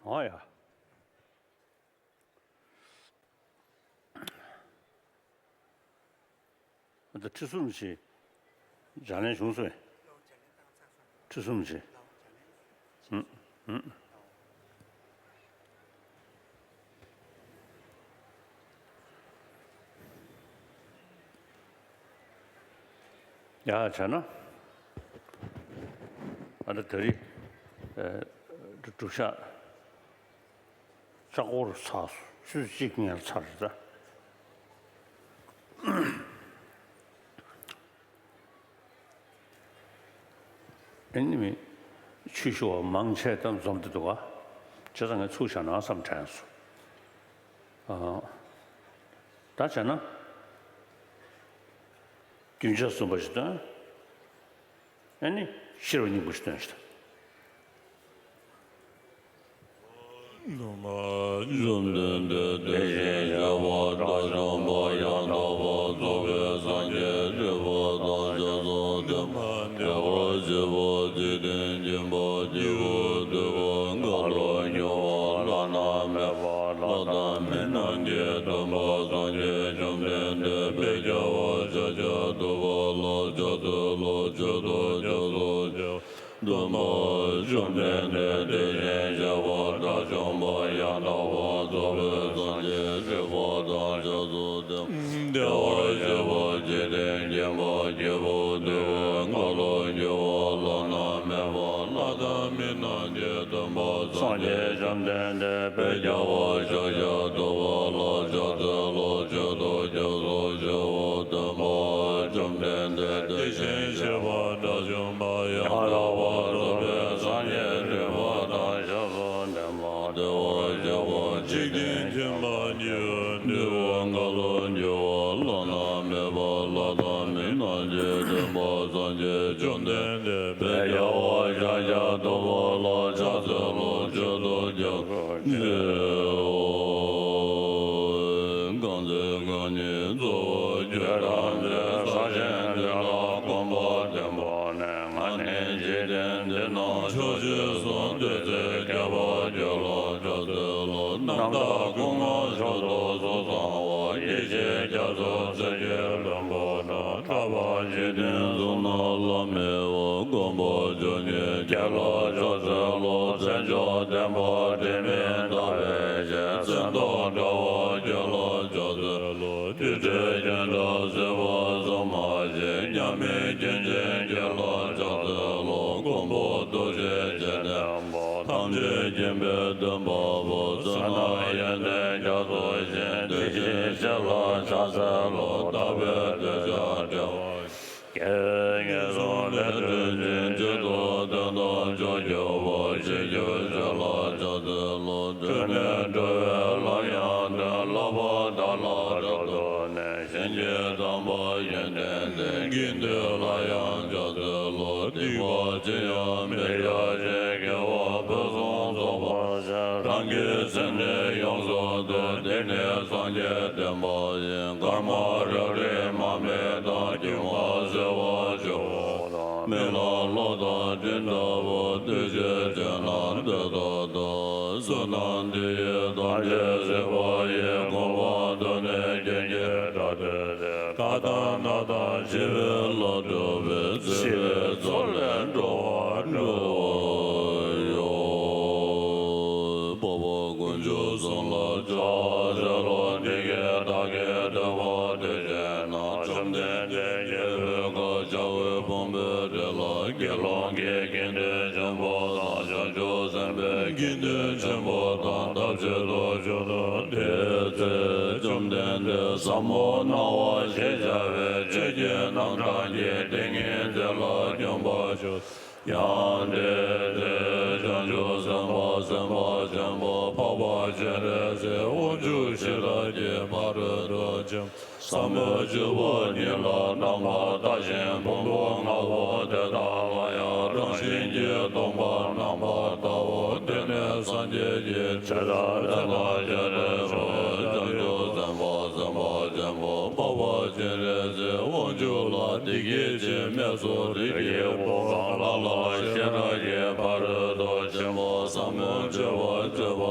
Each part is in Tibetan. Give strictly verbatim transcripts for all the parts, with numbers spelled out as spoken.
ཨ་ཡ། ད་ཁྲི་གསུམ་ཞིག་སྦྱང་ལེན་བྱུང་སོང་། ཁྲི་གསུམ་ཞིག་ཧུམ་ཧུམ། ཡ་བྱས་ན། ཨ་ད་ད་རེས་ཨ་སྒྲུབ་ཞག་ལྕགས་འཁོར་ཚར་སོང་། ཆུ་ཚོད་གཅིག་ཉལ་ཚར་རེད་ད། ཨ་ནི་མི་ཆོས་ཞུ་བ་མང་ཆེ་ད་འཛོམས་ཏེ་འདུག་ག་བྱས་ཙང་ངས་ཚུར་བཞག་ན་བསམ་དྲན་སོང་། ཨ། ད་བྱས་ན། རྒྱུན་ཆགས་གསུམ་པ་ཞིག་བཏོན། ཨ་ནི་ཤེས་རབ་སྙིང་པོ་ཞིག་བཏོན་ཞིག་དང་། བཅོམ་ལྡན་འདས་དེ་བཞིན་གཤེགས་པ་དགྲ་བཅོམ་པ་ཡང་དག་པར་རྫོགས་པའི་སངས་རྒྱས་རིག་པ་དང་ཞབས་སུ་ལྡན་པ། བདེ་བར་གཤེགས་པ་འཇིག་རྟེན་མཁྱེན་པ་སྐྱེས་བུ་འདུལ་བ་འགག་ལ་རྒྱུ་བ་བླ་ན་མེད་པ་ལྷ་དང་མི་རྣམས་ཀྱི་སྟོན་པ་སངས་རྒྱས་བཅོམ་ལྡན་འདས་དཔལ་རྒྱལ་བ་ཤཱཀྱ་ཐུབ་པ་ལ་ཕྱག་འཚལ་ལོ། མཆོད་དོ་སྐྱབས་སུ་མཆིའོ། སྟོན་པ་བཅོམ་ལྡན་འདས་དེ་བཞིན་གཤེགས་པ་དགྲ་བཅོམ་པ་ཡང་དག་པར་རྫོགས་པའི་སངས་རྒྱས་རིག་པ་དང་ཞབས་སུ་ལྡན་པ། བདེ་བར་གཤེགས་པ་འཇིག་རྟེན་མཁྱེན་པ་སྐྱེས་བུ་འདུལ་བ་འགག་ལ་རྒྱུ་བ་བླ་ན་མེད་པ་ལྷ་དང་མི་རྣམས་ཀྱི་སྟོན་པ་སངས་རྒྱས་བཅོམ་ལྡན་འདས་དཔལ་རྒྱལ་བ་ཤཱཀྱ་ཐུབ་པ་ལ་ཕྱག་འཚལ་ལོ། མཆོད་དོ་སྐྱབས་སུ་མཆིའོ། སྟོན་པ་བཅོམ་ལྡན་འདས་དེ་བཞིན་གཤེགས་པ་དགྲ་བཅོམ་པ་ཡང་དག་པར་རྫོགས་པའི་སངས་རྒྱས་རིག་པ་དང་ཞབས་སུ་ལྡན་པ། བདེ་བར་གཤེགས་པ་འཇིག་རྟེན་མཁྱེན་པ་སྐྱེས་བུ་འདུལ་བ་འགག་ལ་རྒྱུ་བ་བླ་ན་མེད་པ་ལྷ་དང་མི་རྣམས་ཀྱི་སྟོན་པ་སངས་རྒྱས་བཅོམ་ལྡན་འདས་དཔལ་རྒྱལ་བ་ཤཱཀྱ་ཐུབ་པ་ལ་ཕྱག་འཚལ་ལོ། མཆོད་དོ་སྐྱབས་སུ་མཆིའོ། གང་ཚེ་རྐང་གཉིས་གཙོ་བོ་རྒྱུད་ཐམས་ཅད་ས་གཞི་འདི་ལ་གོམ་པ་བདུན་བོར་ནས། ང་ནི་འཇིག་རྟེན་འདི་ན་མཆོག་ཅེས་གསུངས། བདུད་རྩི་ཁྱད་པར་རྒྱུད་ལ་ཕྱག་འཚལ་ལོ། རྣམ་དག་སྐུ་ལྔ་མཆོག་ཏུ་གཟུགས་བཟང་བ། ཡེ་ཤེས་རྒྱ་མཚོ་རྩེ་བརྒྱད་ལྷུན་པོ་དང་། ཁྲ་བ་འཇིག་རྟེན་གཟུགས་སྣང་ལྷམ་མེ་འོད། གོམ་པ་བཅུ་གཉིས་བརྒྱད་ལ་ཕྱག་འཚལ་ལོ། མཚན་མཆོག་ལྡན་པ་དྲི་མེད་ཟླ་བའི་ཞལ། མཚན་རྟགས་འདྲ་བ་བརྒྱད་ལ་ཕྱག་འཚལ་ལོ། སྤྲོས་བྲལ་ཁྱོད་འདྲ་སྲིད་པ་གཟུགས་མ་ཞིག། མཉམ་མེད་སྐྱེ་མཆེད་བརྒྱད་ལ་ཕྱག་འཚལ་ལོ། མགོན་པོ་ཐུགས་རྗེ་ཆེ་ལྡན་པ། ཐམས་ཅད་མཁྱེན་པའི་སྟོན་པ་པོ། བསོད་ནམས་ཡོན་ཏན་རྒྱ་མཚོ་ཞེས། དེ་བཞིན་གཤེགས་ལ་ཕྱག་འཚལ་ལོ། བདག་པོས་འདོད་ཆགས་བྲལ་བ། སྐྱེ་བོའི་ངན་སོང་ལས་གྲོལ་ཞིང་། གཅིག་ཏུ་དོན་དམ་མཆོག་གྱུར་པ། ཞི་རྒྱས་ཆོས་ལ་ཕྱག་འཚལ་ལོ། ཁྱོད་ནི་འགྲོ་བའི་ལམ་ཡང་སྟོན། ལྷག་པར་བདག་ལ་གྲོགས་བསྟོད་ནས། གཞན་གྱིས་དམ་པ་ཡོན་ཏན་ལྡན། དགེ་འདུན་ལ་ཡང་ཕྱག་འཚལ་ལོ། སྡིག་པ་ཅི་ཡང་མི་བྱ་ཞིང་། དགེ་བ་ཕུན་སུམ་ཚོགས་པར་བྱེད། རང་གི་སེམས་ནི་ཡོངས་སུ་འདུལ། དེ་ནི་སངས་རྒྱས་བསྟན་པ་ཡིན། སྐར་མ་རབ་རིབ་མ་སྨིན་དང་། སྒྱུ་མ་བྱེ་བ་བྱུང་བ་དང་། མི་ལ་གློག་དང་སྤྲིན་ལྟ་བུ། བདུད་ཀྱི་ལྕེ་རྣམས་དེ་དག་དང་། བསོད་ནམས་འདི་ཡིས་ཐམས་ཅད་གཟིགས་པ་ཡི། གོ་འཕང་ཐོབ་ནས་སྐྱེ་མཆེད་དག་ཐོབ་སྟེ། བཀའ་དང་སྨྲ་དང་ཞི་བའི་བློ་སྒྲུབ་པའི། སྲིད་པའི་མཚོ་ལས་འགྲོ་བ་སྒྲོལ་བར་ཤོག། འཕགས་པ་དཀོན་མཆོག་གསུམ་ལ་ཕྱག་འཚལ་ལོ། འདི་སྐད་བདག་གིས་ཐོས་པ་དེ་བཞིན་ནོ། བཅོམ་ལྡན་འདས་ཀྱིས་འོད་དཀར་འཆང་བའི་ཕུང་པོའི་རི་ལ། དགེ་སློང་གི་དགེ་འདུན་ཆེན་པོ་དང་། བྱང་ཆུབ་སེམས་དཔའི་དགེ་འདུན་ཆེན་པོ་དང་ཐབས་ཅིག་ཏུ་བཞུགས་སོ། དེའི་ཚེ་བཅོམ་ལྡན་འདས་ཟབ་མོ་སྣང་བ་ཞེས་བྱ་བའི་ཆོས་ཀྱི་རྣམ་གྲངས་ཀྱི་ཏིང་ངེ་འཛིན་ལ་འཇུག་པར་ཞུ། ཡང་དེའི་ཚེ་བྱང་ཆུབ་སེམས་དཔའ་སེམས་དཔའ་ཆེན་པོ་འཕགས་པ་སྤྱན་རས་གཟིགས་དབང་ཕྱུག་ཤེས་རབ་ཀྱི་ཕ་རོལ་ཏུ་ཕྱིན་པ་ཟབ་མོ་སྤྱོད་པ་ཉིད་ལ་རྣམ་པར་བལྟ་ཞིང་ཕུང་པོ་ལྔ་པོ་དེ་དག་ལ་ཡང་རང་བཞིན་གྱིས་སྟོང་པར་རྣམ་པར་བལྟའོ། དེ་ནས་སངས་རྒྱས་ཀྱི་ཆོས་ཐམས་ཅད་དང་སྤྱན་རས་གཟིགས་དབང་ཕྱུག་སེམས་དཔའ་སེམས་དཔའ་ཆེན་པོ་འཕགས་པ་སྤྱན་རས་གཟིགས་དབང་ཕྱུག་ལ་འདི་སྐད་ཅེས་སྨྲས་སོ། རིགས་ཀྱི་བུ་གང་ལ་ལ་ཤེས་རབ་ཀྱི་ཕ་རོལ་ཏུ་ཕྱིན་པ་ཟབ་མོ་སྤྱོད་པ་སྤྱོད་པ་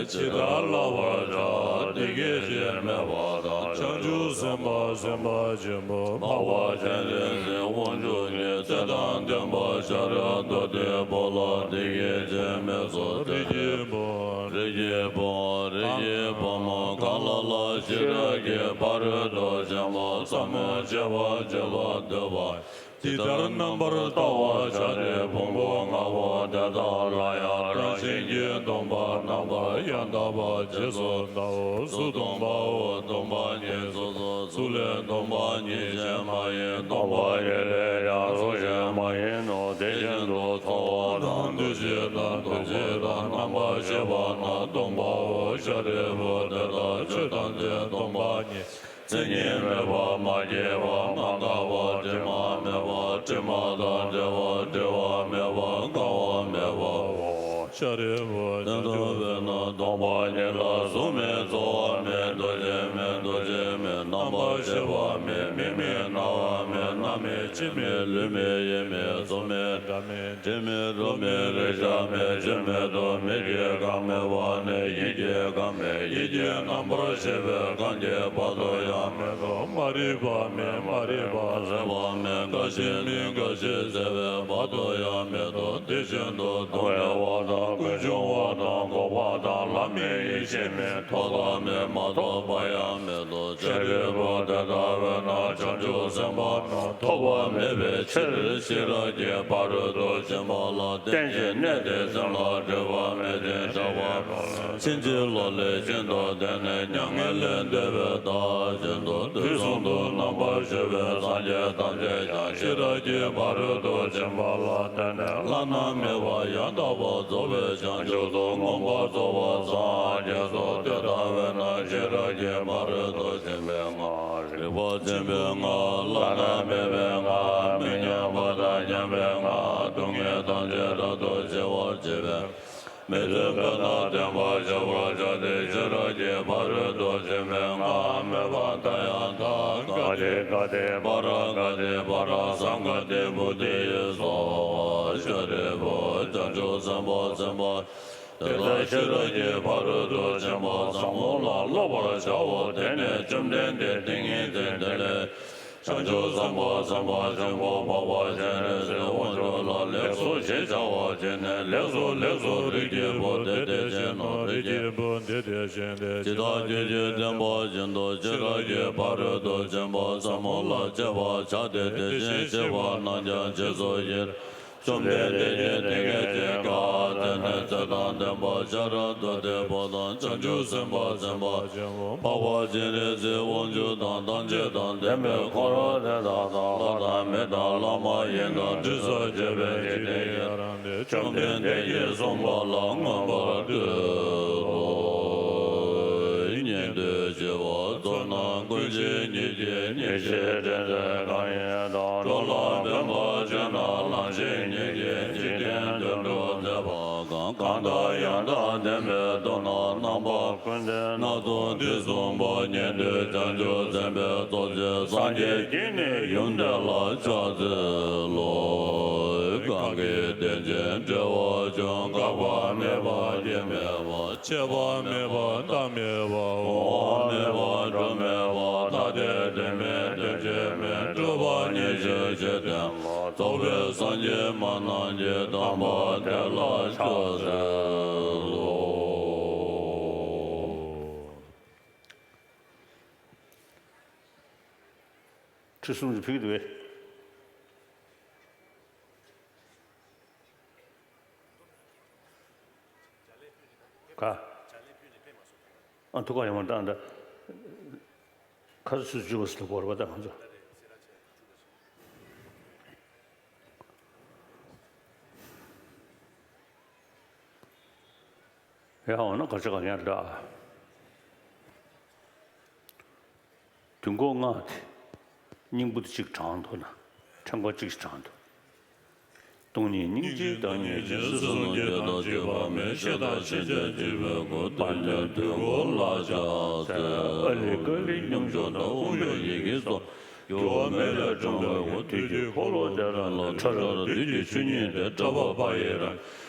ཇི་ལྟར་བསླབ་པར་བྱ། དེ་སྐད་ཅེས་སྨྲས་པ་དང་། བྱང་ཆུབ་སེམས་དཔའ་སེམས་དཔའ་ཆེན་པོ་འཕགས་པ་སྤྱན་རས་གཟིགས་དབང་ཕྱུག་གིས་ཚེ་དང་ལྡན་པ་ཤཱ་ར་དྭ་ཏིའི་བུ་ལ་དེ་སྐད་ཅེས་སྨྲས་སོ། རིགས་ཀྱི་བུ། རིགས་ཀྱི་བུ། རིགས་ཀྱི་བུ་མོ་གང་ལ་ལ་ཤེས་རབ་ཀྱི་ཕ་རོལ་ཏུ་ཕྱིན་པ་ཟབ་མོ་སྤྱོད་པ་སྤྱོད་པར་འདོད་པ། ཇི་ལྟར་རྣམ་པར་ལྟ་བར་བྱ་སྟེ། ཕུང་པོ་ལྔ་པོ་དེ་དག་ལ་ཡང་རང་བཞིན་གྱིས་སྟོང་པར་རྣམ་པར་ཡང་དག་པར་རྗེས་སུ་བལྟའོ། གཟུགས་སྟོང་པའོ། སྟོང་པ་ཉིད་གཟུགས་སོ། གཟུགས་ལས་སྟོང་པ་ཉིད་གཞན་མ་ཡིན། སྟོང་པ་ཉིད་ལས་ཀྱང་གཟུགས་གཞན་མ་ཡིན་ནོ། དེ་བཞིན་དུ་ཚོར་བ་དང་། འདུ་ཤེས་དང་། འདུ་བྱེད་དང་། རྣམ་པར་ཤེས་པ་རྣམས་སྟོང་པའོ། ཤཱ་རིའི་བུ། དེ་དག་ཆོས་ཐམས་ཅད་སྟོང་པ་ཉིད། མཚན་ཉིད་མེད་པ། མ་སྐྱེས་པ། མ་འགགས་པ། དྲི་མ་མེད་པ། དྲི་མ་དང་བྲལ་བ། བྲི་བ་མེད་པ། གང་བ་མེད་པའོ། ཤཱ་རིའི་བུ། དེ་ལྟ་བས་ན་སྟོང་པ་ཉིད་ལ་གཟུགས་མེད། ཚོར་བ་མེད། འདུ་ཤེས་མེད། འདུ་བྱེད་མེད། རྣམ་པར་ཤེས་པ་མེད། མིག་མེད། རྣ་བ་མེད། སྣ་མེད། ལྕེ་མེད། ལུས་མེད། ཡིད་མེད། གཟུགས་མེད། སྒྲ་མེད། དྲི་མེད། རོ་མེད། རེག་བྱ་མེད། ཆོས་མེད་དོ། མིག་གི་ཁམས་མེད་པ་ནས་ཡིད་ཀྱི་ཁམས་མེད། ཡིད་ཀྱི་རྣམ་པར་ཤེས་པའི་ཁམས་ཀྱི་བར་དུ་ཡང་མེད་དོ། མ་རིག་པ་མེད། མ་རིག་པ་ཟད་པ་མེད། རྒ་ཤི་མེད། རྒ་ཤི་ཟད་པའི་བར་དུ་ཡང་མེད་དོ། དེ་བཞིན་དུ་སྡུག་བསྔལ་བ་དང་། ཀུན་འབྱུང་བ་དང་། འགོག་པ་དང་། ལམ་མེད། ཡེ་ཤེས་མེད། ཐོབ་པ་མེད། མ་ཐོབ་པ་ཡང་མེད་དོ། ཤཱ་རིའི་བུ། དེ་ལྟ་བས་ན་བྱང་ཆུབ་སེམས་དཔའ་རྣམས་ཐོབ་པ་མེད་པའི་ཕྱིར། ཤེས་རབ་ཀྱི་ཕ་རོལ་ཏུ་ཕྱིན་པ་ལ་བརྟེན་ཅིང་གནས་ཏེ། སེམས་ལ་སྒྲིབ་པ་མེད་ཅིང་བྱ་བ་མེད་ཅིང་ཕྱིན་ཅི་ལོག་ལས་ཤིན་ཏུ་འདས་ནས་མྱ་ངན་ལས་འདས་པའི་མཐར་ཕྱིན་ཏོ། དུས་གསུམ་དུ་རྣམ་པར་སྤྱོད་པའི་སངས་རྒྱས་ཐམས་ཅད་ཀྱང་ཤེས་རབ་ཀྱི་ཕ་རོལ་ཏུ་ཕྱིན་པ་ལ་བརྟེན་ནས་བླ་ན་མེད་པ་ཡང་དག་པར་རྫོགས་པའི་བྱང་ཆུབ་ཏུ་མངོན་པར་རྫོགས་པར་སངས་རྒྱས་སོ། དེ་ལྟ་བས་ན་ཤེས་རབ་ཀྱི་ཕ་རོལ་ཏུ་ཕྱིན་པའི་སྔགས། རིག་པ་ཆེན་པོའི་སྔགས། བླ་ན་མེད་པའི་སྔགས། མི་མཉམ་པ་དང་མཉམ་པའི་སྔགས། སྡུག་བསྔལ་ཐམས་ཅད་རབ་ཏུ་ཞི་བར་བྱེད་པའི། མི་བརྫུན་པས་ན་བརྟན་པར་བྱ་བར་བྱ་སྟེ། ཤེས་རབ་ཀྱི་ཕ་རོལ་ཏུ་ཕྱིན་པའི་སྔགས། སྨྲས་པ། ད་ཡང་དག་ག་ཏེ་ག་ཏེ་པཱ་ར་ག་ཏེ་པཱ་ར་སཾ་ག་ཏེ་བོ་དྷི་ཡེ་སྭཱ་ཧཱ། ཤཱ་རིའི་བུ། བྱང་ཆུབ་སེམས་དཔའ་སེམས་དཔའ་དེ་དག་ཤེས་རབ་ཀྱི་ཕ་རོལ་ཏུ་ཕྱིན་པ་ཟབ་མོ་ལ་བསླབ་པར་བྱའོ། དེ་ནས་བཅོམ་ལྡན་འདས་ཏིང་ངེ་འཛིན་དེ་ལས། བྱང་ཆུབ་སེམས་དཔའ་སེམས་དཔའ་ཆེན་པོ་འཕགས་པ་སྤྱན་རས་གཟིགས་དབང་ཕྱུག་ལ་ལེགས་སོ་ཞེས་བྱ་བ་བྱས་ནས། ལེགས་སོ་ལེགས་སོ། རིགས་ཀྱི་བུ་དེ་དེ་བཞིན་ནོ། རིགས་ཀྱི་བུ་དེ་དེ་བཞིན་ཏེ། ཇི་ལྟར་ཆོས་ཀྱི་བསྟན་པ་བཞིན་དུ་ཤེས་རབ་ཀྱི་ཕ་རོལ་ཏུ་ཕྱིན་པ་ཟབ་མོ་ལ་སྤྱད་པར་བྱ་སྟེ། དེ་བཞིན་གཤེགས་པ་རྣམས་ཀྱང་རྗེས་སུ་ཡི་རང་། བཅོམ་ལྡན་འདས་ཀྱིས་དེ་སྐད་ཅེས་བཀའ་སྩལ་ནས། ཚེ་དང་ལྡན་པ་ཤཱ་ར་དྭ་ཏིའི་བུ་དང་། བྱང་ཆུབ་སེམས་དཔའ་སེམས་དཔའ་ཆེན་པོ་འཕགས་པ་སྤྱན་རས་གཟིགས་དབང་ཕྱུག་དང་། ཐམས་ཅད་དང་ལྡན་པའི་འཁོར་དེ་དག་དང་། ལྷ་དང་མི་དང་ལྷ་མ་ཡིན་དང་། དྲི་ཟར་བཅས་པའི་འཇིག་རྟེན་ཡི་རངས་ཏེ། བཅོམ་ལྡན་འདས་ཀྱིས་གསུངས་པ་ལ་མངོན་པར་བསྟོད་དོ། ཉན་ཐོས་ཞི་བ་ཚོལ་རྣམས་ཀུན་བྱེད་ཉིད་ཀྱི་ཉེར་ཞིར་དྲན་ཚད་གང་ཡིན་དང་། འགྲོ་ལ་ཕན་པར་བྱེད་ན་ལམ་ཤེས་ཉིད་ཀྱི་འཇིག་རྟེན་དོན་གྲུབ་མཛད་པ་གང་། གང་དག་ཡང་དག་ལྡན་པའི་ཐོབ་ནས་རྣམ་པ་ཀུན་ལྡན་སྣ་ཚོགས་འདི་གསུངས་པ། ཉན་ཐོས་བྱང་ཆུབ་སེམས་དཔའི་ཚོགས་བཅས་སངས་རྒྱས་ཀྱིས་ནི་ཡུམ་དེ་ལ་ཕྱག་འཚལ་ལོ། གང་གིས་དེ་བཞིན་བགྲོད་པར་འགྱུར། འགག་པ་མེད་པ། སྐྱེ་མེད་པ། ཆད་པ་མེད་པ། རྟག་མེད་པ། འོང་བ་མེད་པ། འགྲོ་མེད་པ། ཐ་དད་དོན་མེད། དོན་བྱེད་མེད། སྤྲོས་པ་ཉེར་ཞི་ཞེས་བསྟན་པ། རྫོགས་པའི་སངས་རྒྱས་མ་རྣམས་ཀྱིས། དམ་པ་དེ་ལ་ཕྱག་འཚལ་ལོ། ཁྲི་གསུམ་ཅིག་ཕུལ་གྱི་འདུག་གས། ག་ཨ། ཐུགས་ཁག་ཡོང་བ་འདྲ་འདྲ། ཁ་སུ་བཅུ་བ་སུ་ལ་གོ་ར་བ་ད་ང་ཚོ། ཡ་འོ་ན་གར་ཆ་ག་ཡང་རེད་ཨ། དུས་འཁོར་ལྔ་དེ། སྙིང་པོ་དེ་གཅིག་དྲངས་འདུག་ན། ཕྲེང་བ་གཅིག་དྲངས་འདུག་སྟོང་ཉིད་སྙིང་རྗེའི་བདག་ཉིད་ཅན། སྲིད་གསུམ་སྐྱེ་མཐའ་གཅིག་པ་མེད། ཤེས་དང་ཤེས་བྱ་གཅིག་པའི་སྐུ། རྟེན་འབྲེལ་དུས་འཁོར་ལ་ཕྱག་འཚལ། ཨ་ལི་ཀ་ལི་མཉམ་སྦྱོར་དང་། དབུ་མའི་ཡི་གེ་སོགས། འགྱུར་བ་མེད་ལས་འཁྲུངས་པའི་སྐུ། དུས་ཀྱི་འཁོར་ལོ་བརྒྱ་ར་ལ། ཁྲ་རལ་དུས་ཀྱི་ཆོས་ཉིད་དེ། ཁྲ་བ་བྷ་ཡི་ར།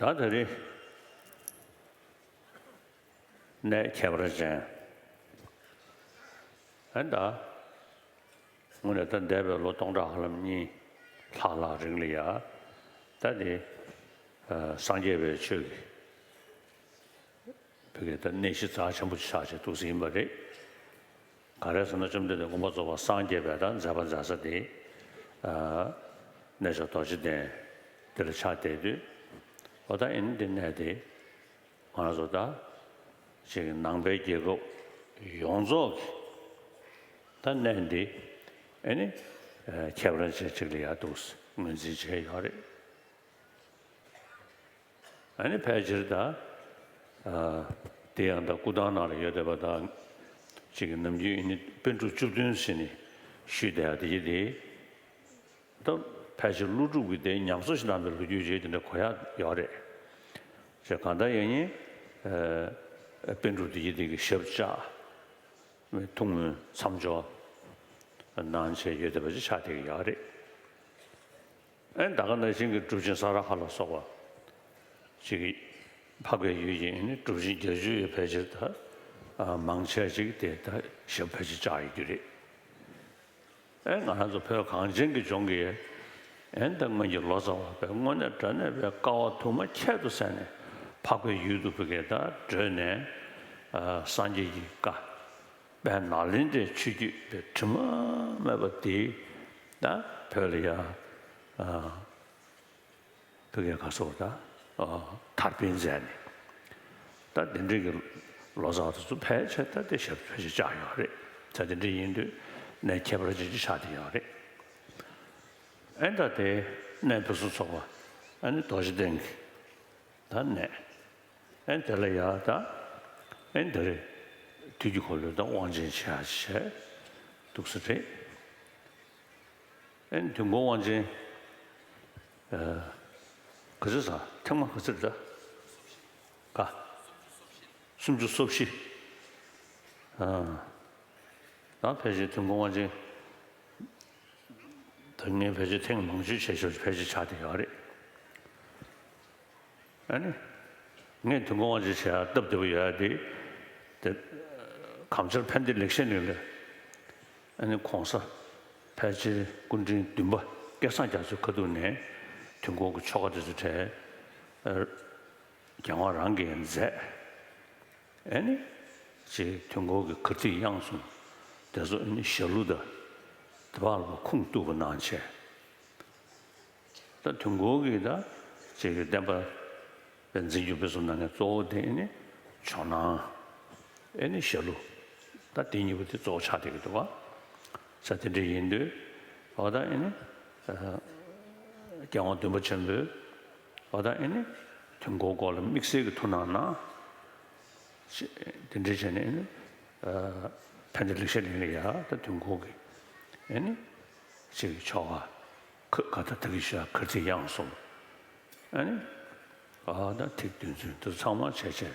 ད་དེ་རིང་གནད་ཁྱད་པར་ཅན། ཨ་ད་དངོས་གནས་ད་འདས་པའི་ལོ་སྟོང་ཕྲག་ཧ་ལམ་གཉིས་ལྷག་ལྷག་རིང་ལ་ཡ། ད་དེ་སངས་རྒྱས་པའི་ཆོས་ཀྱི་བོད་ཀྱི་ད་གནས་གཞི་རྩ་ཆེན་པོ་ཆགས་བྱས་འདུག་ཟིན་པ་རེད། ག་རེ་ཟེར་ན་བཅོམ་ལྡན་འདས་མངོན་པར་རྫོགས་པར་སངས་རྒྱས་པའི་ད་མཛད་པ་མཛད་ས་དེ་གནས་མཆོག་རྡོ་རྗེ་གདན་དེ་ལ་ཆགས་བསྡད་དུས། འོ་ད་ཨིན་འདི་གནས་དེ་ང་རང་ཚོ་ད་ཅིག་ནང་པའི་རྒྱལ་ཁབ་ ཡོངས་རྫོགས་ཀྱི་ད་གནས་འདི་ཨ་ནི་ཁྱད་པར་ཅན་ཅིག་ལ་ཡ་འདུག་ངོས་འཛིན་བྱས་ཡོད་རེད། ཨ་ནི་ཕལ་ཆེར་ད་དེ་ཡང་ད་སྐུ་ཐང་ནང་ལ་ཡོད་བསྡད་པ་ད་ཅིག་གི་ནམ་རྒྱུན་ཨ་ནི་པཎ་གྲུབ་བཅུ་བདུན་ཟེར་ནས་ཞུས་བསྡད་ཡ་དེ་ཡི་དེ། ད་ཕལ་ཆེར་ཀླུ་སྒྲུབ་ཀྱིས་དེ་ཉམས་གསོ་ཞིག་གནང་པའི་ལོ་རྒྱུས་ཅིག་དེ་འདྲ་གོ་ཡག་ཡོད་རེད། ཅེས་གང་ལྟར་ཡིན་ཡིན། ཨ་པཎ་གྲུབ་དེ་ཡི་དེ་གི་ཞབས་བཅགས་ཐུགས་སྨོན་མཚམས་སྦྱོར་གནང་བྱས་ཡོད་བསྡད་པ་ཅིག་ཆགས་བསྡད་ཀྱི་ཡོད་རེད། ཨ་ནི་ད་ག་ནང་བཞིན་གྱི་གྲུབ་ཆེན་ས་ར་ཧ་ལ་སོགས་པ་ཅིག་གི་འཕགས་པའི་ཡུལ་གྱི་ཨ་ནི་གྲུབ་ཆེན་བརྒྱད་ཅུ་ཡི་ཕལ་ཆེར་ད་མང་ཆེ་ཅིག་དེ་ད་ཞབས་ཕལ་ཆེར་བཅགས་ཡོད་རྒྱུ་རེད། ཨེ་ང་རང་ཚོ་བོད་གངས་ཅན་གྱི་ལྗོངས་ཀྱི་ཨེ་ད་སྔོན་གྱི་ལོ་ཙཱ་བ་དཔེ་དངོས་གནས་དྲང་གནས་དཔེ་དཀའ་བ་དུ་མ་ཁྱད་དུ་བསད་ནས་འཕགས་པའི་ཡུལ་དུ་ཕ་གིར་ད་བགྲོད་ནས་ཨ་སངས་རྒྱས་ཀྱི་བཀའ་དཔེ་ནཱ་ལེནྡྲའི་ཆོས་བརྒྱུད་དཔེ་དྲི་མ་མེད་པ་དེ་ད་བོད་ལ་ཡ་ཨ། ཕ་གིར་ག་སོགས་ད་དར་སྤེལ་མཛད་ནས་ད་དེ་འདྲའི་གི་ལོ་ཙཱ་བ་དེ་ཚོ་ཕལ་ཆེར་ད་དེ་ཞབས་ཕལ་ཆེར་བཅགས་ཡོད་རེད། ད་དེ་འདྲ་ཡིན་དུས་གནས་ཁྱད་པར་ཅན་ཅིག་ཆགས་བསྡད་ཡོད་རེད། ཨེ་ད་དེ་གནས་ཕུན་སུམ་ཚོགས་པ་ཨ་ནི་རྡོ་རྗེ་གདན་གྱི་ད་གནས་ཨེ་དེ་ལ་ཡ་ད་ཨེ་འདི་རེད། དུས་ཀྱི་འཁོར་ལོའི་ད་དབང་ཆེན་ཆེ་བ་ཞིག་འདུག་ས་རེད། ཨེ་དུས་འཁོར་དབང་ཆེན། ཨ་ག་ཚོད་ཟེར། ཐེངས་མ་ག་ཚོད་རེད་ད། ག་སུམ་ཅུ་སོ་བཞི། ཨ་ད་ཕལ་ཆེར་དུས་འཁོར་དབང་ཆེན་ད་ངས་ཕལ་ཆེར་ཐེངས་མང་ཤོས་བྱས་ཤོར་ཕལ་ཆེར་ཆགས་བསྡད་ཡོད་རེད། ཨ་ནི། ངས་དུས་འཁོར་དབང་ཆེན་བྱེད་ཡག་སྟབས་བདེ་པོ་ཡོད་ཡག་དེ། དེ། གངས་ཅན་ཕན་བདེ་ལེགས་བཤད་གླིང་ལས། ཨ་ནི་གོང་ས། ཕལ་ཆེར་སྐུ་ཕྲེང་བདུན་པ་སྐལ་བཟང་རྒྱ་མཚོའི་ཁ་ཐུག་ནས། དུས་འཁོར་གྱི་ཆོ་ག་དེ་ཚོ་གྲས། ཨ། རྒྱལ་དབང་རང་གིས་མཛད། ཨ་ནི། ཅེས་དུས་འཁོར་གྱི་གར་ཐིག་དབྱངས་གསུམ། དེ་ཚོ་ཨ་ནི་ཞྭ་ལུ་དང་། དེ་བར་ལ་ཁུངས་གཏུགས་པ་གནང་བྱས། ད་དུས་འཁོར་གྱི་ད་ཅིག་གི་བསྟན་པ་འཛིན་སྐྱོང་སྤེལ་གསུམ་གནང་མཁན་གཙོ་བོ་དེ་ཨེ་ནི་ཇོ་ནང་། ཨེ་ནི་ཞྭ་ལུ། ད་དེ་གཉིས་པོ་དེ་གཙོ་བོ་ཆགས་བསྡད་ཀྱི་འདུག་ག་ས་དེ་འདྲ་ཡིན་དུས་འོ་ད་ཨེ་ནི་རྒྱལ་དབང་བདུན་པ་ཆེན་པོས་འོ་ད་ཨེ་ནི་དུས་འཁོར་སྐོར་ལ་དམིགས་བསལ་གྱི་ཐུགས་སྣང་གནང་། དེ་འདྲ་བྱས་ནས་ཨེ་ནི་ཕན་བདེ་ལེགས་བཤད་གླིང་ལ་ཡ་ད་དུས་འཁོར་གྱི་ཨེ་ནི་ཅིག་ཆོ་ག་ཁ་ཁ་ད་ད་གི་ཤ་གར་ཐིག་དབྱངས་གསུམ། ཨ་ནི། ཨ་ད་ཐིག་བདུན་ཚོན་དུ་ཚང་མ་བྱས་བྱས།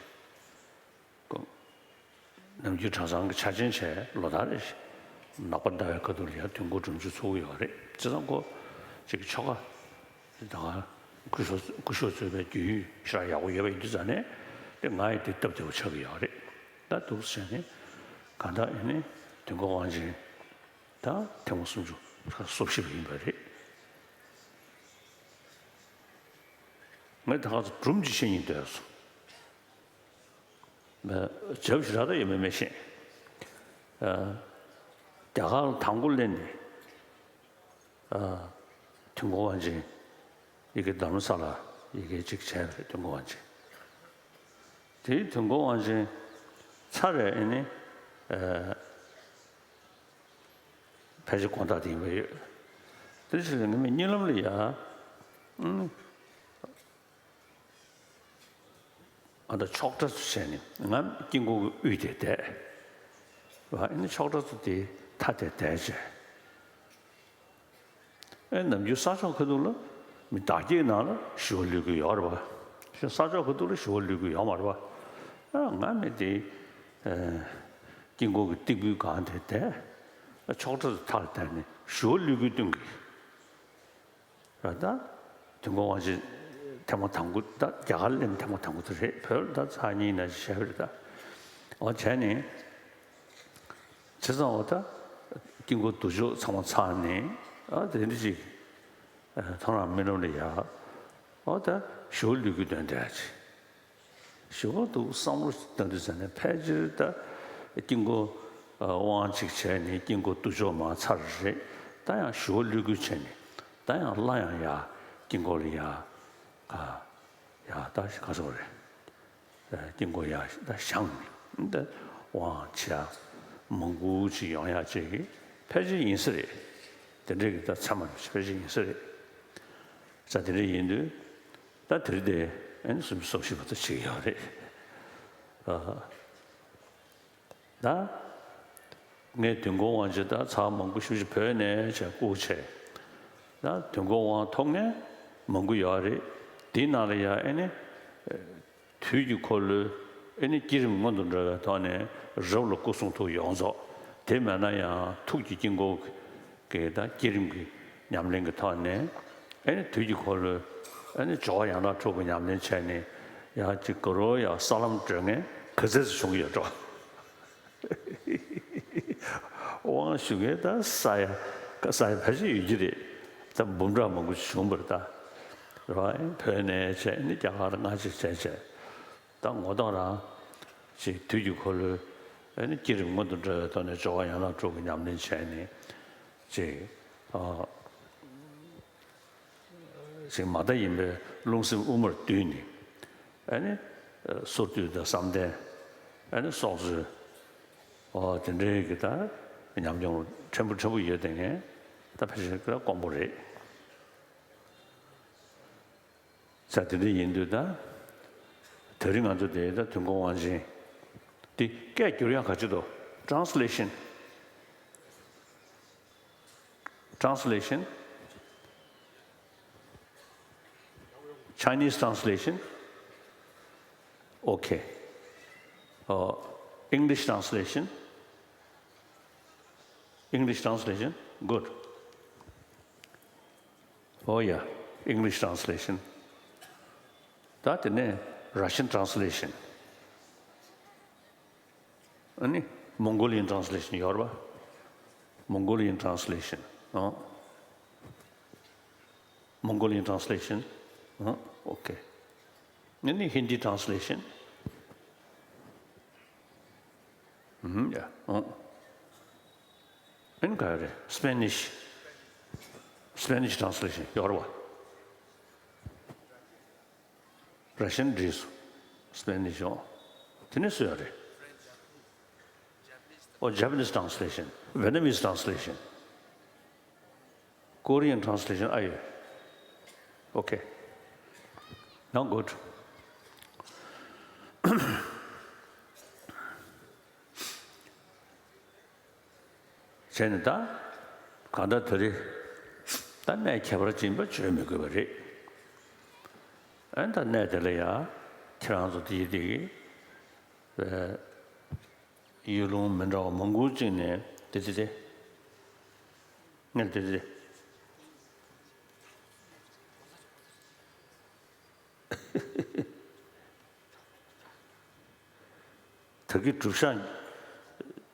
ཀོ། ནམ་རྒྱུན་གྲྭ་ཚང་གི་ཆ་རྐྱེན་བྱས་ལོ་ལྟར་རེ་བཞིན་ནག་པ་ཟླ་བའི་ཁ་ཐུག་ལ་ཡང་དུས་འཁོར་སྒྲུབ་མཆོད་ཚོགས་ཀྱི་ཡོད་རེད། བྱས་ཙང་ཀོ། ཅིག་གི་ཆོ་ག་ད་ག་སྐུ་ཞབས་སྐུ་ཞབས་གཙོས་པའི་རྒྱུན་ཡོད་ཞེ་དྲག་ཡག་པོ་ཡོད་པ་ཡིན་དུས་ཙང་ནས་དེ་ང་ཡི་དེ་སྟབས་བདེ་པོ་ཆགས་ཀྱི་ཡོད་རེད། ད་འདུག་སེ་བྱས་ནས་གང་ལྟར་ཡིན་ནའི་དུས་འཁོར་དབང་ཆེན། ད་ཐེངས་མ་སུམ་ཅུ་སོ་བཞི་པ་ཡིན་པ་རེད། ངས་ད་ག་ཚོད་སྒྲུབ་ཀྱི་བཤད་སྙིང་འདོད་སོང་། མ་བྱབ་ཞིག་ར་ད་ཡོད་མེད་མི་ཤེས། ཨ། རྒྱ་གར་ལ་དང་པོ་སླེབས་ནས། ཨ། དུས་འཁོར་དབང་ཆེན། ཡི་གེ་རྡ་རམ་ས་ལ་ཡི་གེ་གཅིག་བྱས་པ་རེད་དུས་འཁོར་དབང་ཆེན། དེའི་དུས་འཁོར་དབང་ཆེན་ཚར་རེད་ཨེ་ནི། ཨ། ཕལ་ཆེར་དགོང་དག་དེ་ཡིན་པ་ཡོད། དེ་ཕྱིར་ངས་གཉིད་ལམ་ལ་ཡ། ཨང་། ཨ་ད་ཕྱོགས་བྲལ་དུ་བྱས་ནས་ངམ་དཀྱིལ་འཁོར་གྱི་དབུས་དེ་བསྡད། བ་ཨེ་ནི་ཕྱོགས་བྲལ་དུ་དེ་མཐའ་དེ་བསྡད་བྱས། ཨེ་ནམ་རྒྱུན་ས་ཕྱོགས་ཁ་ཐུག་ལ་མི་བདག་བསྐྱེད་ནང་ལ་ཞི་བ་ལུས་ཀྱི་ཡོད་རེད་བ། ས་ཕྱོགས་ཁ་ཐུག་ལ་ཞི་བ་ལུས་ཀྱི་ཡོད་མ་རེད་བ། ཨ་ང་མི་དེ། ཨེ། དཀྱིལ་འཁོར་གྱི་སྟེགས་བུའི་སྒང་དེ་བསྡད། ཕྱོགས་བྲལ་དུ་མཐའ་ལ་བསྡད་ནས་ཞི་བ་ལུས་ཀྱི་སྟེང་གི། ར་ད། དུས་འཁོར་དབང་ཆེན་ཐེངས་མ་དང་པོ་ད་རྒྱ་གར་ལ་ཐེངས་མ་དང་པོ་དེ་རེད། བོད་ལ་ད་ཚར་གཉིས་ན་བྱས་པ་རེད་ད། འོ་བྱས་ནས། བྱས་ཙང་འོ་ད། དཀྱིལ་འཁོར་བསྡུ་ཆོག་ཚང་མ་ཚར་ནས་ཨ་དེ་འདྲ་ཅིག་ཐོ་རངས་རྨི་ལམ་ལ་ཡ། འོ་ད་ཞི་བ་ལུས་ཀྱི་དོན་དེ་ཅིག་ཞི་བ་འདུག་བསམ་བློ་ཞིག་བཏང་དུས་ཙམ་ནས་ཕལ་ཆེར་ད་དཀྱིལ་འཁོར་དབང་གཅིག་བྱས་ནས་དཀྱིལ་འཁོར་བསྡུ་ཆོག་མ་ཚར་རེད། ད་ཡང་ཞི་བ་ལུས་ཀྱི་བྱས་ནས་ད་ཡང་སླར་ཡང་ཡ་དཀྱིལ་འཁོར་ལ་ཡ་ག་ཡ་ད་ག་ཟེར་བ་རེད། དཀྱིལ་འཁོར་ཡ་ད་བཞེངས་ནས་ད་ དབང་བྱེད་ཡག་མང་པོ་ཅིག་ཡོང་ཡག་ཅིག་གི་ཕལ་ཆེར་ཡིན་ས་རེད། དེ་འདྲའི་གི་ད་ཚད་མ་རེད་ཕལ་ཆེར་ཡིན་ས་རེད། ས་དེ་འདྲ་ཡིན་དུས་ད་དེ་རིང་དེ་ཨ་ནི་སུམ་ཅུ་སོ་བཞི་བར་དུ་བྱེད་ཀྱི་ཡོད་རེད། ཨ། ད་ངས་དུས་འཁོར་དབང་ཆེན་ད་ཚར་མང་པོ་ཞེ་པོ་ཅིག་བོད་ནས་བྱས་བསྐུར་བྱས། ད་དུས་འཁོར་དབང་ཐོབ་མཁན་མང་པོ་ཡོད་རེད། དེའི་ནང་ལ་ཡང་ཨ་ནི་དུས་ཀྱི་འཁོར་ལོའི་ཨ་ནི་བསྐྱེད་རིམ་སྔོན་དུ་འགྲོ་བའི་ཐོག་ནས་རབ་ལ་སྐུ་གསུང་ཐུགས་ཡོངས་རྫོགས། དེ་མེད་ན་ཡང་ཐུགས་ཀྱི་དཀྱིལ་འཁོར་གྱི་ད་བསྐྱེད་རིམ་གྱི་ཉམས་ལེན་གྱི་ཐོག་ནས་ཨ་ནི་དུས་ཀྱི་འཁོར་ལོའི་ཨ་ནི་སྦྱོར་བ་ཡང་དག་དྲུག་གི་ཉམས་ལེན་བྱས་ནས་ཡང་ཅིག་ག་རོ་ཡང་ས་ལམ་བགྲོད་མཁན་ག་ཚད་ཅིག་བྱུང་གི་ཡོད་འགྲོ། དབང་ཞུ་མཁན་ད་ས་ཡ་ས་ཡ་ཕལ་ཆེར་ཡོད་ཀྱི་རེད། ད་འབུམ་ཕྲག་མང་པོ་ཞིག་བྱུང་བ་རེད་ད། རེད་བ། བོད་ནས་བྱས་ནས་རྒྱ་གར་སྔ་ཕྱིར་བྱས་བྱས། ད་ངོ་ཐོག་རང་ཅིག་དུས་ཀྱི་འཁོར་ལོའི་ཨ་ནི་བསྐྱེད་རིམ་སྔོན་དུ་འགྲོ་བའི་ཐོག་ནས་སྦྱོར་བ་ཡན་ལག་དྲུག་གི་ཉམས་ལེན་བྱས་ནས་ཅིག་ཨ། ཅིག་མ་མཐའ་ཡིན་པའི་རླུང་སེམས་དབུ་མར་བསྡུས་ནས་ཨ་ནི་སོར་སྡུད་དང་བསམ་གཏན་ཨ་ནི་སྲོག་རྩོལ། ཨོ་དེ་འདྲའི་གི་ད་ཉམས་མྱོང་ཕྲན་བུ་ཕྲན་བུ་ཡོད་དེ་ངས་ད་ཕལ་ཆེར་ཀ་དཀོན་པོ་རེད། ས་དེ་འདྲ་ཡིན་དུས་ད། དེ་རིང་ང་ཚོ་དེ་ད་དུས་འཁོར་དབང་ཆེན། འདི་སྐད་བསྒྱུར་ཡག་ག་ཅི་འདུག Translation. Translation. Chinese translation. Okay. Uh, English translation. English translation. Good. Oh yeah, English translation. ད་དེ་ནས་Russian translation. ཨ་ནི་Mongolian translation ཡོད་རེད་པ། Mongolian translation. ཨོ། Mongolian translation. ཨོ། Okay. ཨ་ནི་Hindi translation. ཨུམ། ཡ། ཨོ། ཨན་ག་རེ། Spanish. Spanish translation ཡོད་རེད་བ། Russian འདྲིས་སོ། Spanish ཡོད། དེ་ནས་སུ་ཡོད་རེད། ཨོ། Japanese translation, Vietnamese translation. Korean translation ཨ་ཡོད། Okay. Now good. བྱས་ནས་ད་གང་ལྟར་དེ་རེད། ད་གནས་ཁྱད་པར་ཅན་པ་བརྗོད་མི་དགོས་པ་རེད། ཨ་ནི་ད་གནས་དེ་ལ་ཡ་ཁྱེད་རང་ཚོ་དེ་ཡི་དེ་གི་ཡུལ་ལུང་མི་འདྲ་བ་མང་པོ་ཅིག་ནས་དེ་དེ་དེ་ངས་དེ་དེ་དེ། ད་གི་སྒྲུབ་ཞག་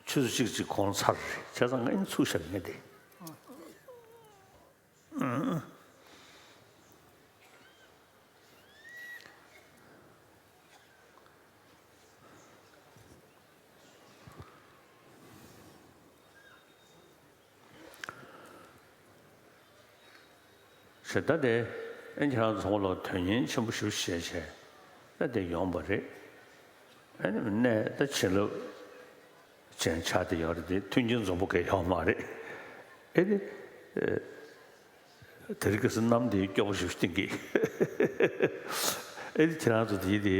ཆུ་ཚོད་གཅིག་གཅིག་གོང་ཚར་རེད། བྱས་ཙང་ང་ཡིན་ཚུགས་ཤག་ངས་དེ། ཞེས་ད་དེ་ཨེ་ཁྱེད་རང་ཚོ་ལ་དོན་སྙིང་ཆེན་པོ་ཞིག་བཤད་བྱས་ད་དེ་ཡོང་བ་རེད། ཨེ་ནི་གནས་ད་བྱིན་རླབས་ཅན་ཆགས་བསྡད་ཡོད་རེད་དེ་མཐུན་རྐྱེན་འཛོམས་པོ་གས་ཡོད་མ་རེད། ཨེ་ནི། དེ་རིང་ཁ་སང་གནམ་དེ་སྐྱོ་པོ་ཞིག་བསྟན་གི། ཨེ་ནི་ཁྱེད་རང་ཚོ་དེ་དེ་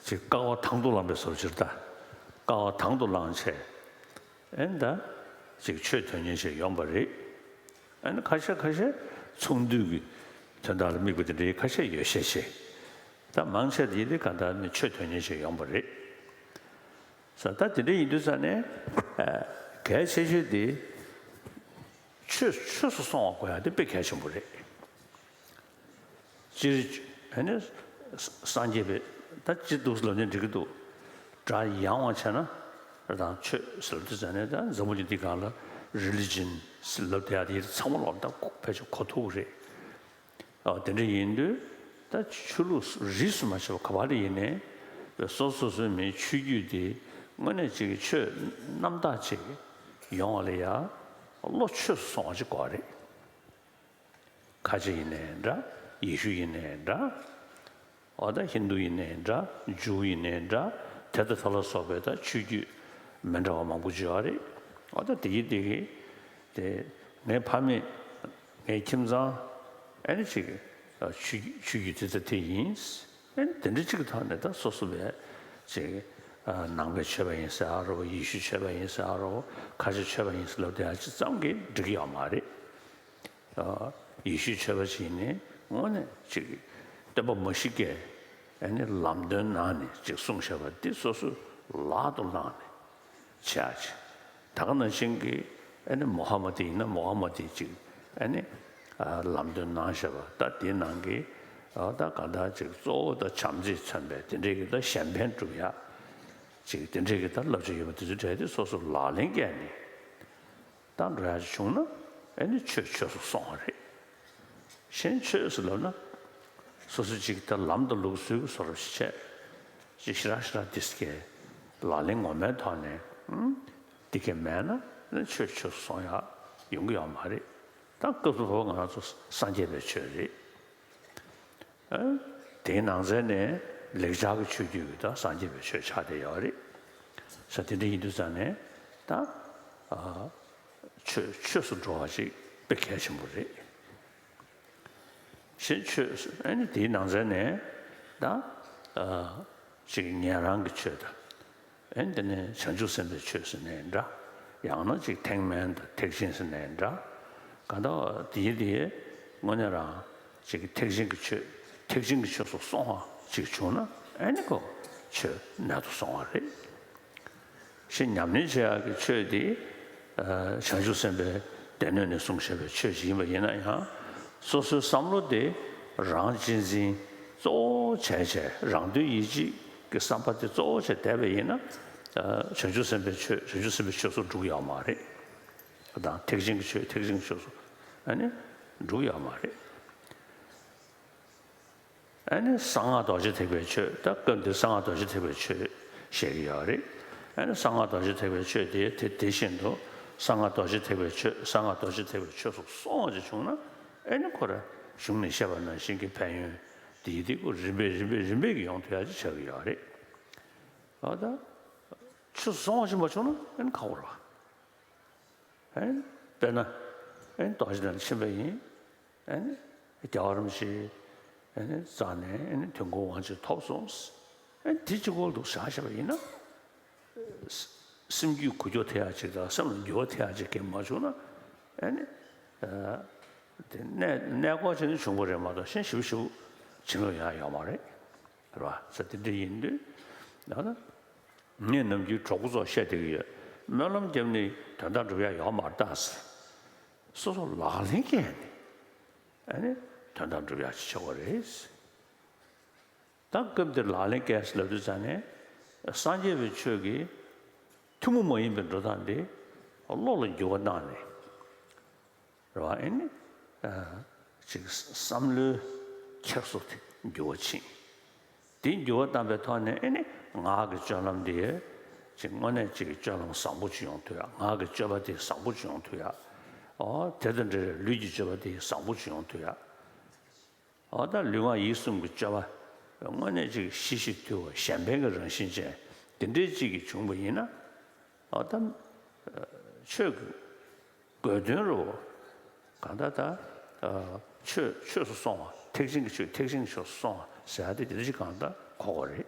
ཅིག་དཀའ་བ་དང་དུ་བླངས་པའི་བཟོ་ཕྱིར་ད། དཀའ་བ་དང་དུ་བླངས་བྱས། ཨེ་ནི་ད་ཅིག་ཆོས་དོན་གཉེར་བྱས་ཡོང་པ་རེད། ཨེ་ནི་ཁ་ཤས་ཁ་ཤས་ཚོང་འདུས་ཀྱི་དོན་དག་ལ་དམིགས་པ་དེ་འདྲའི་ཁ་ཤས་ཡོད་ཤས་ཤིག་ད་མང་ཆེ་དེ་དེ་ག་ད་ནི་ཆོས་དོན་གཉེར་བྱས་ཡོང་པ་རེད། ས་ད་དེ་འདྲ་ཡིན་དུས་ས་ནས་གལ་ཆེ་ཤོས་དེ་ཆོས་ཆོས་སུ་སོང་བ་དགོས་ཡ་དེ་དཔེ་གལ་ཆེན་པོ་རེད། སྤྱིར་ཨ་ནི་སངས་རྒྱས་པའི་ད་སྤྱིར་འདུག་ལབ་ནས་འགྲིག་གི་འདུག་སྒྲ་ཡང་བ་བྱས་ན་ར་དང་ཆོས་ཟེར་དུས་ས་ནས་ད་འཛམ་བུ་གླིང་འདི་སྒང་ལ་religion ལབ་དེ་ཡ་དེ་ཚང་མ་ལོག་ད་ཕལ་ཆེར་གོ་ཐུབ་རེད། ཨ་དེ་འདྲ་ཡིན་དུས་ད་ཆོས་ལུགས་རིས་སུ་མ་ཆད་པ་ག་པ་ལ་ཡིན་ནའི་སོ་སོ་སོའི་མིའི་ཆོས་བརྒྱུད་དེ་དངོས་གནས་ཅིག་གི་ཆོས་རྣམ་དག་ཅིག་ཡོང་བ་ལ་ཡ་བློ་ཆོས་སུ་སོང་བ་ཅིག་དགོས་རེད། ཁ་ཆེ་ཡིན་ནའི་འདྲ། ཡེ་ཤུ་ཡིན་ནའི་འདྲ། འོ་ད་ཧིན་དུ་ཡིན་ནའི་འདྲ། ཇུའུ་ཡིན་ནའི་འདྲ། དེ་དང་དེ་ལ་སོགས་པའི་ད་ཆོས་བརྒྱུད་མི་འདྲ་བ་མང་པོ་ཅིག་ཡོད་རེད། འོ་ད་དེ་གི་དེ་གི་དེ་ངའི་ཕ་མེས་ངའི་ཁྱིམ་ཚང་ཨ་ནི་ཅིག་ཆོས་ཆོས་བརྒྱུད་དེ་ད་དེ་ཡིན། ཨ་ནི་དེ་འདྲ་ཅིག་གི་ཐོག་ནས་ད་སོ་སོ་བས་ཅིག་ནང་པའི་ཆོས་པ་ཡིན་ཟེར་ཨ་རོ། ཡེ་ཤུའི་ཆོས་པ་ཡིན་ཟེར་ཨ་རོ། ཁ་ཆེ་ཆོས་པ་ཡིན་ཟེར་ལབ་བསྡད་ཡ་ཅིག་ཙམ་གྱིས་འགྲིག་གི་ཡོད་མ་རེད། ཡེ་ཤུའི་ཆོས་པ་ཞིག་ནི་དངོས་གནས་ཅིག་སྟོན་པ་མ་ཤི་ཀས་ཨ་ནི་ལམ་སྟོན་གནང་ནས་ཅིག་གསུངས་བཞག་པ་འདི་སོ་སོས་ལག་ཏུ་བླངས་ནས་བྱེད་ཡ་ཅིག་ད་ག་ནང་བཞིན་གྱི་ཨ་ནི་མོ་ཧ་མ་ཏི་ཡིན་ན་མོ་ཧ་མ་ཏི་ཅིག་ཨ་ནི་ལམ་སྟོན་གནང་བཞག་པ་ད་དེའི་ནང་གི་ད་ག་ད་ཅིག་གཙོ་བོ་ད་བྱམས་བརྩེས་མཚོན་པའི་དེ་འདྲའི་གི་ད་གཞན་ཕན་སྒྲུབ་ཡ་ཅིག་དེ་འདྲའི་གི་ད་བསླབ་བྱ་ཡོད་པ་དེ་ཚོའི་གྲས་དེ་སོ་སོ་ལག་ལེན་བཀལ་ནས། ད་འགྲོ་ཡག་ཅིག་བྱུང་ན་ཨ་ནི་ཆོས་ཆོས་སུ་སོང་བ་རེད། གཞན་ཆོས་སུ་ལབ་ན་སོ་སོ་ཅིག་ད་ལམ་དང་ལུགས་སྲོལ་གྱི་བཟོ་འདྲ་ཞིག་བྱས། ཅིག་ཞེ་དྲག་ཞེ་དྲག་དེ་སྐད་ལག་ལེན་ངོ་མའི་ཐོག་ནས་ཨུམ་འདི་གས་མེད་ན་ཨ་ནི་ཆོས་ཆོས་སུ་སོང་ཡག་ཡོང་གི་ཡོད་མ་རེད། ད་སྐབས་སུ་བབ་པ་ང་རང་ཚོ་སངས་རྒྱས་པའི་ཆོས་རེད། ཨ། དེའི་ནང་ཚན་ནས་ལེགས་སྦྱར་གྱི་ཆོས་བརྒྱུད་ཀྱི་ད་སངས་རྒྱས་པའི་ཆོས་ཆགས་བསྡད་ཡོད་རེད། ས་དེ་འདྲ་ཡིན་དུས་ཙང་ནས་ད་ཨ། ཆོས་ཆོས་སུ་འགྲོ་བ་ཞིག་དཔེ་གལ་ཆེན་པོ་རེད། ཞེས་ཆོས་ཨ་ནི་དེའི་ནང་ཚན་ནས་ད་ཨ། ཅིག་ཉན་རང་གི་ཆོས་དང་། ཨེ་འདི་ནས་བྱང་ཆུབ་སེམས་དཔའི་ཆོས་ཟེར་ནའི་འདྲ། ཡང་ན་ཅིག་ཐེག་དམན་དང་ཐེག་ཆེན་ཟེར་ནའི་འདྲ། གང་ལྟར་དེའི་དེའི་དངོས་གནས་རང་ཅིག་ཐེག་ཆེན་གྱི་ཆོས་ཐེག་ཆེན་གྱི་ཆོས་སུ་སོང་བ་ཅིག་བྱུང་ན་ཨེ་ནི་ཁོ་ཆོས་གནད་དུ་སོང་བ་རེད། ཞེས་ཉམས་ལེན་བྱེད་ཡག་གི་ཆོས་དེ་བྱང་ཆུབ་སེམས་དཔའི་སྡེ་སྣོད་ནས་གསུངས་བཞག་པའི་ཆོས་ཅིག་ཡིན་པ་ཡིན་ན་ཡང་། སོ་སོའི་བསམ་བློ་དེ་རང་གཅེས་འཛིན་གཙོ་བོ་བྱས་བྱས་རང་དོན་ཡིད་བྱེད་ཀྱི་བསམ་པ་དེ་གཙོ་བོ་བྱས་བསྡད་པ་ཡིན་ན། བྱང་ཆུབ་སེམས་དཔའི་ཆོས་བྱང་ཆུབ་སེམས་དཔའི་ཆོས་སུ་འགྲོ་གི་ཡོད་མ་རེད། དང་ཐེག་ཆེན་གྱི་ཆོས་ཐེག་ཆེན་གྱི་ཆོས་སུ་ཨ་ནི་འགྲོ་གི་ཡོད་མ་རེད། ཨ་ནི་གསང་སྔགས་རྡོ་རྗེ་ཐེག་པའི་ཆོས་ད་སྐབས་འདིར་གསང་སྔགས་རྡོ་རྗེ་ཐེག་པའི་ཆོས་བཤད་ཀྱི་ཡོད་རེད། ཨ་ནི་གསང་སྔགས་རྡོ་རྗེ་ཐེག་པའི་ཆོས་དེ་དེ་དེ་བཞིན་དུ་གསང་སྔགས་རྡོ་རྗེ་ཐེག་པའི་ཆོས་གསང་སྔགས་རྡོ་རྗེ་ཐེག་པའི་ཆོས་སུ་སོང་བ་ཅིག་བྱུང་ན་ཨ་ནི་ཁོ་ར་གཞུང་ནས་བཤད་པ་ནང་བཞིན་གྱི་ཕན་ཡོན་དེ་ཡི་དེ་ཁོ་རིམ་པས་རིམ་པས་རིམ་པས་ཀྱིས་ཡོང་ཐུབ་ཡག་ཅིག་ཆགས་ཀྱི་ཡོད་རེད། ཨ་ད་ཆོས་སུ་སོང་བ་ཅིག་མ་བྱུང་ན་ཨ་ནི་ཁག་པོ་རེད་བ། ཨེ། དཔེར་ན། ཨེ། རྡོ་རྗེ་གདན་ལ་ཕྱིན་པ་ཡིན། ཨེ། རྒྱལ་བ་རིན་པོ་ཆེ། ཨེ། རྩ་ནས་ཨེ། དོན་ཀུན་དབང་ཆེན་ཐོབ་སོང་། ཨེ། དེ་གཅིག་པོ་འདུག་བཞག་བཞག་པ་ཡིན་ན། སེམས་རྒྱུད་འགུལ་སྐྱོད་ཐེབས་ཡག་ཅིག་དང་སེམས་ལ་འགྱུར་བ་ཐེབས་ཡག་ཅིག་གང་མ་བྱུང་ན། ཨེ། དེ་གནས་གནས་སྐོར་བྱས་ནས་བྱུང་བ་རེད་མ་གཏོགས་གཞན་ཞིབ་ཞིབ་བྱེད་ལོས་ཡག་ཡོད་མ་རེད། རེད་བ། ས་དེ་འདྲ་ཡིན་དུས། ད་ལྟ། ངས་ནམ་རྒྱུན་གྲོགས་པོ་ཚོར་བཤད་བསྡད་ཀྱི་ཡོད། སྨོན་ལམ་བརྒྱབ་ནས་དོན་དག་འགྲུབ་ཡག་ཡོད་མ་རེད་ད་ཟེར། སོ་སོ་ལག་ལེན་བཀལ་ནས་ཨ་ནི་དོན་དག་འགྲུབ་ཡག་ཅིག་ཆགས་ཀྱི་རེད། ད་སྐབས་འདིར་ལག་ལེན་བཀལ་ཟེར་ལབ་དུས་ཙང་ནས་སངས་རྒྱས་པའི་ཆོས་ཀྱི་ཐུན་མོང་མ་ཡིན་པའི་འགྲོ་སྟངས་འདི་བློ་ལ་འགྱུར་བ་བཏང་ནས། རེད་བ། ཨེ་ནི། ཨ། ཅིག་བསམ་བློའི་འཁྱེར་སོ་དེ་འགྱུར་བ་ཕྱིན། དེ་འགྱུར་བ་བཏང་པའི་ཐོག་ནས་ཨེ་ནི་ངག་གི་སྤྱོད་ལམ་དེ་ཅིག་དངོས་གནས་ཅིག་སྤྱོད་ལམ་བཟང་པོ་ཅིག་ཡོང་ཐུབ་ཡག་ངག་གི་སྤྱོད་པ་དེ་བཟང་པོ་ཅིག་ཡོང་ཐུབ་ཡག་འོ་དེ་དང་འབྲེལ་བའི་ལུས་ཀྱི་སྤྱོད་པ་དེ་བཟང་པོ་ཅིག་ཡོང་ཐུབ་ཡག་འོ་ད་ལུས་ངག་ཡིད་གསུམ་གྱི་སྤྱོད་པ་དངོས་གནས་ཅིག་ཞི་ཞིང་དུལ་བ་གཞན་ཕན་གྱི་རང་བཞིན་ཅན་དེ་འདྲའི་ཅིག་གིས་བྱུང་བ་ཡིན་ན། ཨ་ད། ཆོས་ཀྱི་དགོས་དོན་རུ། གང་ལྟར་ད། ཆོས་ཆོས་སུ་སོང་བ་ཐེག་ཆེན་གྱི་ཆོས་ཐེག་ཆེན་གྱི་ཆོས་སུ་སོང་བ་ཟེར་ཡག་དེ་དེ་འདྲ་ཞིག་གང་ལྟར་གོ་དགོས་རེད།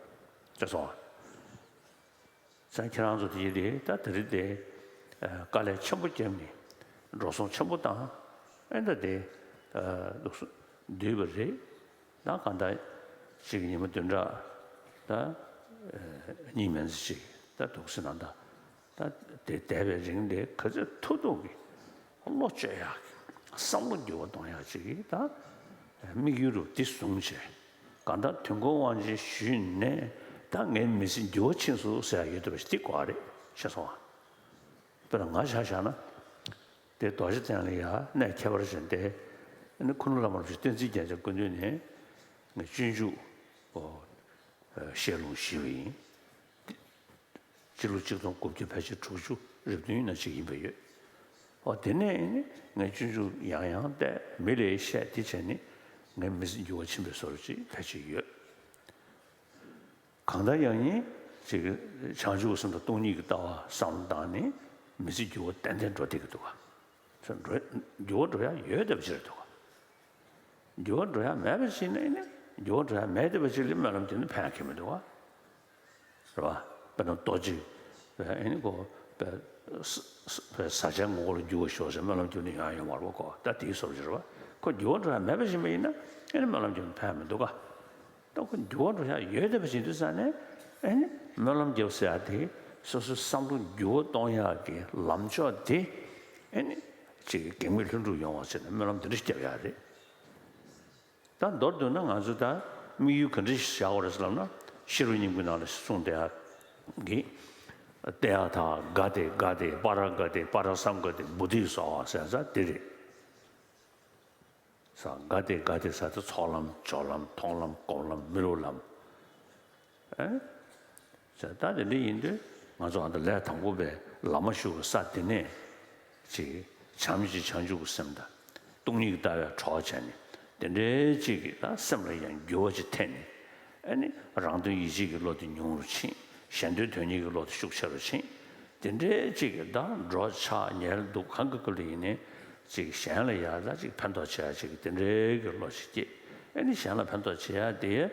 ཅེས་གསུངས་པ། ཙང་ཁྱེད་རང་ཚོ་དེ་དེ་ད་དེ་རིང་དེ། དཀའ་ལས་ཆེན་པོ་བརྒྱབ་ནས་འགྲོ་སོང་ཆེན་པོ་བཏང་། ཨེ་ད་དེ། འདུག་སེ་བསྡུས་པ་རེད། ད་གང་ལྟར་ཅིག་ཉི་མ་བདུན་ཕྲག་ད་གཉིས་མན་ཙམ་ཅིག་ད་འདུག་སེ་ནང་ད་ད་དེ་བསྡད་པའི་རིང་དེ་ག་ཚོད་ཐུབ་ཐུབ་ཀྱིས་བློ་བཅོས་ཡག་གི་བསམ་བློ་འགྱུར་བ་གཏོང་ཡག་ཅིག་གི་ད་དམིགས་ཡུལ་རུ་འདི་བཟུང་བྱས་གང་ལྟར་དོན་ཀུན་དབང་ཆེན་ཞུས་ནས་ད་ངའི་མི་ཚེ་འགྱུར་བ་ཕྱིན་སོང་ཟེར་ཡག་ཡོད་འདུག་པ་ཞིག་འདི་དགོས་རེད་ཤེས་སོང་ཨ། དཔེར་ན་ང་ཆ་བཞག་ན། དེ་རྡོ་རྗེ་གདན་ལ་ཡ་གནས་ཁྱད་པར་ཅན་ཏེ། ཨ་ནི་ཁུ་ནུ་བླ་མ་རིན་པོ་ཆེ་བསྟན་འཛིན་རྒྱལ་མཚན་སྐུ་མདུན་ནས་ངས་སྤྱོད་འཇུག་ཨོ། ཨ། བཤད་ལུང་ཞུས་པ་ཡིན། སྤྱི་ལོ་གཅིག་སྟོང་དགུ་བརྒྱ་ཕལ་ཆེར་དྲུག་ཅུ་རེ་བདུན་ན་ཅིག་ཡིན་པ་ཡོད། ཨོ་དེ་ནས་ཨ་ནི་ངས་སྤྱོད་འཇུག་ཡང་ཡང་བལྟས་མི་ལ་བཤད་དེ་བྱས་ནས་ངའི་མི་ཚེ་འགྱུར་བ་ཕྱིན་པའི་བཟོ་འདྲ་ཅིག་ཕལ་ཆེར་ཡོད། གང་ལྟར་ཡང་ཡིན། ཅིག་བྱང་ཆུབ་སེམས་དང་སྟོང་ཉིད་ཀྱི་ལྟ་བ་བསམ་བློ་བཏང་ནས་མི་ཚེ་འགྱུར་བ་ཏན་ཏན་འགྲོ་བསྡད་ཀྱི་འདུག་ག་འགྲོ་འགྱུར་བ་འགྲོ་ཡ་ཡོད་བསྡད་པ་ཅིག་རེད་འདུག་ག་འགྱུར་བ་འགྲོ་ཡ་མེད་པ་ཅིག་ནི་ནི་འགྱུར་བ་འགྲོ་ཡ་མེད་བསྡད་པ་ཅིག་ལ་སྨོན་ལམ་དེ་ནི་ཕན་ཡ་གང་ཡང་མི་འདུག་ག་རེད་བ། དཔེར་ན་ལྟོ་ཅིག་པའི་ཨེ་ནི་ཁོ་པའི་ས་ཆའི་ངོ་སྐོར་ལ་འགྱུར་བ་ཤོག་ཟེར་སྨོན་ལམ་རྒྱབ་ནས་ཡོང་ཡ་ཡོད་མ་རེད་བ། ཁོ་ད་དེའི་བཟོ་འདྲ་ཅིག་རེད་བ། ཁོ་འགྱུར་བ་འགྲོ་ཡ་མེད་པ་ཅིག་ཡིན་ན་ཨེ་ནི་སྨོན་ལམ་རྒྱབ་ནས་ཕན་ཡ་མི་འདུག་ག་ད་ཁོ་འགྱུར་བ་འགྲོ་ཡ་ཡོད་བསྡད་པ་ཅིག་ཡིན་དུས་ཙང་ནས་ཨེ་ནི་སྨོན་ལམ་རྒྱབ་ཟེར་ཡ་དེ་སོ་སོའི་བསམ་བློ་འགྱུར་བ་གཏོང་ཡག་གི་ལམ་ཕྱོགས་དེ་ཨེ་ནི་ཅིག་གེགས་མེད་ལྷུན་གྲུབ་ཡོང་བ་བྱས་ནས་སྨོན་ལམ་དེ་འདྲ་ཞིག་རྒྱབ་ཡག་རེད། ད་མདོར་བསྡུས་ན་ང་ཚོ་ད་དམིགས་ཡུལ་ག་འདྲ་ཞིག་བཞག་དགོས་རེད་ཟེར་ལབ་ན། ཤེས་རབ་སྙིང་པོའི་ནང་ལ་གསུངས་བསྡད་ཡག་གི། ཏདྱ་ཐཱ། ག་ཏེ་ག་ཏེ་པཱ་ར་ག་ཏེ་པཱ་ར་སཾ་ག་ཏེ་བོ་དྷི་སྭཱ་ཧཱ་ཟེར་ས་དེ་རེད། ས་ག་ཏེ་ག་ཏེ་ཟེར་ཏེ་ཚོགས་ལམ་སྦྱོར་ལམ་མཐོང་ལམ་སྒོམ་ལམ་མི་སློབ་ལམ། ཨེ། ད་དེ་འདྲ་ཡིན་དུས་ང་ཚོ་ཨ་ད་ལས་དང་པོ་པའི་བླ་མ་ཞུ་བའི་ས་དེ་ནས་ཅིག་བྱམས་ཤིང་བྱང་ཆུབ་ཀྱི་སེམས་དང་སྟོང་ཉིད་ཀྱི་ལྟ་བའི་གྲོགས་བྱས་ནས་དེ་འདྲའི་ཅིག་གིས་ད་སེམས་ལ་ཡང་འགྱུར་བ་ཅིག་ཐེབས་ནས་ཨ་ནི་རང་དོན་ཡིད་བྱེད་ཀྱི་བློ་དེ་ཉུང་རུ་ཕྱིན། གཞན་དོན་དོན་གཉེར་གྱི་བློ་དེ་ཤུགས་ཆེ་རུ་ཕྱིན། དེ་འདྲའི་ཅིག་གིས་ད་འགྲོ་འཆག་ཉལ་འདུག་གང་གི་སྐབས་ལ་ཡིན་ནའི་ཅིག་གཞན་ལ་ཡང་ད་ཅིག་ཕན་ཐོགས་བྱེད་ཡ་ཅིག་དེ་འདྲའི་གི་བློ་ཞིག་སྐྱེས། ཨ་ནི་གཞན་ལ་ཕན་ཐོགས་བྱེད་ཡ་དེ།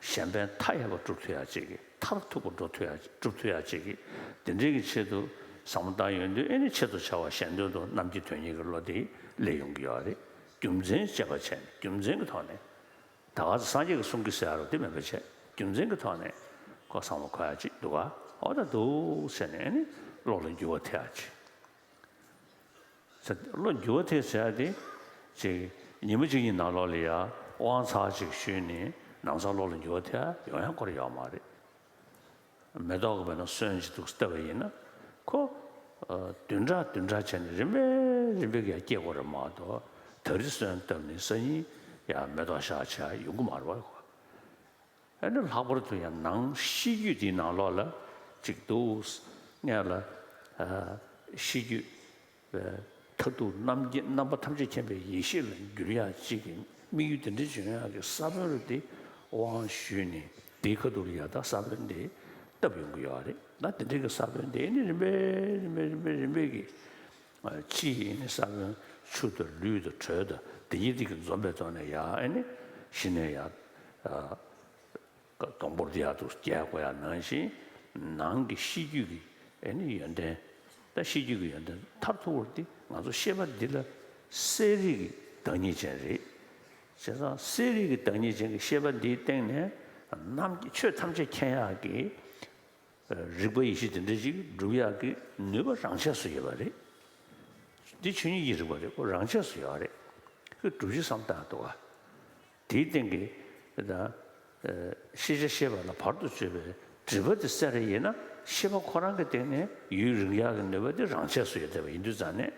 གཞན་ཕན་མཐའ་ཡས་པ་སྒྲུབ་ཐུབ་ཡ་ཅིག་གི་མཐར་ཐུག་པ་འགྲོ་ཐུབ་ཡ་སྒྲུབ་ཐུབ་ཡ་ཅིག་གི་དེ་འདྲའི་གི་ཆེད་དུ་བསམ་བློ་བཏང་ཡོང་དུས་ཨེ་ནི་ཆེད་དུ་བྱ་བ་གཞན་དོན་དུ་རྣམ་མཁྱེན་དོན་གཉེར་གྱི་བློ་དེ་སླེབས་ཡོང་གི་ཡོད་རེད། རྒྱུ་མཚན་དཔྱད་པ་བྱས་ནས་རྒྱུ་མཚན་གྱི་ཐོག་ནས་ད་ག་ཚོད་སངས་རྒྱས་ཀྱི་གསུང་གི་ཟེར་ཡ་རོ་དེ་མེད་པ་བྱས་རྒྱུ་མཚན་གྱི་ཐོག་ནས་ཁོ་བསམ་བློ་འཁོར་ཡ་ཅིག་འདུག་ག་འོ་ད་འདུག་ཟེར་ནས་ཨེ་ནི་བློ་ལ་འགྱུར་བ་ཐེབས་ཡ་ཅིག་བློ་འགྱུར་བ་ཐེབས་ཟེར་ཡ་དེ་ཅིག་ཉི་མ་གཅིག་གཉིས་ནང་ལོགས་ལ་ཡ་དབང་ཚར་ཅིག་ཞུས་ནས་ནང་སང་བློ་ལ་འགྱུར་བ་ཐེབས་ཡ་ཡོང་ཡ་སྐོར་ཡོད་མ་རེད། མེ་ཏོག་གི་བར་ན་སོན་ཅིག་འདུག་བཏབ་པ་ཡིན་ན་ཁོ་བདུན་ཕྲག་བདུན་ཕྲག་བྱས་ནས་རིམ་པས་རིམ་པས་ཀྱི་ཡ་སྐྱེ་དགོས་རེད་མ་གཏོགས་ད་རེས་སོན་བཏབ་ནས་སང་ཉིན་ཡ་མེ་ཏོག་ཤར་བྱས་ཡོང་གི་མ་རེད་བ། ཨ་ནི་ལྷག་པར་དུ་ཡང་ནང་གཤིས་རྒྱུད་དེའི་ནང་ལོགས་ལ་ཅིག་འདུག་སྔོན་ལ་ཨ་གཤིས་རྒྱུད་པའི་མཐར་ཐུག་རྣམ་མཁྱེན་རྣམ་པ་ཐམས་ཅད་མཁྱེན་པའི་ཡེ་ཤེས་ལ་འགྱུར་ཡག་ཅིག་གི་དམིགས་ཡུལ་དེ་འདྲ་བྱུང་ཡག་གི་ས་བོན་རུ་དེ་དབང་ཞུས་ནས་དེའི་ཁ་ཐུག་ལ་ཡ་ད་ས་བོན་དེ་བཏབ་ཡོང་གི་ཡོད་རེད། ད་དེ་འདྲའི་གི་ས་བོན་དེ་ནི་རིམ་པས་རིམ་པས་རིམ་པས་རིམ་པས་ཀྱི་ཕྱིའི་ནི་ས་བོན་ཆུ་དང་ལུད་དང་དྲོད་དང་དེ་ཉིད་དེ་གི་འཛོམས་པའི་ཐོག་ནས་ཡ་ཨེ་ནི་གཞི་ནས་ཡ། སྡོང་པོར་འདི་ཡག་ཏུ་རྒྱས་དགོས་ཡག་ནང་བཞིན་ནང་གི་གཤིས་རྒྱུད་ཀྱི་ཨེ་ནི་ཡོན་ཏན། ད་གཤིས་རྒྱུད་ཀྱི་ཡོན་ཏན་མཐར་ཐུག་པར་འདི་ང་ཚོ་ཤེས་པ་འདི་ལ་གསལ་རིག་གི་བདག་ཉིད་ཅན་རེད། བྱས་ཙང་གསལ་རིག་གི་བདག་ཉིད་ཅན་གྱི་ཤེས་པ་འདིའི་སྟེང་ནས་རྣམ་ཆོས་ཐམས་ཅད་མཁྱེན་ཡག་གི་རིག་པ་ཡེ་ཤེས་དེ་འདྲ་ཅིག་སྒྲུབ་ཡག་གི་ནུས་པ་རང་ཆས་སུ་ཡོད་པ་རེད། འདི་ཆོས་ཉིད་ཀྱི་རིག་པ་རེད། ཁོ་རང་ཆས་སུ་ཡོད་རེད། ཁོས་སྒྲུབ་བྱེད་བསམ་བཏང་འདུག་ག་དེའི་སྟེང་གི་ད་ཤེས་བྱ་ཤེས་པ་ལ་བར་དུ་གཅོད་པའི་སྒྲིབ་པ་དེ་སེལ་རེ་ཡིན་ན་ཤེས་པ་ཁོ་རང་གི་སྟེང་ནས་ཡུན་རིང་ཡག་གི་ནུས་པ་དེ་རང་ཆས་སུ་ཡོད་བསྡད་པ་ཡིན་དུས་ཙང་ནས་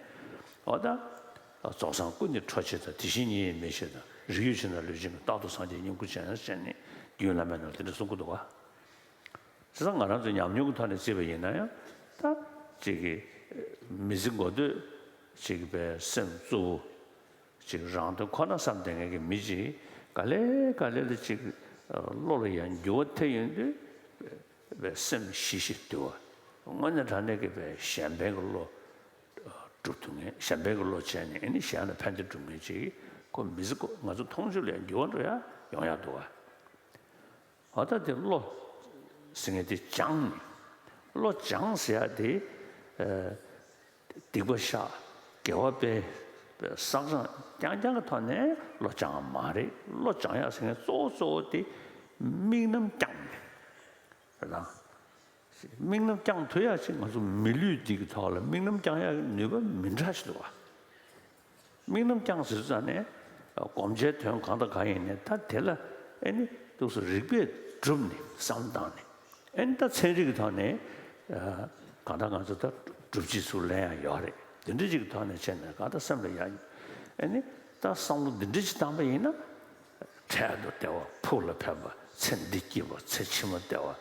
འོ་ད་རྫོགས་སངས་སྐུ་ནི་འཕྲོག་བྱེད་དང་། དེ་བཞིན་ཉིད་ཡིན་མི་ཤེས་དང་། རིགས་ཡོད་ཕྱིར་ན་ལུས་ཅན་གྱི། རྟག་ཏུ་སངས་རྒྱས་བསྙེན་བཀུར་བྱས་ན་བྱས་ནས་རྒྱུད་བླ་མའི་ནང་དེ་འདྲ་གསུང་གི་འདུག་ག་བྱས་ཙང་ང་རང་ཚོ་ཉམས་མྱོང་གི་ཐོག་ནས་བརྩིས་པ་ཡིན་ན་ཡང་ད་ཅིག་གི་མི་ཚེ་འགོ་སྟོད་ཅིག་པའི་སེམས་གཙོ་བོ་ཅིག་རང་དོན་ཁོ་ན་བསམ་བསྡད་མཁན་གྱི་མི་ཅིག་ག་ལེ་ག་ལེ་ལ་ཅིག་བློ་ལ་ཡང་འགྱུར་བ་ཐེབས་ཡོང་དུས་པའི་སེམས་ཞི་ཞིང་དུལ་བ། དངོས་གནས་དྲང་གནས་ཀྱི་པའི་གཞན་ཕན་གྱི་བློ་སྒྲུབ་ཐུབ་མཁན། གཞན་ཕན་གྱི་བློ་བྱས་ནས་ཨ་ནི་གཞན་ལ་ཕན་བདེ་སྒྲུབ་མཁན་ཅིག་ཁོ་མི་ཚེ་ཁོ་ང་ཚོ་མཐོང་ཆོས་ལ་ཡང་འགྱུར་བ་འགྲོ་ཡ་ཡོང་ཡ་འདུག་བ། འོ་ད་དེ་བློ་ཟེར་མཁན་དེ་སྦྱངས་ནས། བློ་སྦྱངས་ཟེར་ཡ་དེ་ཨ་སྡིག་པ་བཤགས། དགེ་བ་སྤེལ། བསགས་སྦྱང་རྐྱང་རྐྱང་གི་ཐོག་ནས་བློ་སྦྱངས་པ་མ་རེད། བློ་སྦྱང་ཡ་ཟེར་མཁན་གཙོ་བོ་གཙོ་བོ་དེ་དམིགས་རྣམ་བསྐྱངས་ནས་རེད་ད། དམིགས་རྣམ་བསྐྱངས་ཐུབ་ཡ་ཅིག་ང་ཚོ་མི་ལུས་འདི་གི་ཐོག་ལ་དམིགས་རྣམ་བསྐྱང་ཡ་གི་ནུས་པ་མི་འདྲ་ཞིག་འདུག་བ། དམིགས་རྣམ་བསྐྱངས་ཟེར་ཙང་ནས་སྒོམ་བྱའི་དོན་གང་དང་གང་ཡིན་ནའི་ད་དེ་ལ་ཨེ་ནི་འདུག་སེ་རིག་པས་བསྒྲུབས་ནས་བསམ་བཏང་ནས་ཨེ་ནི་ད་ཚན་རིག་གི་ཐོག་ནས་གང་ལྟར་ང་ཚོ་ད་སྒྲུབ་བྱེད་ཚུར་ལེན་ཡ་ཡོད་རེད། འདི་འདྲ་ཅིག་གི་ཐོག་ནས་བྱས་ནས་གང་ལྟར་སེམས་ལ་ཡ་ཨེ་ནི་ད་བསམ་བློ་འདི་འདྲ་ཅིག་བཏང་པ་ཡིན་ན། འཕྲལ་དུ་བདེ་བ་ཕུགས་ལ་ཕན་པ། ཚེ་འདི་སྐྱིད་པ་ཚེ་ཕྱི་མ་བདེ་བ།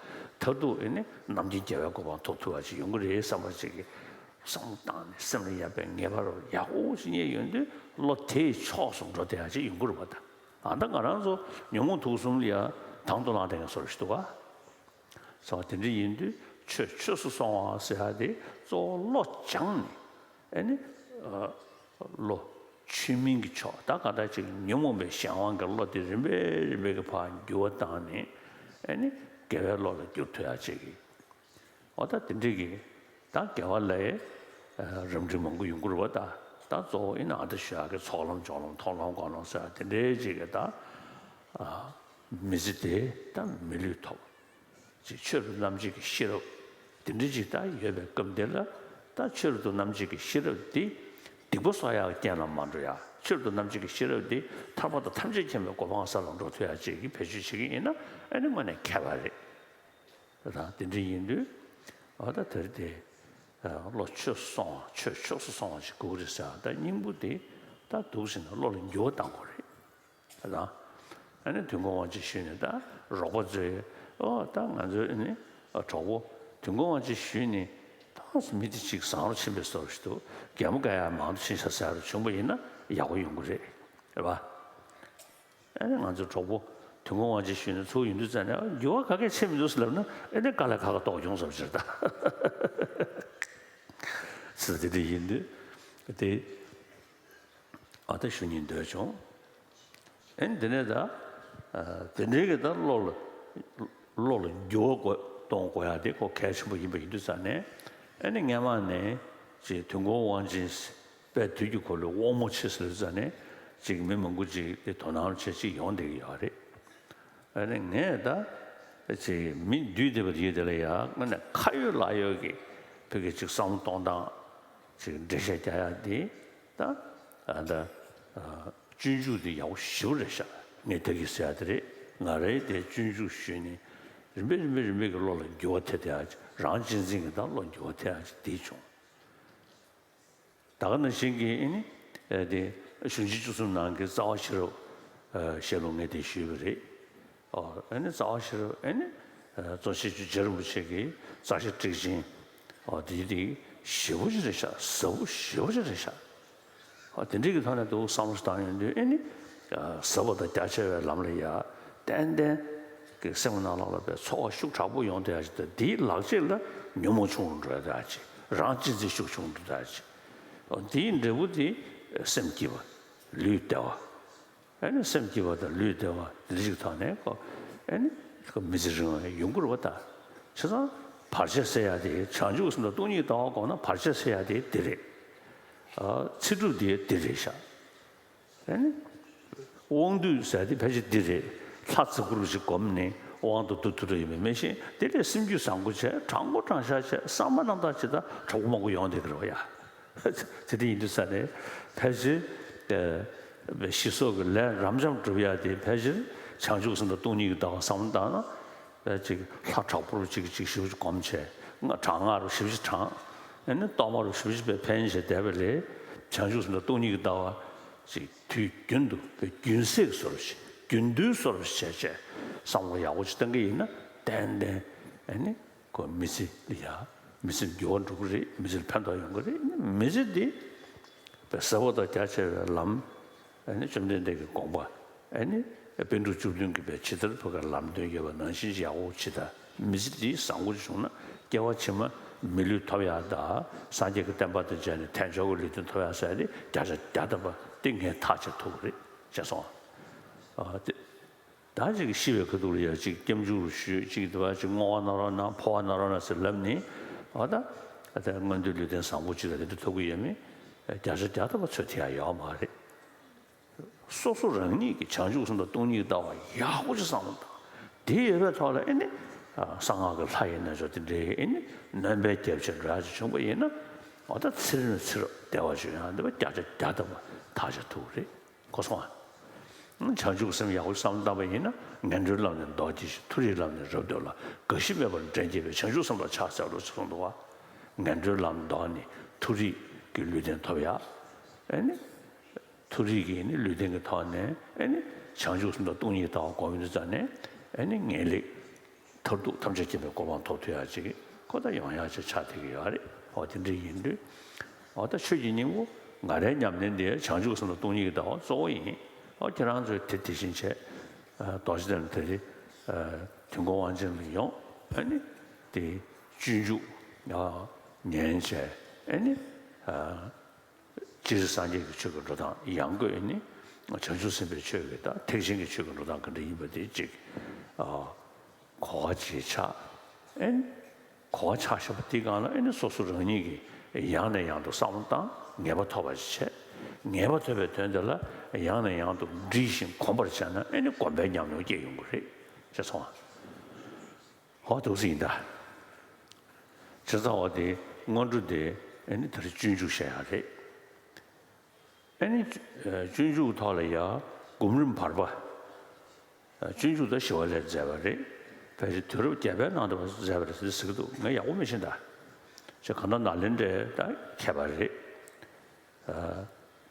མཐར་ཐུག་ཨེ་ནི་རྣམ་མཁྱེན་རྒྱལ་བའི་གོ་འཕང་ཐོབ་ཐུབ་པ་ཅིག་ཡོང་གི་རེད་བསམ་པ་ཅིག་གི་བསམ་བློ་བཏང་ནས་སེམས་ལ་ཡ་པའི་ངེས་པ་རུ་ཡག་པོ་ཞིག་རྙེད་ཡོང་དུས་བློ་དེའི་ཕྱོགས་སུ་འགྲོ་བསྡད་ཡ་ཅིག་ཡོང་གི་རེད་པ། ད་ཨ་ད་ང་རང་ཚོ་ཉོན་མོངས་དུག་གསུམ་ལ་ཡ་དང་དུ་བླངས་བསྡད་མཁན་བཟོ་འདྲ་ཞིག་འདུག་ག་ཟེར་བ་དེ་འདྲ་ཡིན་དུས་ཆོས་ཆོས་སུ་སོང་བ་ཟེར་ཡ་དེ་གཙོ་བོ་བློ་སྦྱངས་ནས། ཨེ་ནི། བློ་ཆོས་མིན་གྱི་ཕྱོགས། ད་ག་འདྲ་ཅིག་ཉོན་མོངས་པའི་གཞན་དབང་གི་བློ་དེ་རིམ་པས་རིམ་པས་ཀྱི་ཕར་འགྱུར་བ་བཏང་ནས། ཨེ་ནི་དགེ་བའི་བློ་ལ་བསྒྱུར་ཐུབ་ཡ་ཅིག་གི། འོ་ད་དེ་འདྲ་གི། ད་དགེ་བ་ལས་རབ་འབྲིང་མང་པོ་ཡོང་གི་རེད་བ། ད་ད་གཙོ་བོ་ཨེ་ནི་ཨ་ད་ཞུ་ཡ་གི་ཚོགས་ལམ་སྦྱོར་ལམ་མཐོང་ལམ་སྒོམ་ལམ་ཟེར་ཡ་དེ་འདྲའི་ཅིག་གི་ད། མི་ཚེ་དེ་ད་མི་ལུས་ཐོབ། ཅིག་ཆོས་རབ་ཏུ་རྣམ་འབྱེད་ཀྱི་ཤེས་རབ་དེ་འདྲ་ཅིག་ད་ཡོད་པའི་སྐབས་འདི་ལ། ད་ཆོས་རབ་ཏུ་རྣམ་འབྱེད་ཀྱི་ཤེས་རབ་འདི་སྡིག་པ་གསོག་ཡག་གི་རྐྱེན་ལ་མ་འགྲོ་ཡ། ཆོས་རབ་ཏུ་རྣམ་འབྱེད་ཀྱི་ཤེས་རབ་འདི་ཐར་པ་དང་ཐམས་ཅད་མཁྱེན་པའི་གོ་འཕང་ས་ལ་འགྲོ་ཐུབ་ཡ་ཅིག་གི་བེད་སྤྱོད་བྱེད་ཀྱི་ཡིན་ན། ཨ་ནི་དངོས་གནས་མཁས་པ་རེད། ད་དེ་འདྲ་ཡིན་དུས། ཨ་ད་དེར་དེ། བློ་ཆོས་སུ་སོང་བ། ཆོས་ཆོས་སུ་སོང་བ་ཞིག་དགོས་ཀྱི་རེད་ཟེར་ཡ། ད་སྙིང་པོ་དེ་ད་འདུག་ཟེར་ན་བློ་ལ་འགྱུར་བ་གཏང་དགོས་རེད། ད་ཨ་ནི་དུས་འཁོར་དབང་ཆེན་ཞུས་ནས་ད་རོགས་པ་ཚོས། ཨོ་ད་ང་ཚོའི་ཨ་ནི་གྲོགས་པོ་དུས་འཁོར་དབང་ཆེན་ཞུས་ནས། ད་མི་དེ་ཅིག་བཟང་རུ་ཕྱིན་པའི་བཟོ་འདྲ་ཞིག་འདུག་རྒན་མོ་ག་ཡ་མང་དུ་ཕྱིན་ཤག་ཟེར་ཡ་རུ་བྱུང་པ་ཡིན་ན་ཡག་པོ་ཡོང་གི་རེད། རེད་པ། ཨ་ནི་ང་ཚོའི་གྲོགས་པོ་དུས་འཁོར་དབང་ཆེན་ཞུས་ནས་ཚུར་ཡོང་དུས་ཙམ་ནས། ཨ་འགྱུར་བ་ག་གེ་ཕྱིན་མི་འདུག་ཟེར་ལབ་ན། ཨ་ནི་དཀའ་ལས་ཁག་ཁག་རྟོགས་བྱུང་བསམ་ཕྱིར་ད། ཚུལ་དེ་འདྲ་ཡིན་དུས་དེ། ཨ་ད་ཞུ་སྙིང་འདོད་བྱུང་། ཨ་ནི་དེ་ནས་ད། ཨ་དེ་འདྲའི་གི་ད་བློ་ལ། བློ་ལ་འགྱུར་བ་གཏོང་དགོས་ཡ་དེ་ཁོ་གལ་ཆེན་པོ་ཡིན་པ་ཡིན་དུས་ཙམ་ནས། ཨ་ནི་སྔན་མ་ནས་ཅིག་དུས་འཁོར་དབང་ཆེན་དཔལ་དུས་ཀྱི་འཁོར་ལོའི་དབང་མོ་ཆེ་ཟེར་ཙམ་ནས་ཅིག་མི་མང་པོ་ཅིག་དེ་དོ་སྣང་བྱེད་ཅིག་ཡོང་བསྡད་ཀྱི་ཡོད་རེད། ཨ་ནི་ངས་ད་ཅིག་མི་འདུས་བསྡད་པ་དེ་ཡོད་དེ་ལ་ཡ། དངོས་གནས་ཁ་ཡོད་ལག་ཡོད་ཀྱི་བོད་ཀྱི་ཅིག་བསམ་བློ་གཏོང་སྟངས་ཅིག་འགྲེལ་བཤད་རྒྱག་ཡ་དེ། ད་ཨ་ད། སྤྱོད་འཇུག་དེ་ཡག་པོ་ཞེ་པོ་རེད་ཤག་ངས་ད་གིན་ཟེར་ཡ་དེ་རེད། ང་རའི་དེ་སྤྱོད་འཇུག་ཞུས་ནས་རིམ་པས་རིམ་པས་རིམ་པས་ཀྱི་བློ་ལ་འགྱུར་བ་ཐེབས་བསྡད་ཡ་ཅིག་རང་གཅེས་འཛིན་གྱི་ད་བློ་འགྱུར་བ་ཐེབས་ཡ་ཅིག་དེ་བྱུང་། ད་ག་ནང་བཞིན་གྱི་ཨེ་ནི། ཨེ་དེ་གཞུང་ཆེན་བཅུ་གསུམ་ནང་གི་རྩ་བ་ཤེས་རབ། ཨ་ཞལ་ལུང་ངས་དེ་ཞུས་པ་རེད། ཨོ་ཨེ་ནི་རྩ་བ་ཤེས་རབ། ཨེ་ནི། ཨ་རྫོགས་ཆེན་རྗེ་རིན་པོ་ཆེ་གི་རྩ་ཤེ་ཊཱིཀ་ཆེན། ཨོ་དེ་དེ་ཞེ་པོ་ཅིག་རེད་ཤག་ཟབ་པོ་ཞེ་པོ་ཅིག་རེད་ཤག་ཨོ་དེ་འདྲའི་གི་ཐོག་ནས་འདུག་བསམ་བློ་བཏང་ཡོང་དུས། ཨེ་ནི། ཨ་ཟབ་པ་དང་རྒྱ་ཆེ་བའི་ལམ་ལ་ཡ་ཏན་ཏན་གྱི་སེམས་ནང་ལོགས་ལ་དཔེ་ཚོར་བ་ཤུགས་དྲག་པོ་ཡོང་བསྡད་ཡ་ཅིག་དང་། དེའི་ལག་རྗེས་ལ་ཉོན་མོངས་ཆུང་རུ་འགྲོ་ཡ་ཅིག་རང་གཅེས་འཛིན་ཤུགས་ཆུང་རུ་འགྲོ་ཡ་ཅིག་ཨོ་དེའི་འབྲས་བུ་དེ་སེམས་སྐྱིད་པ། ལུས་བདེ་བ། ཨ་ནི་སེམས་སྐྱིད་པ་དང་ལུས་བདེ་བ་དེ་འདྲ་ཞིག་ཐོག་ནས་ཁོ། ཨ་ནི་ཁོ་མི་ཚེ་རིང་བ་ཡོང་གི་རེད་པ། ད་བྱས་ཙང་བར་ཆད་སེལ་ཡ་དེ། བྱང་ཆུབ་སེམས་དང་སྟོང་ཉིད་ཀྱི་ལྟ་བ་སྒོམ་ན་བར་ཆད་སེལ་ཡ་དེ་དེ་རེད། ཨ་ཚེ་སྒྲུབ་དེ་དེ་རེད་ཤག་ཨ་ནི་དབང་སྡུད་ཟེར་ཡ་དེ་ཕལ་ཆེར་དེ་རེད། ལྷ་རྫིག་པོ་རུ་ཞིག་བསྒོམས་ནས་དབང་དུ་བསྡུ་ཐུབ་རེ་ཡོད་མེད་མི་ཤེས། དེ་ལས་སེམས་རྒྱུད་བཟང་པོ་བྱས། དྲང་པོ་དྲང་བཞག་བྱས། བསམ་པ་རྣམ་དག་བྱེད་ད་གྲོགས་པོ་མང་པོ་ཡོང་བསྡད་ཀྱི་རེད་པ་ཡ། དེ་འདྲ་ཡིན་དུས་ཙ་ནས་ཕལ་ཆེར། ཨ་ཞིག་སོགས་ཀྱི་ལས་རབ་འབྱམས་སྒྲུབ་ཡ་དེ་ཕལ་ཆེར་བྱང་ཆུབ་སེམས་དང་སྟོང་ཉིད་ཀྱི་ལྟ་བ་བསམ་བློ་བཏང་ན། ཨ་ཅིག་ལྷ་དྲག་པོ་རུ་ཅིག་ཅིག་ཞེ་པོ་ཅིག་བསྒོམས་བྱས། སྔགས་དྲག་སྔགས་རུ་ཞེ་པོ་ཅིག་བགྲངས། ཨ་ནི་གཏོར་མ་རུ་ཞེ་པོ་ཅིག་དཔེ་འཕེན་བྱས་བསྡད་པ་ལས། བྱང་ཆུབ་སེམས་དང་སྟོང་ཉིད་ཀྱི་ལྟ་བ་ཅིག་དུས་རྒྱུན་དུ་རྒྱུན་སྲས་ཀྱི་བཟོ་འདྲ་ཞིག་རྒྱུན་དུ་བཟོ་འདྲ་ཞིག་བྱས་བྱས་བསམ་བློ་ཡག་པོ་ཅིག་བཏང་གི་ཡིན་ན། ཏན་ཏན་ཨ་ནི་ཁོ་མི་ཚེ་ལ་ཡ། མི་ཚེ་འགྱུར་བ་འགྲོ་གི་རེད། མི་ཚེ་ལ་ཕན་ཐོགས་ཡོང་གི་རེད། མི་ཚེ་འདི་དཔེ་ཟབ་པ་དང་རྒྱ་ཆེ་བའི་ལམ། ཨ་ནི་བཅོམ་ལྡན་འདས་ཀྱི་དགོངས་པ། ཨ་ནི་པཎ་གྲུབ་བཅུ་བདུན་གྱིས་དཔེ་ཇི་ལྟར་བོད་ཀྱི་ལམ་སྟོན་ཡོད་པ་ནང་བཞིན་ཅིག་ཡག་པོ་བྱེད་ད། མི་ཚེ་འདི་བཟང་པོ་ཅིག་བྱུང་ན། སྐྱེ་བ་ཕྱི་མ་མི་ལུས་ཐོབ་ཡག་དང་། སངས་རྒྱས་ཀྱི་བསྟན་པ་དང་མཇལ་ནས་དལ་འབྱོར་གྱི་ལུས་རྟེན་ཐོབ་ཡག་ཟེར་ཡ་དེ་བརྒྱ་ཆ་བརྒྱ་ཐམ་པ་དེ་ངས་ཐག་བཅད་ཐུབ་ཀྱི་རེད་བྱས་སོང་། ཨ་དེ། ད་ཅིག་ཤི་བའི་ཁ་ཐུག་ལ་ཡ་ཅིག་སྐྱབས་འཇུག་རུ་ཞུས། ཅིག་དེ་བ་ཅིག་བསྔོ་བ་གནང་རོགས་གནང་། འཕོ་བ་གནང་རོགས་གནང་ཟེར་ལབ་ནས། འོ་ད་ཨ་ད་མངོན་མཐོའི་ལུས་རྟེན་བཟང་པོ་ཅིག་ལ་དེ་འདྲ་ཐོབ་ཀྱི་ཡོད་མེད་བརྒྱ་ཆ་བརྒྱ་ཐམ་པ་ཚོད་ཐིག་ཡ་ཡོད་མ་རེད། སོ་སོ་རང་ཉིད་ཀྱི་བྱང་ཆུབ་སེམས་དང་སྟོང་ཉིད་ཀྱི་ལྟ་བ་ཡག་པོ་ཅིག་བསམ་བློ་བཏང་། དེ་ཡོད་པའི་ཐོག་ལ་ཨེ་ནི་གསང་སྔགས་ཀྱི་ལྷ་ཡི་རྣལ་འབྱོར་དེ་འདྲའི་ཨེ་ནི་སྣོན་པ་རྒྱབ་བྱས་འགྲོ་ཡག་ཅིག་བྱུང་པ་ཡིན་ན། འོ་ད་ཚེ་རིང་ཚེ་རབས་བདེ་བ་ཅིག་ཡོང་ཡག་འདི་བ་བརྒྱ་ཆ་བརྒྱ་ཐམ་པ་ཐག་བཅད་ཐུབ་ཀྱི་རེད། གོ་སོང་ང་། བྱང་ཆུབ་སེམས་ཡག་པོ་བསམ་བློ་བཏང་པ་ཡིན་ན། ངན་འགྲོའི་ལམ་ནས་ལྡོག་སྐྱེ་ཞིང་། མཐོ་རིས་ལམ་ནས་རབ་འདོད་ལ། རྒ་ཤི་མེད་པར་འདྲེན་བྱེད་པའི། བྱང་ཆུབ་སེམས་དཔའ་ཕྱག་འཚལ་ལོ་ཟེར་གསུངས་འདུག་བ། ངན་འགྲོའི་ལམ་ལྡོག་ནས་མཐོ་རིས་ཀྱི་ལུས་རྟེན་ཐོབ་ཡག་ཨེ་ནི། མཐོ་རིས་ཀྱི་ཨེ་ནི་ལུས་རྟེན་གྱི་ཐོག་ནས་ཨེ་ནི་བྱང་ཆུབ་སེམས་དང་སྟོང་ཉིད་ཀྱི་ལྟ་བ་སྒོམ་ཡོང་དུས་ཙ་ནས། ཨེ་ནི་ངེས་ལེགས་མཐར་ཐུག་ཐམས་ཅད་མཁྱེན་པའི་གོ་འཕང་ཐོབ་ཐུབ་ཡག་ཅིག་ཁོ་ད་ཡོང་ཡག་ཅིག་ཆགས་བསྡད་ཀྱི་ཡོད་རེད། འོ་དེ་འདྲ་ཡིན་དུས། འོ་ད་ཆོས་ཀྱི་སྙིང་པོ་ང་རའི་ཉམས་ལེན་འདི་བྱང་ཆུབ་སེམས་དང་སྟོང་ཉིད་ཀྱི་ལྟ་བ་གཙོ་བོ་ཡིན། འོ་ཁྱེད་རང་ཚོས་དེ་དེ་བཞིན་བྱས། རྡོ་རྗེ་གདན་ལ་དེ་རིང་དུས་འཁོར་དབང་ཆེན་ལ་ཡོང་། ཨ་ནི་དེ་སྤྱོད་འཇུག་ཉན་བྱས། ཨ་ནི་སྤྱིར་སངས་རྒྱས་ཀྱི་ཆོས་ཀྱི་འགྲོ་སྟངས་ཡང་སྒོས་ནི་བྱང་ཆུབ་སེམས་དཔའི་ཆོས་ཀྱི་ད་ཐེག་ཆེན་གྱི་ཆོས་ཀྱི་འགྲོ་སྟངས་ག་འདྲ་ཡིན་པ་དེ་གཅིག་གོ་བ་ཅིག་ཆགས། ཨ་ནི་གོ་བ་ཆགས་བཞག་པ་དེའི་སྒང་ལ་ཨ་ནི་སོ་སོ་རང་ཉིད་ཀྱིས་ཡང་ནས་ཡང་དུ་བསམ་བློ་བཏང་། ངེས་པ་ཐོབ་པ་ཞིག་བྱས། ངེས་པ་ཐོབ་པའི་དོན་དེ་ལ་ཡང་ནས་ཡང་དུ་འདྲིས་ཤིང་གོམས་པར་བྱས་ན་ཨ་ནི་གོམས་པའི་ཉམས་མྱོང་སྐྱེ་ཡོང་གི་རེད། ཤེས་སོང་ཨ། འོ་འདུག་སེ་ཡིན་ད། བྱས་ཙང་འོ་དེ་སྔོན་འགྲོ་དེ་ཨ་ནི་ད་རེས་སྤྱོད་འཇུག་བཤད་ཡག་རེད། ཨ་ནི་སྤྱོད་འཇུག་ཐོག་ལ་ཡང་སྒོམ་རིམ་བར་པ། སྤྱོད་འཇུག་ད་ཞི་བ་ལྷས་མཛད་པ་རེད། ཕལ་ཆེར་དུས་རབས་བརྒྱད་པའི་ནང་དུ་མཛད་པ་རེད་ཟེར་གྱི་འདུག་ངས་ཡག་པོ་མི་ཤེས་ད། ཅེས་གང་ལྟར་ནཱ་ལེནྡྲའི་ད་མཁས་པ་རེད།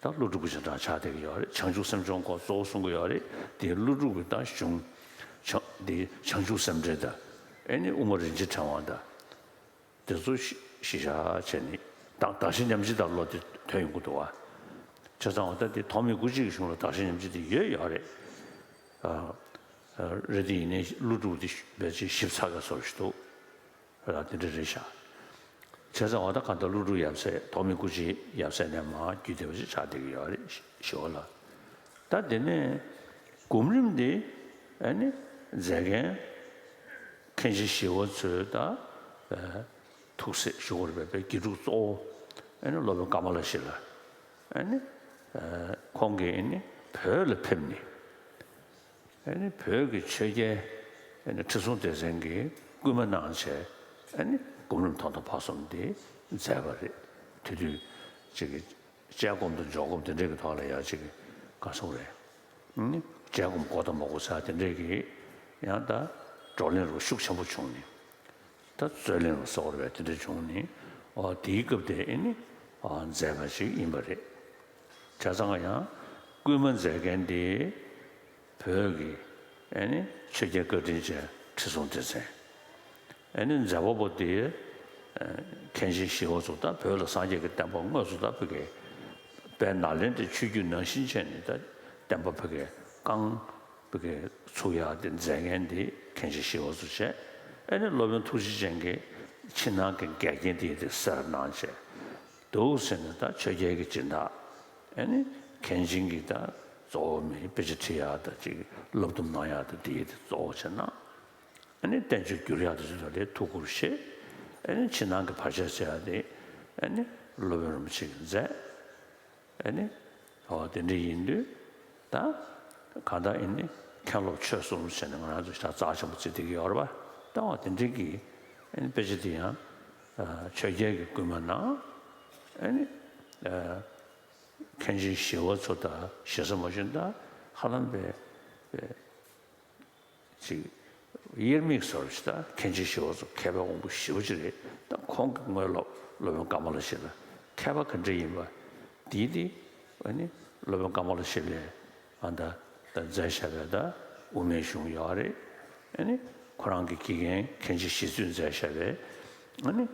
ད་ཀླུ་སྒྲུབ་ཀྱི་རྗེས་འབྲང་ཆགས་བསྡད་ཀྱི་ཡོད་རེད། བྱང་ཆུབ་སེམས་སྦྱོང་སྐོར་གཙོ་བོ་གསུང་གི་ཡོད་རེད། དེ་ཀླུ་སྒྲུབ་ཀྱི་ད་གཞུང་། བྱང་དེ་བྱང་ཆུབ་སེམས་འགྲེལ་ད། ཨེ་ནི་དབུ་མ་རིན་ཆེན་ཕྲེང་བ་ད། དེ་ཚོ་གཞི་བཞག་བྱས་ནས་ད་གདགས་གཞི་ཉམས་བཞེས་དང་བློ་དེ་ཐོན་ཡོང་གི་འདུག་བ། བྱས་ཙང་འོ་ད་དེ་ཐོགས་མེད་སྐུ་མཆེད་ཀྱི་གཞུང་ལ་གདགས་གཞི་ཉམས་བཞེས་དེ་ཡོད་ཡོད་རེད། རེད་དེ་ཡིན་ནའི་ཀླུ་སྒྲུབ་དེ་བས་ཅིག་ཞིབ་ཚགས་ཀྱི་བཟོ་ཞིག་འདུག་ར། དེ་འདྲ་རེད་ཤག་བྱས་ཙང་འོ་ད་གང་ལྟར་ཀླུ་སྒྲུབ་ཡབ་སྲས་ཐོགས་མེད་སྐུ་མཆེད་ཡབ་སྲས་ནས་མར་བརྒྱུད་བསྡད་པ་ཞིག་ཆགས་བསྡད་ཀྱི་ཡོད་རེད། ཞི་བ་ལྷ། ད་དེ་ནས་སྒོམ་རིམ་དེ་ཨ་ནི་མཛད་མཁན་མཁན་ཆེན་ཞི་བ་འཚོའི་ད་ཐུགས་སྲས་ཞུ་དགོས་རེད་པས། དགེ་ཕྲུག་གཙོ་བོ་ཨ་ནི་སློབ་དཔོན་ཀ་མ་ལ་ཤཱི་ལ། ཨ་ནི་ཁོང་གིས་ཨ་ནི་བོད་ལ་ཕེབས་ནས། ཨ་ནི་བོད་ཀྱི་ཆོས་རྒྱལ་ཨ་ནི་ཁྲི་སྲོང་ལྡེ་བཙན་གྱིས་སྐུལ་མ་གནང་བྱས། ཨ་ནི་སྒོམ་རིམ་ཐོག་མཐའ་བར་གསུམ་དེ་མཛད་པ་རེད། དེ་དུས་ཅིག་གི་དཔྱད་སྒོམ་དང་འཇོག་སྒོམ་དེ་འདྲས་ཀྱི་ཐོག་ལ་ཡང་ཅིག་ག་སོང་རེད། ཨ་ནི་དཔྱད་སྒོམ་དགོས་དང་མ་དགོས་ཟེར་དེ་འདྲས་ཀྱི་ཡང་ད་བགྲོ་གླེང་རུ་ཤུགས་ཆེན་པོ་བྱུང་ནས། ད་རྩོད་གླེང་ལ་སོགས་རེད་པས། དེ་འདྲ་བྱུང་ནས་འོ་དེའི་སྐབས་དེ་ཨེ་ནི་འོ་མཛད་པ་ཞིག་ཡིན་པ་རེད། བྱས་ཙང་ཡང་སྐུལ་མ་མཛད་མཁན་དེ་བོད་ཀྱི་ཨེ་ནི་ཆོས་རྒྱལ་བཀའ་དྲིན་ཅན་ཁྲི་སྲོང་ལྡེ་བཙན། ཨེ་ནི་མཛད་པ་པོ་དེ་མཁན་ཆེན་ཞི་བ་འཚོ། ད་བོད་ལ་སངས་རྒྱས་ཀྱི་བསྟན་པ་དངོས་སུ་ད་བོད་ཀྱི་དཔལ་ནཱ་ལེནྡྲའི་ཆོས་བརྒྱུད་ནང་བཞིན་བྱས་ནས་ད་བསྟན་པ་བོད་ཀྱི་བསྐང་བོད་ཀྱི་ཚུགས་ཡག་དེ་མཛད་མཁན་དེ་མཁན་ཆེན་ཞི་བ་འཚོ་བྱས། ཨེ་ནི་སློབ་དཔོན་ཐུགས་རྗེ་ཅན་གྱིས་ཕྱི་ནང་གི་འགལ་རྐྱེན་དེ་དེ་སེལ་གནང་བྱས། འདུག་ཟེར་ནས་ད་ཆོས་རྒྱལ་གྱི་སྦྱིན་བདག་ཨེ་ནི་མཁན་ཆེན་གྱི་ད་གཙོ་བོ་མི་དཔེ་ཆ་ཁྲིད་ཡག་ད་ཅིག་སློབ་སྟོན་གནང་ཡག་ད་དེ་དེ་གཙོ་བོ་བྱས་གནང་། ཨེ་ནི་བསྟན་བཅོས་བསྒྱུར་ཡག་དེ་ཚོ་ད་ལས་ཐུགས་ཁུར་བཞེས། ཨེ་ནི་ཕྱི་ནང་གི་བར་ཆད་སེལ་ཡག་དེ་ཨེ་ནི་སློབ་དཔོན་རིན་པོ་ཆེ་གིས་མཛད། ཨེ་ནི། འོ་དེ་འདྲ་ཡིན་དུས་ད་གང་ལྟར་ཨེ་ནི་མཁན་སློབ་ཆོས་གསུམ་ཟེར་ནས་ང་རང་ཚོ་ཞག་རྩ་ཆེན་པོ་བརྩི་བསྡད་ཀྱི་ཡོད་རེད་པ། ད་འོ་དེ་འདྲའི་གི་ཨེ་ནི་དཔེ་ཆ་དེ་ཡང་ཆོས་རྒྱལ་གྱིས་བསྐུལ་མ་གནང་། ཨེ་ནི་མཁན་ཆེན་ཞི་བ་འཚོ་དང་ཞེ་ས་མ་ཞུ་ད་ཧ་ལམ་པའི་ཅིག་དབྱེར་མེད་བཟོ་འདྲ་ཞིག་ད་མཁན་ཆེན་ཞི་བ་འཚོ་མཁས་པའི་དབང་པོ་ཞེ་པོ་ཅིག་རེད། ད་ཁོང་གི་དངོས་སློབ་སློབ་དཔོན་ཀ་མ་ལ་ཤཱི་ལ་མཁས་པ་ག་འདྲ་ཡིན་པ་དེ་དེ་ཨ་ནི་སློབ་དཔོན་ཀ་མ་ལ་ཤཱི་ལས་ཨ་ད་ད་མཛད་བཞག་པའི་ད་དབུ་མའི་གཞུང་ཡོད་རེད། ཨ་ནི་ཁོ་རང་གི་དགེ་རྒན་མཁན་ཆེན་ཞི་འཚོས་མཛད་བཞག་པའི་ཨ་ནི།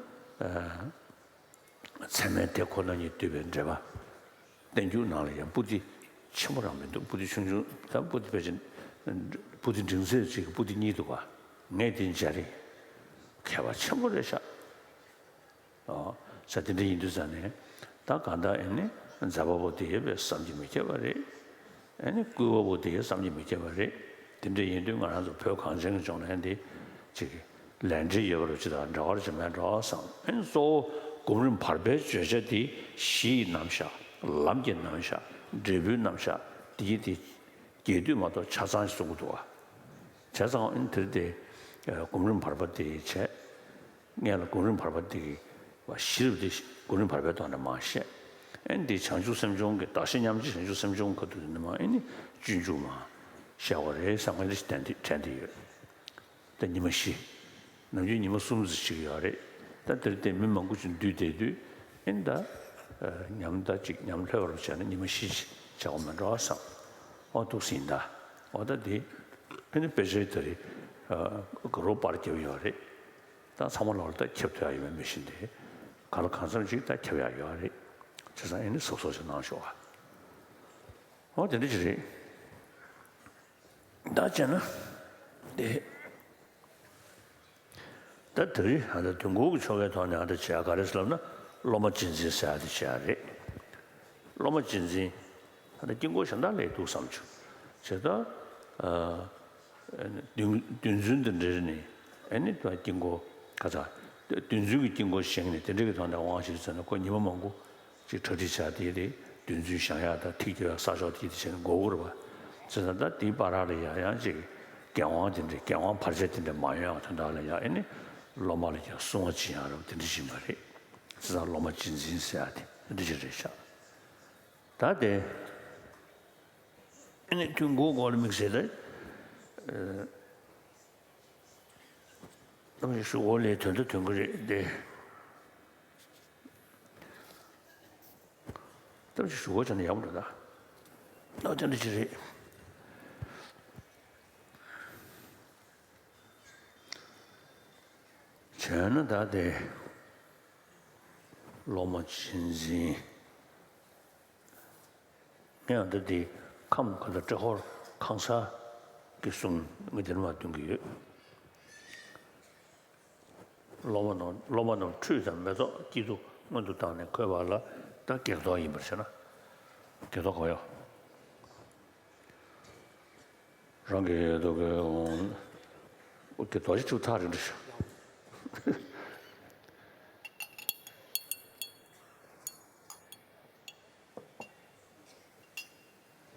ཚད་མའི་སྡེ་ཁོ་ན་ཉིད་བསྡུས་པའི་འགྲེལ་པ། བསྟན་འགྱུར་ནང་ལ་ཡང་པོ་ཏི་ཆེན་པོ་རང་མི་འདུག་པོ་ཏི་ཆུང་ཆུང་ད་པོ་ཏི་ཕལ་ཆེར་པོ་ཏི་འབྲིང་ཚད་ཅིག་གི་པོ་ཏི་གཉིས་འདུག་ག་ངས་དེ་མཇལ་རེད། མཁས་པ་ཆེན་པོ་རེད་ཤག་ཨོ། ས་དེ་འདྲ་ཡིན་དུས་ཙང་ནས་ད་གང་ལྟར་ཨེ་ནི་མཛད་པ་པོ་དེ་ཡོད་པས་བསམ་གྱིས་མི་ཁྱབ་པ་རེད། ཨེ་ནི་བསྐུལ་བ་པོ་དེ་ཡང་བསམ་གྱིས་མི་ཁྱབ་པ་རེད། དེ་འདྲ་ཡིན་དུས་ང་རང་ཚོ་བོད་གངས་ཅན་གྱི་ལྗོངས་ལ་ཡང་འདི་ཅིག་ལས་འབྲེལ་ཡོད་པ་རུ་ཅི་དང་འབྲེལ་བ་ཅི་མེད་འགྲོ་བསམ། ཨེ་ནི་གཙོ་བོ་སྒོམ་རིམ་བར་པའི་བརྗོད་བྱ་དེ་གཞི་ཡི་རྣམ་གཞག་ལམ་གྱི་རྣམ་གཞག་འབྲས་བུའི་རྣམ་གཞག་འདི་ཡི་དེ་རྒྱས་བསྡུས་མ་གཏོགས་ཆ་ཚང་ཞིག་གསུང་གི་འདུག་བ། བྱས་ཙང་ཨེ་ནི་དེར་དེ་སྒོམ་རིམ་བར་པ་དེ་བྱས། སྔོན་ལ་སྒོམ་རིམ་བར་པ་འདི་གི་བ་བཞི་རུ་འདི་སྒོམ་རིམ་བར་པའི་ཐོག་ནས་མར་བཤད། ཨེ་འདི་བྱང་ཆུབ་སེམས་སྦྱོང་གི་གདགས་གཞི་མཉམ་རྗེས་བྱང་ཆུབ་སེམས་སྦྱོང་ག་དུས་ནས་མར་ཨེ་ནི་སྤྱོད་འཇུག་མར་བཤད་དགོས་རེད་བསམ་མཁན་འདི་ཞིག་དྲན་དེ་དྲན་དེ་ཡོད། ད་ཉི་མ་བཞི། ནམ་རྒྱུན་ཉི་མ་གསུམ་ཙམ་ཅིག་ཡོད་རེད། ད་དེར་བརྟེན་མི་མང་པོ་ཅིག་འདུས་བསྡད་དུས་ཨེ་ནི་ད་ཉམས་ད་ཅིག་ཉམས་ལྷོད་པར་བྱས་ན་ཉི་མ་བཞི་ཅིག་བྱ་དགོས་མེད་འགྲོ་བསམ། ཨོ་འདུག་སེ་ཡིན་ད། ཨོ་ད་འདི་ཨེ་ནི་དཔེ་ཆའི་ད་རེད། ག་རོ་པར་རྒྱབ་ཡོད་རེད། ད་ཚང་མ་ལོག་ལ་ད་ཁྱབ་ཐུབ་ཡ་ཡོད་མེད་མི་ཤེས་ཏེ། གང་ལ་གང་འཚམ་ཅིག་ད་ཁྱབ་ཡ་ཡོད་རེད། བྱས་ཙང་ཨེ་ནི་གཟབ་གཟབ་ཅིག་གནང་ཤོག་ཨ། འོ་དེ་འདྲ་ཅིག་རེད། ད་བྱས་ན་དེ་ ད་དེ་རིང་ཨ་ད་དུས་འཁོར་གྱི་ཆོ་གའི་ཐོག་ནས་ཨ་ད་བྱས་ག་རེ་ཟེར་ལབ་ན། སློབ་མ་རྗེས་འཛིན་ཟེར་ཡ་དེ་བྱས་ཡ་རེད། སློབ་མ་རྗེས་འཛིན། ཨ་ད་དཀྱིལ་འཁོར་གཞན་དག་ལས་འདུག་བསམ་བྱུང་། བྱས་ད་ཨ་བདུན་བདུན་ཚན་དེ་འདྲ་ནས་ཨ་ནི་ད་དཀྱིལ་འཁོར་ག་ཚ། བདུན་ཚན་གྱི་དཀྱིལ་འཁོར་བཞེངས་ནས་དེ་འདྲ་གི་ཐོག་ནས་དབང་ཞིག་ཟེར་ན་ཁོ་ཉི་མ་མང་པོ་ཅིག་གྲ་སྒྲིག་བྱ། དེ་དེ་བདུན་ཚན་བཞེངས་ཡག་དང་ཐིག་གཅོད་ཡག་ས་ཕྱོགས་དེ་དེ་བྱས་ནས་འགོར་གྱི་རེད་པ། བྱས་ཙང་ད་དེའི་བར་ལ་ཡང་ཡང་ཅིག་འགན་དབང་དེ་འདྲ་འགན་དབང་བར་ཆད་དེ་འདྲ་མ་ཡོང་ཡག་དོན་དག་ལ་ཡང་ཨ་ནི་སློབ་མ་ལ་ཡང་སྲུང་བ་བྱེད་ཡག་རེད་པ། དེ་འདྲ་ཞིག་མ་རེད། བྱས་ཙང་སློབ་མ་རྗེས་འཛིན་ཟེར་ཡག་དེ་འདི་ཅིག་རེད་ཤག། ད་དེ་ཨ་ནི་དུས་འཁོར་སྐོར་ལ་དམིགས་བསལ་ད། ཨ། གཏམ་ཞིག་ཞུ་འོ་ལས་དོན་དུ་དོན་གྱི་རེད་དེ། གཏམ་ཞིག་ཞུ་འོ་བྱས་ན་ཡག་པོ་འདུག་ད། ཨ་དེ་འདྲ་ཅིག་རེད། བྱས་ན་ད་དེ་སློབ་མ་རྗེས་འཛིན། ངས་ཨ་ད་དེ་ཁམས་ག་ད་ཏྲེ་ཧོར་ཁང་གསར་གྱི་གསུང་ངས་དེ་ནས་མར་འདོན་གྱི་ཡོད། སློབ་མ་རྣམས་སློབ་མ་རྣམས་ཁྲུས་དང་མེ་ཏོག་སྐྱིད་སྡུག་སྔོན་དུ་བཏང་ནས་འཁོད་པ་ལ་ད་བགེགས་གཏོར་ཡིན་པར་བྱས་ན། བགེགས་གཏོར་གོ་ཡོ། རང་གི་ཡོད་དོ་གི་འོང་། གི་རྡོ་རྗེ་ཕྲུག་ཐག་རིང་རེ་ཤོག།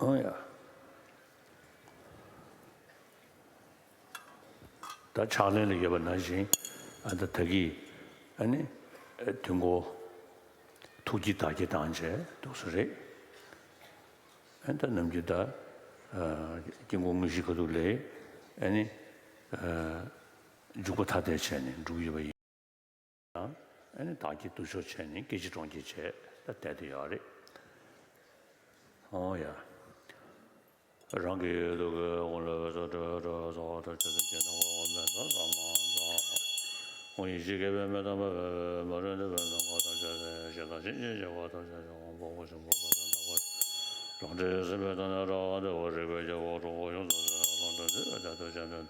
ཨང་ཡ། ད་ཕྱག་ལེན་ལ་ཡོད་པ་ནང་བཞིན་ཨ་ད་ད་གི་ཨ་ནི་དུས་འཁོར་ཐུགས་བསྐྱེད་བདག་བསྐྱེད་བཏང་བྱས་འདུག་ས་རེད། ཨ་ད་ནམ་རྒྱུན་ད་དཀྱིལ་འཁོར་དངོས་གཞི་ཁ་ཐུག་ལས་ཨ་ནི་འཇུག་པ་ཐ་དད་བྱས་ནས་འགྲུབ་ཡོད་པ་ཡིན། ཨ་ནི་བདག་བསྐྱེད་བསྡུ་ཆོག་བྱས་ནས་སྐད་ཅིག་གྲོང་ཁྱེར་བྱས་ད་བསྡད་དེ་ཡོད་རེད། ཨོ་ཡ། རང་གི་ཡུལ་དུ་གོས་དབང་ལས་བས་སོ་སྤྲོས་བྲོ་ཚོགས་ཐོབ་ཆེད་དུ་སྐྱེས་ནས་འོ་མེ་ཏོག་ཟ་མ་ཟ། ཧོ་ཡེ་ཤེས་དགེ་བའི་མེ་ཏོག་མ་བས་མ་རུངས་ཏེ་བས་མེ་འགོག་ཐབས་ཆེད་དུ་ཞེ་སྡང་ཕྱིན་ཅི་མི་འགོག་ཐབས་ཆེད་དུ་དབང་པོ་ཆེན་པོ་པ་དང་ནག་པོ་རང་འདྲའི་སེམས་དཔའི་ཐོབ་ནས་ར་བ་འདི་བ་རིག་པའི་རྒྱལ་པོ་གྲོགས་པོ་གཞུང་ཚོགས་ཟེར་བ་ལོ་འདྲ་འདི་བས་དེ་ཐོབ་ཆེད་དུ།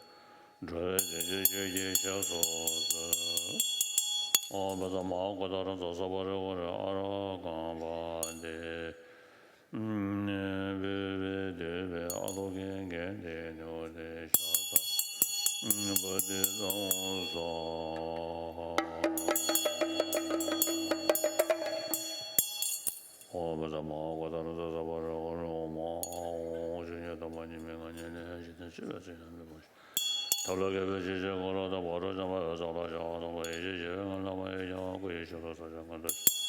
འགྲོ་བའི་རྗེས་འཇུག་ཆོས་ཀྱི་ཞབས་སུ་གསོལ། ཨོཾ་བཛྲ་མ་ཧཱ་གུ་ཏ་རཱ་ཛ་ས་པ་རི་ཝཱ་ར་ཨ་ར་ཀཾ་པ་ཏི། བྷཱུ་མི་བདུད་བྷེ་ཨ་ལོ་ཀེ་གན་ཏེ་ནུ་ཏེ་ཤ་ཏ་བ་ཏི་ཙང་སྭཱ་ཧཱ། ཨོཾ་བཛྲ་མ་ཧཱ་གུ་ཏ་རཱ་ཛ་ས་པ་རི་ཝཱ་ར་ཨོཾ་ཨཱཿཧཱུྃ། ཆོས་ཉིད་དམ་པ་ཉིད་མེད་ངང་ཉིད་ནི་ཞི་བདེ་ཆེ་བའི་ཚུལ་ཡང་མེད་པ་ཞིག། ཐབས་ལ་མཁས་པས་ཇི་བཞིན་ཀུན་སློང་དང་བག་གྲོ་བཅོམ་པ་ཡི་ཚོགས་ལ་ཕྱག་འཚལ་ལོ། ཡེ་ཤེས་ཞི་བའི་མངའ་ཐང་མ་ཡི་ཁྱབ་པ་སྐུ་ཡི་ཕྱི་རོལ་ས་ཆེན་མངོན་མཐོ་ཞིང་།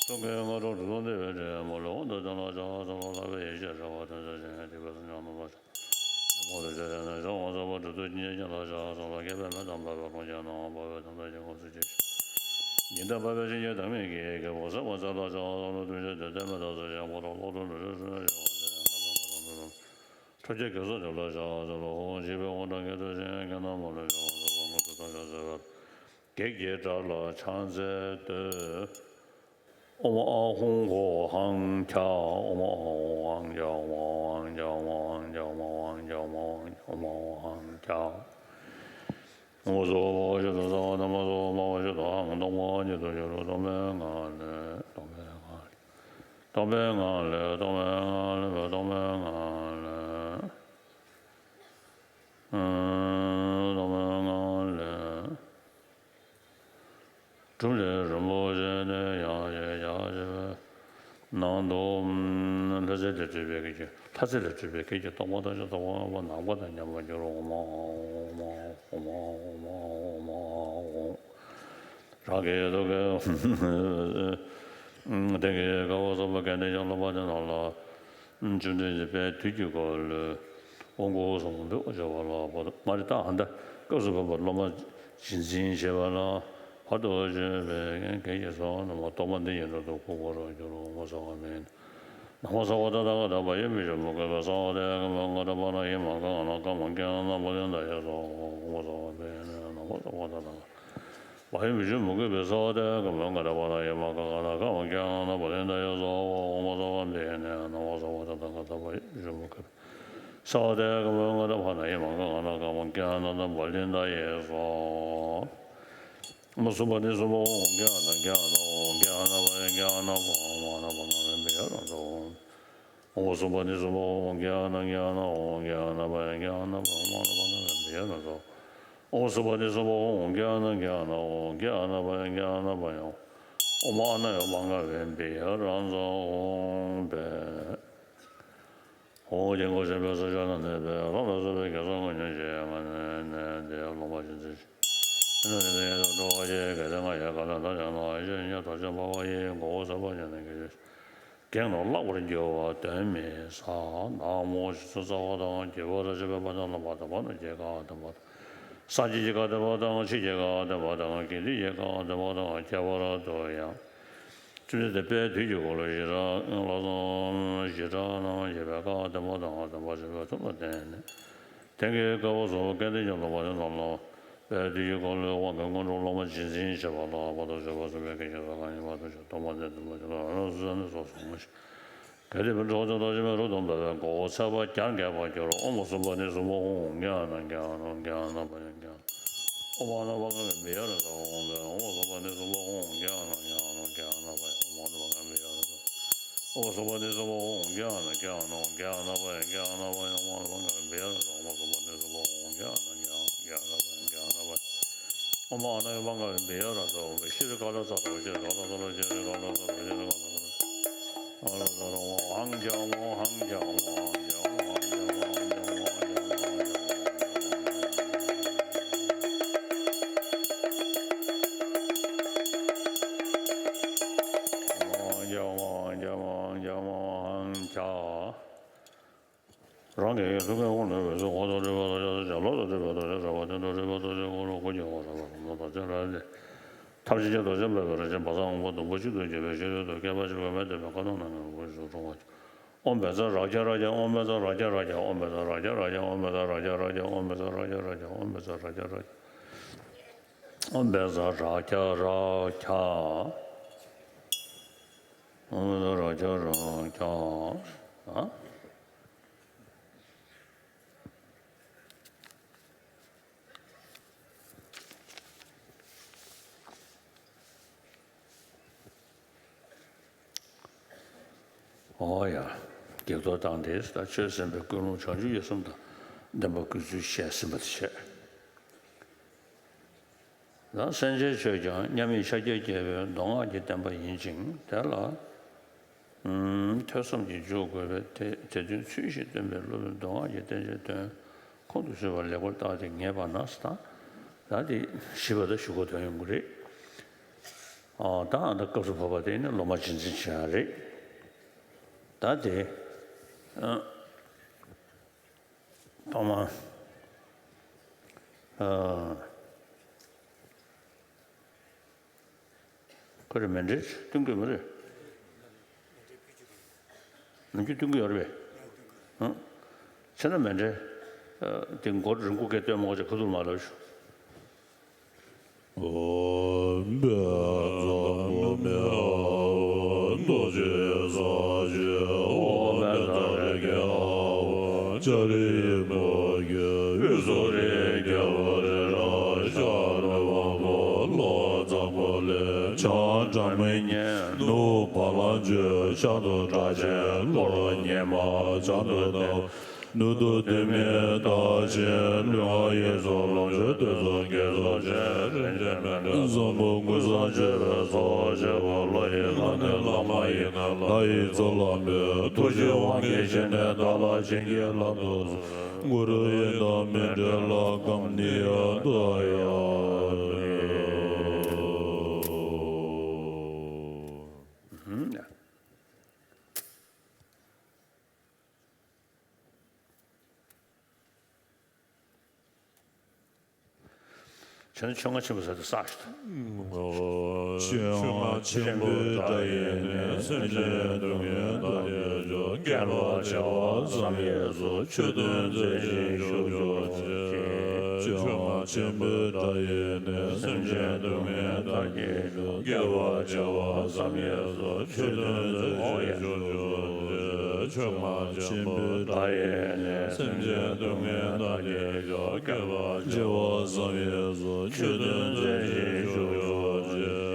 གསུང་གི་སྔ་དྲོ་གྲུབ་ཐོབ་འདུས་པའི་སྤྲིན་མ་ལུས་དབང་དུ་བཏང་ལ་ཕྱག་འཚལ་ལོ། ལྷག་པའི་ཡེ་ཤེས་ར་བ་དོན་མཚོན་ཆེན་ཡང་ཐེག་པའི་གསུང་རྐྱང་རྣམས་ལ་ཕྱག་འཚལ་ལོ། ཡང་གོང་དུ་ཆོས་ཅན་ནས་ཕྱག་འཚལ་བ་སྒྲུབ་ཐབས་ཀྱི་སྙིང་རྗེ་ཅན་ལ་ཕྱག་འཚལ་ལོ། མཁས་པའི་མོད་དང་འཕགས་པའི་ཀུན་ཁྱབ་ནས་འཕགས་པའི་དོན་དམ་གྱི་ངོ་བོ་ཇི་བཞིན་ཉི་ཟླ་འཕགས་པའི་བྱིན་གྱིས་ཟླ་མེད་ཀྱི་དཀྱིལ་འཁོར་གསལ་བར་མཛད་ལ་ཕྱག་འཚལ་ལོ། ཐུགས་རྗེ་དེ་ལྟར་མེ་ལྟར་གསལ་ཞིང་འཕགས་རོག་གློག་སྒྲོན་རིན་པོ་ཆེ་བཞིན་ཏེ། ཕྲིན་ལས་རྒྱ་མཚོ་འཇོམས་ལ་ཕྱག་འཚལ་ལོ། འཇིགས་པའི་དབང་དྲག་ཉེ་དུ་ཞི་བའི་མཁའ་ནང་མ་ལུས་ཕྱོགས་སུ་འཕགས། དངོས་གྲུབ་ཐམས་ཅད་གསལ་བའི་བགེགས་ཀྱི་དགྲ་ལ་ཕྱག་འཚལ་བསྟོད། ཨོཾ་ཨཱཿཧཱུྃ་ཧོཿཧཱུྃ་ཁྱ། ཨོཾ་ཨཱཿཧཱུྃ་ཧཱུྃ་ཁྱ། ཨོཾ་ཨཱཿཧཱུྃ་ཧཱུྃ་ཁྱ། ཨོཾ་ཨཱཿཧཱུྃ་ཁྱ། ཨོཾ་ཨཱཿཧཱུྃ་ཁྱ། ཨོཾ་ཨཱཿཧཱུྃ་ཁྱ། ཨོཾ་ཨཱཿཧཱུྃ་ཁྱ། ཨོཾ་སྭ་ཧཱ་བྷཱ་ཝ་ཤུདྡྷ་སྭཱ་ཧཱ། དྷརྨ་སྭ་ཧཱ་བྷཱ་ཝ་ཤུདྡྷོ་ཨཱཿཧཱུྃ། སྟོང་པ་ཉིད་དུ་གྱུར་པ་སྟོང་པའི་ངང་ལས། སྟོང་པའི་ངང་ལས། སྟོང་པའི་ངང་ལས། སྟོང་པའི་ངང་ལས། སྟོང་པའི་ངང་ལས། སྟོང་པའི་ངང་ལས། སྒྲུབ་ལས་རིན་པོ་ཆེ་ནས་ཡང་ཞིག་ཡང་ཞིག་པའི་ནང་དུ། ལྷ་རྫས་ལས་གྲུབ་པའི་སྐད་ཅིག་ལྷ་རྫས་ལས་གྲུབ་པའི་སྐད་ཅིག་སྟོང་པ་ཐམས་ཅད་སྟོང་པ་ངང་པ་ནམ་མཁའ་དང་མཉམ་པར་གྱུར། ཨོཾ་ཨཱཿཧཱུྃ་ཨོཾ་ཨཱཿཧཱུྃ་ཨོཾ་ཨཱཿཧཱུྃ་ཨོཾ་ཨཱཿཧཱུྃ། རང་གི་ཡུལ་དུ་གི་དེ་གའི་སྐབས་སུ་བ་གན་དེ་ཡང་སློབ་མ་དེ་རྣམས་ལ། བཅོམ་ལྡན་འདས་དཔལ་དུས་ཀྱི་འཁོར་ལོའི་དབང་བསྐུར་གསུང་འབུལ་བར་བྱ་བ་ལ་བར་དུ་མ་རེད། ད་ཨ་ད་སྐབས་སུ་བབ་པ་སློབ་མ་རྗེས་འཛིན་བྱེད་པ་ལ་བར་དུ་གཅོད་པའི་གེགས་ཀྱི་ཚོགས་རྣམས་རྟོག་པ་འདི་ཡི་མདུན་དུ་ཁུག་པར་འགྱུར་རོ། ཨོཾ་སྭ་ཧཱ་བྷཱུ་མི། ན་མོ་སྭ་བྷཱ་ཏ་ཐཱ་ག་ཏ་བྷཱུ་ཡིག་མི་ཞུ་མུ་གེ་བྷཱུ། སྭ་བྷཱ་ཏ་ཡ་ག་མུ་ངཱ་ཏ་བྷཱ་ཎ་ཡེ་མ་ག་ག་ན་ཀ་མ་ཀྱ་ན་ན་བྷཱུ་ལི་ཏ་ཡེ་སྭཱ་ཧཱ། ཨོཾ་སྭ་བྷཱ་བྷཱུ་མི། ན་མོ་སྭ་བྷཱ་ཏ་ཐཱ་ག་ཏ་བྷཱུ་ཡིག་མི་ཞུ་མུ་གེ་བྷཱུ། སྭ་བྷཱ་ཏ་ཡ་ག་མུ་ངཱ་ཏ་བྷཱ་ཎ་ཡེ་མ་ག་ག་ན་ཀ་མ་ཀྱ་ན་ན་བྷཱུ་ལི་ཏ་ཡེ་སྭཱ་ཧཱ། ཨོཾ་སྭ་བྷཱ་བྷཱུ་མི། ན་མོ་སྭ་བྷཱ་ཏ་ཐཱ་ག་ཏ་བྷཱུ་ཡིག་མི་ཞུ་མུ་གེ་བྷཱུ། སྭ་བྷཱ་ཏ་ཡ་ག་མུ་ངཱ་ཏ་བྷཱ་ཎ་ཡེ་མ་ག་ག་ན་ཀ་མ་ཀྱ་ན་ན་བྷཱུ་ལི་ཏ་ཡེ་སྭཱ་ཧཱ། ཨོཾ་སུ་པ་ཏི་སུ་པ་ཧཱུྃ། ག་ན་ག་ན་ཨོཾ། ག་ན་པ་ཡ་ག་ན་པ་ཧཱུྃ། ཨོཾ་ཨ་ན་པ་ག་བེ་བི་ཡ་ར་ཛ་ཧཱུྃ། ཨོཾ་སུ་པ་ཏི་སུ་པ་ཧཱུྃ། ག་ན་ག་ན་ཨོཾ། ག་ན་པ་ཡ་ག་ན་པ་ཧཱུྃ། ཨོཾ་ཨ་ན་པ་ག་བེ་བི་ཡ་ར་ཛ་ཧཱུྃ། ཨོཾ་སུ་པ་ཏི་སུ་པ་ཧཱུྃ། ག་ན་ག་ན་ཨོཾ། ག་ན་པ་ཡ་ག་ན་པ་ཧཱུྃ། ཨོཾ་ཨ་ན་ཡ་པ་ག་བེ་བི་ཡ་ར་ཛ་ཧཱུྃ། བེ། ཧོ། དཀྱིལ་འཁོར་ཆེན་པོའི་ས་ཕྱོགས་ན་གནས་པའི་ལམ་ལ་སོགས་པའི་དགེ་སོགས་ཀུན་ཉོན་ཅིག །ང་ནི་དེ་ཡང་ལོངས་པ་ཅན་ཚུལ་བཞིན་ཡིན་ནོ། དེ་ནས་ཡེ་ཤེས་འགྲོ་བ་ཡི། གལ་ཏེ་ང་ཡི་དགའ་ལྡན་ཐམས་ཅད་ཀྱང་། ཡེ་ཤེས་ཉིད་རྡོ་རྗེ་འབར་བ་ཡི། མགོ་བོ་ཟིལ་པ་ཉིད་ནི་གེགས་བྱེད་ཅིང་། བགེགས་རྣམས་བརླག་པར་འགྱུར་བ་གདོན་མི་ཟ། ན་མོ། ཞེས་སོགས་རྩ་བ་དང་། བརྒྱུད་པ་རིན་ཆེན་དཔལ་འབར་བ་དང་། ལྷ་པ་དམ་པ་རྣམས་ཀྱི་བཀའ་བདེན་པ་དང་། སངས་རྒྱས་ཀྱི་བཀའ་བདེན་པ་དང་། ཆོས་ཀྱི་བཀའ་བདེན་པ་དང་། དགེ་འདུན་གྱི་བཀའ་བདེན་པ་དང་། ཁྱད་པར་དུ་ཡང་། བཅོམ་ལྡན་འདས་དཔལ་དུས་ཀྱི་འཁོར་ལོ་བཞི་ཕྲག་ལ་སོགས་བཞི་ཕྲག་རྣམས་ཀྱི་བཀའ་བདེན་པ་དང་བདེན་པ་ཆེན་པོའི་ཐུགས་ལ་བརྟེན་ནས། དེང་གི་བསྐལ་པ་གསུམ་སྐལ་ལྡན་གྱི་ལོངས་པ་རྣམས་ལ། དཔལ་དུས་ཀྱི་འཁོར་ལོའི་དབང་གིས་དངོས་གྲུབ་སློབ་མ་རྗེས་འཛིན་བྱེད་པ་ལ། བར་དུ་གཅོད་པ་གསུམ་པའི་གེགས་ཀྱིས་རབ་དགའ་ཉེས་པ་ཐམས་ཅད་སྟོངས་པ་སྟེ། བདེན་པ་ཆེན་པོ་རབ་ཏུ་གསལ་ནས་སོ་སོར་མངོན་ཞིང་། གལ་ཏེ་བདག་ཅག་རྡོ་རྗེ་མའི་རབ་ཏུ་འབར་བའི་མགོ་བོ་ཚལ་པ་རྒྱར་འགེངས་པར་འགྱུར་རོ། ཨོཾ་སུ་པ་ཏི་སུ་པ་ཧཱུྃ། ག་ན་ག་ན་ཨོཾ། ག་ན་པ་ཡ་ག་ན། ཨོཾ་ཨ་ན་པ་ག་བེ་བི་ཡ་ར་ཛ་ཧཱུྃ། ཨོཾ་སུ་པ་ཏི་སུ་པ་ཧཱུྃ། ག་ན་ག་ན་ཨོཾ། ག་ན་པ་ཡ། ཨོཾ་ཨ་ན་པ་ག་བེ་བི་ཡ་ར་ཛ། ཨོཾ་སུ་པ་ཏི་སུ་པ་ཧཱུྃ། ག་ན་ག་ན་ཨོཾ། ག་ན་པ་ཡ། ག་ན་པ་ཡ། ཨོཾ་ཨ་ན་པ་ག་བེ་བི་ཡ་ར་ཛ། ཨོཾ་སུ་པ་ཏི་སུ་པ་ཧཱུྃ། ག་ན་ག་ན་ག་ན་པ་ཡ། ཨོཾ་ཨ་ན་ཡ་པ་ག་བེ་བི་ཡ་ར་ཛ། ཨོཾ་ཤྲཱི་ཀ་ལ་ཙ་རོ། ཤྲཱི་ཀ་ལ་ཙ་རོ། ཤྲཱི་ཀ་ལ་ཙ་རོ། ཤྲཱི་ཀ་ལ་ཙ་རོ། ཨ་ལ་ཙ་རོ། ཨོཾ་ཧཾ་ཁྱ་ཨོཾ། ཧཾ་ཁྱ་ཨོཾ། ཧཾ་ཁྱ་ཨོཾ། ཧཾ་ཁྱ་ཨོཾ། ཧཾ་ཁྱ་ཨོཾ། རང་གི་ཡུལ་ཐུགས་ཀའི་དབང་ལས་འོད་ཟེར་འོག་ཏུ་སྤྲོས་པའི་རྡོ་རྗེ་རྡོ་རྗེ། ལྷོ་ཏུ་སྤྲོས་པའི་རྡོ་རྗེ་རྩེ་མོ། སྟེང་དུ་སྤྲོས་པའི་རྡོ་རྗེ་དཀར་པོ། དཀྱིལ་དུ་སྤྲོས་པའི་རྡོ་རྗེ་འཁོར་ལོ། སྒོ་གྱི་འོག་ཏུ་སྤྲོས་པའི་རྡོ་རྗེ་རྩ་བྲིས་ལས། ཐམས་ཅད་ཀྱི་རྡོ་རྗེ་འབར་བའི་རིན་ཆེན་བཛྲ་ཧཱུྃ་ཕུང་དུམ་བུ་གཅིག་ཏུ་གྱུར་པའི་ཤེལ་དུ་བཀོད་པ་ཆེན་པོ་མེ་བཏབ་པའི་ཁ་དོག་སྣ་ལྔའི་འོད་ཟེར་འཁྲུགས་པ། ཨོཾ་བཛྲ་རཀྵ་རཀྵ། ཨོཾ་བཛྲ་རཀྵ་རཀྵ། ཨོཾ་བཛྲ་རཀྵ་རཀྵ། ཨོཾ་བཛྲ་རཀྵ་རཀྵ། ཨོཾ་བཛྲ་རཀྵ་རཀྵ། ཨོཾ་བཛྲ་རཀྵ་རཀྵ། ཨོཾ་བཛྲ་རཀྵ་རཀྵ། ཨོཾ་བཛྲ་རཀྵ་རཀྵ། ཨ། ཨོ་ཡ། བགེགས་གཏོར་བཏང་སྟེ་ད་ཆོས་ཟིན་པའི་ཀུན་སློང་བྱང་ཆུབ་ཀྱི་སེམས་དང་ལྡན་པ་ཀུན་སྩལ་བཤད་ཟིན་པ་དེ་བྱས། ད་སེམས་ཅན་ཆོས་ཀྱང་མཉམ་མེད་ཤཱཀྱའི་རྒྱལ་པོའི་མདོ་སྔགས་ཀྱི་བསྟན་པ་ཡིན་ཅིང་། དེ་ལ་ཐོས་བསམ་གྱིས་འཇུག་དགོས་པས། དེ་དེ་དོན་ཚུལ་བཞིན་སྟོན་པའི་སློབ་དཔོན་མདོ་སྔགས་ཀྱི་བསྟན་བཅོས་དོན་ཁོང་དུ་ཆུད་པ་ལེགས་པར་བརྟགས་ཏེ་ངེས་པ་ན་ཟེར། ད་དེ་ཞིབ་པ་ད་ཞུ་དགོས་དོན་ཡོང་གི་རེད། ཨ། ད་ཨ་ད་སྐབས་སུ་བབ་པ་དེ་ནི་སློབ་མ་རྗེས་འཛིན་བྱེད་ཡ་རེད། ད་དེ། ཨ། ཐོག་མ། ཨ། ཁོ་རེ་མཎྜལ་སྟོན་དགོས་མ་རེད། ནམ་རྒྱུན་སྟོན་གྱི་ཡོད་རེད་པས། ཨ། བྱས་ན་མཎྜལ། ཨ། དེ་མགོ་རིང་པོ་གས་སྟོན་མ་དགོས་ཅིག་ཁ་ཐུག་མར་ལབ་ཤོག་ཨོཾ་བཛྲ་མུ་མེ་ཨཱཿཧཱུྃ། རྡོ་རྗེ་ས་གཞི་ཨོཾ་བཛྲ་རཀྵེ་ཨཱཿཧཱུྃ། ཙཱ་རི་པུ་ཏྲ་ཨུ་སུ་རེ་ཀེ་ཝ་རེ་ར་ཤ་ནུ་བ་པུ་ལོ་ཙཱ་ཀོ་ལེ་ཕྱག་འགྲམ་མེ་ཉེ་ནུབ་བ་ལང་སྤྱོད་ཤར་དུ་དགྲ་ཆེན་ལྷོར་ཉི་མ་བྱང་དུ་ཟླ་བ། ནུབ་ཏུ་སྟོད་སྨད་རྟ་ཆེན་ལུས་ངག་ཡིད་གསུམ་ལོངས་སྤྱོད་རྟེན་གསུམ་དགེ་ཚོགས་ཆེན་རིན་ཆེན་མཎྜལ་བཟང་པོ་ཀུན་བཟང་མཆོད་པའི་ཚོགས་བཅས་པ། ལྷ་ཡི་ལྷ་ནས་བླ་མ་ཡི་ནས་ལྷ་ཡི་གཙུག་ལག་མའི་ཐུགས་རྗེའི་དབང་གིས་ཕྱི་ནས་བདག་ལ་བྱིན་གྱིས་བརླབ་ཏུ་གསོལ། གུ་རུ་ཡི་དམ་མཎྜལ་ལ་སྐུ་མཉེས་བསྟོད་ཡ་མེད། བྱས་ན་ཆོས་རྔ་ཆེན་པོ་ཟེར་དེ་བསགས་ཤིག་དང་། ཆོས་རྔ་ཆེན་པོའི་སྒྲ་ཡིས་ནི། སེམས་ཅན་སྡུག་བསྔལ་དག་སྐྱེས་སྤྱོད། རྒྱལ་བ་བྱེ་བ་བསམ་ཡས་སུ། ཆོས་སྟོན་མཛད་ཅིང་བཞུགས་གྱུར་ཅིག། ཆོས་རྔ་ཆེན་པོའི་སྒྲ་ཡིས་ནི། སེམས་ཅན་སྡུག་བསྔལ་དག་སྐྱེས་སྤྱོད། རྒྱལ་བ་བྱེ་བ་བསམ་ཡས་སུ། ཆོས་སྟོན་མཛད་ཅིང་བཞུགས་གྱུར་ཅིག། མཆོག་མཆོད་པ་ཆེན་པོའི་སྒྲ་ཡིས་ནི། སེམས་ཅན་སྡུག་བསྔལ་མཐའ་ཀྱི་ཞོ། བསྐལ་པ་བྱེ་བ་བསམ་ཡས་སུ། ཆོས་སྟོན་མཛད་ཅིང་བཞུགས་གྱུར་ཅིག།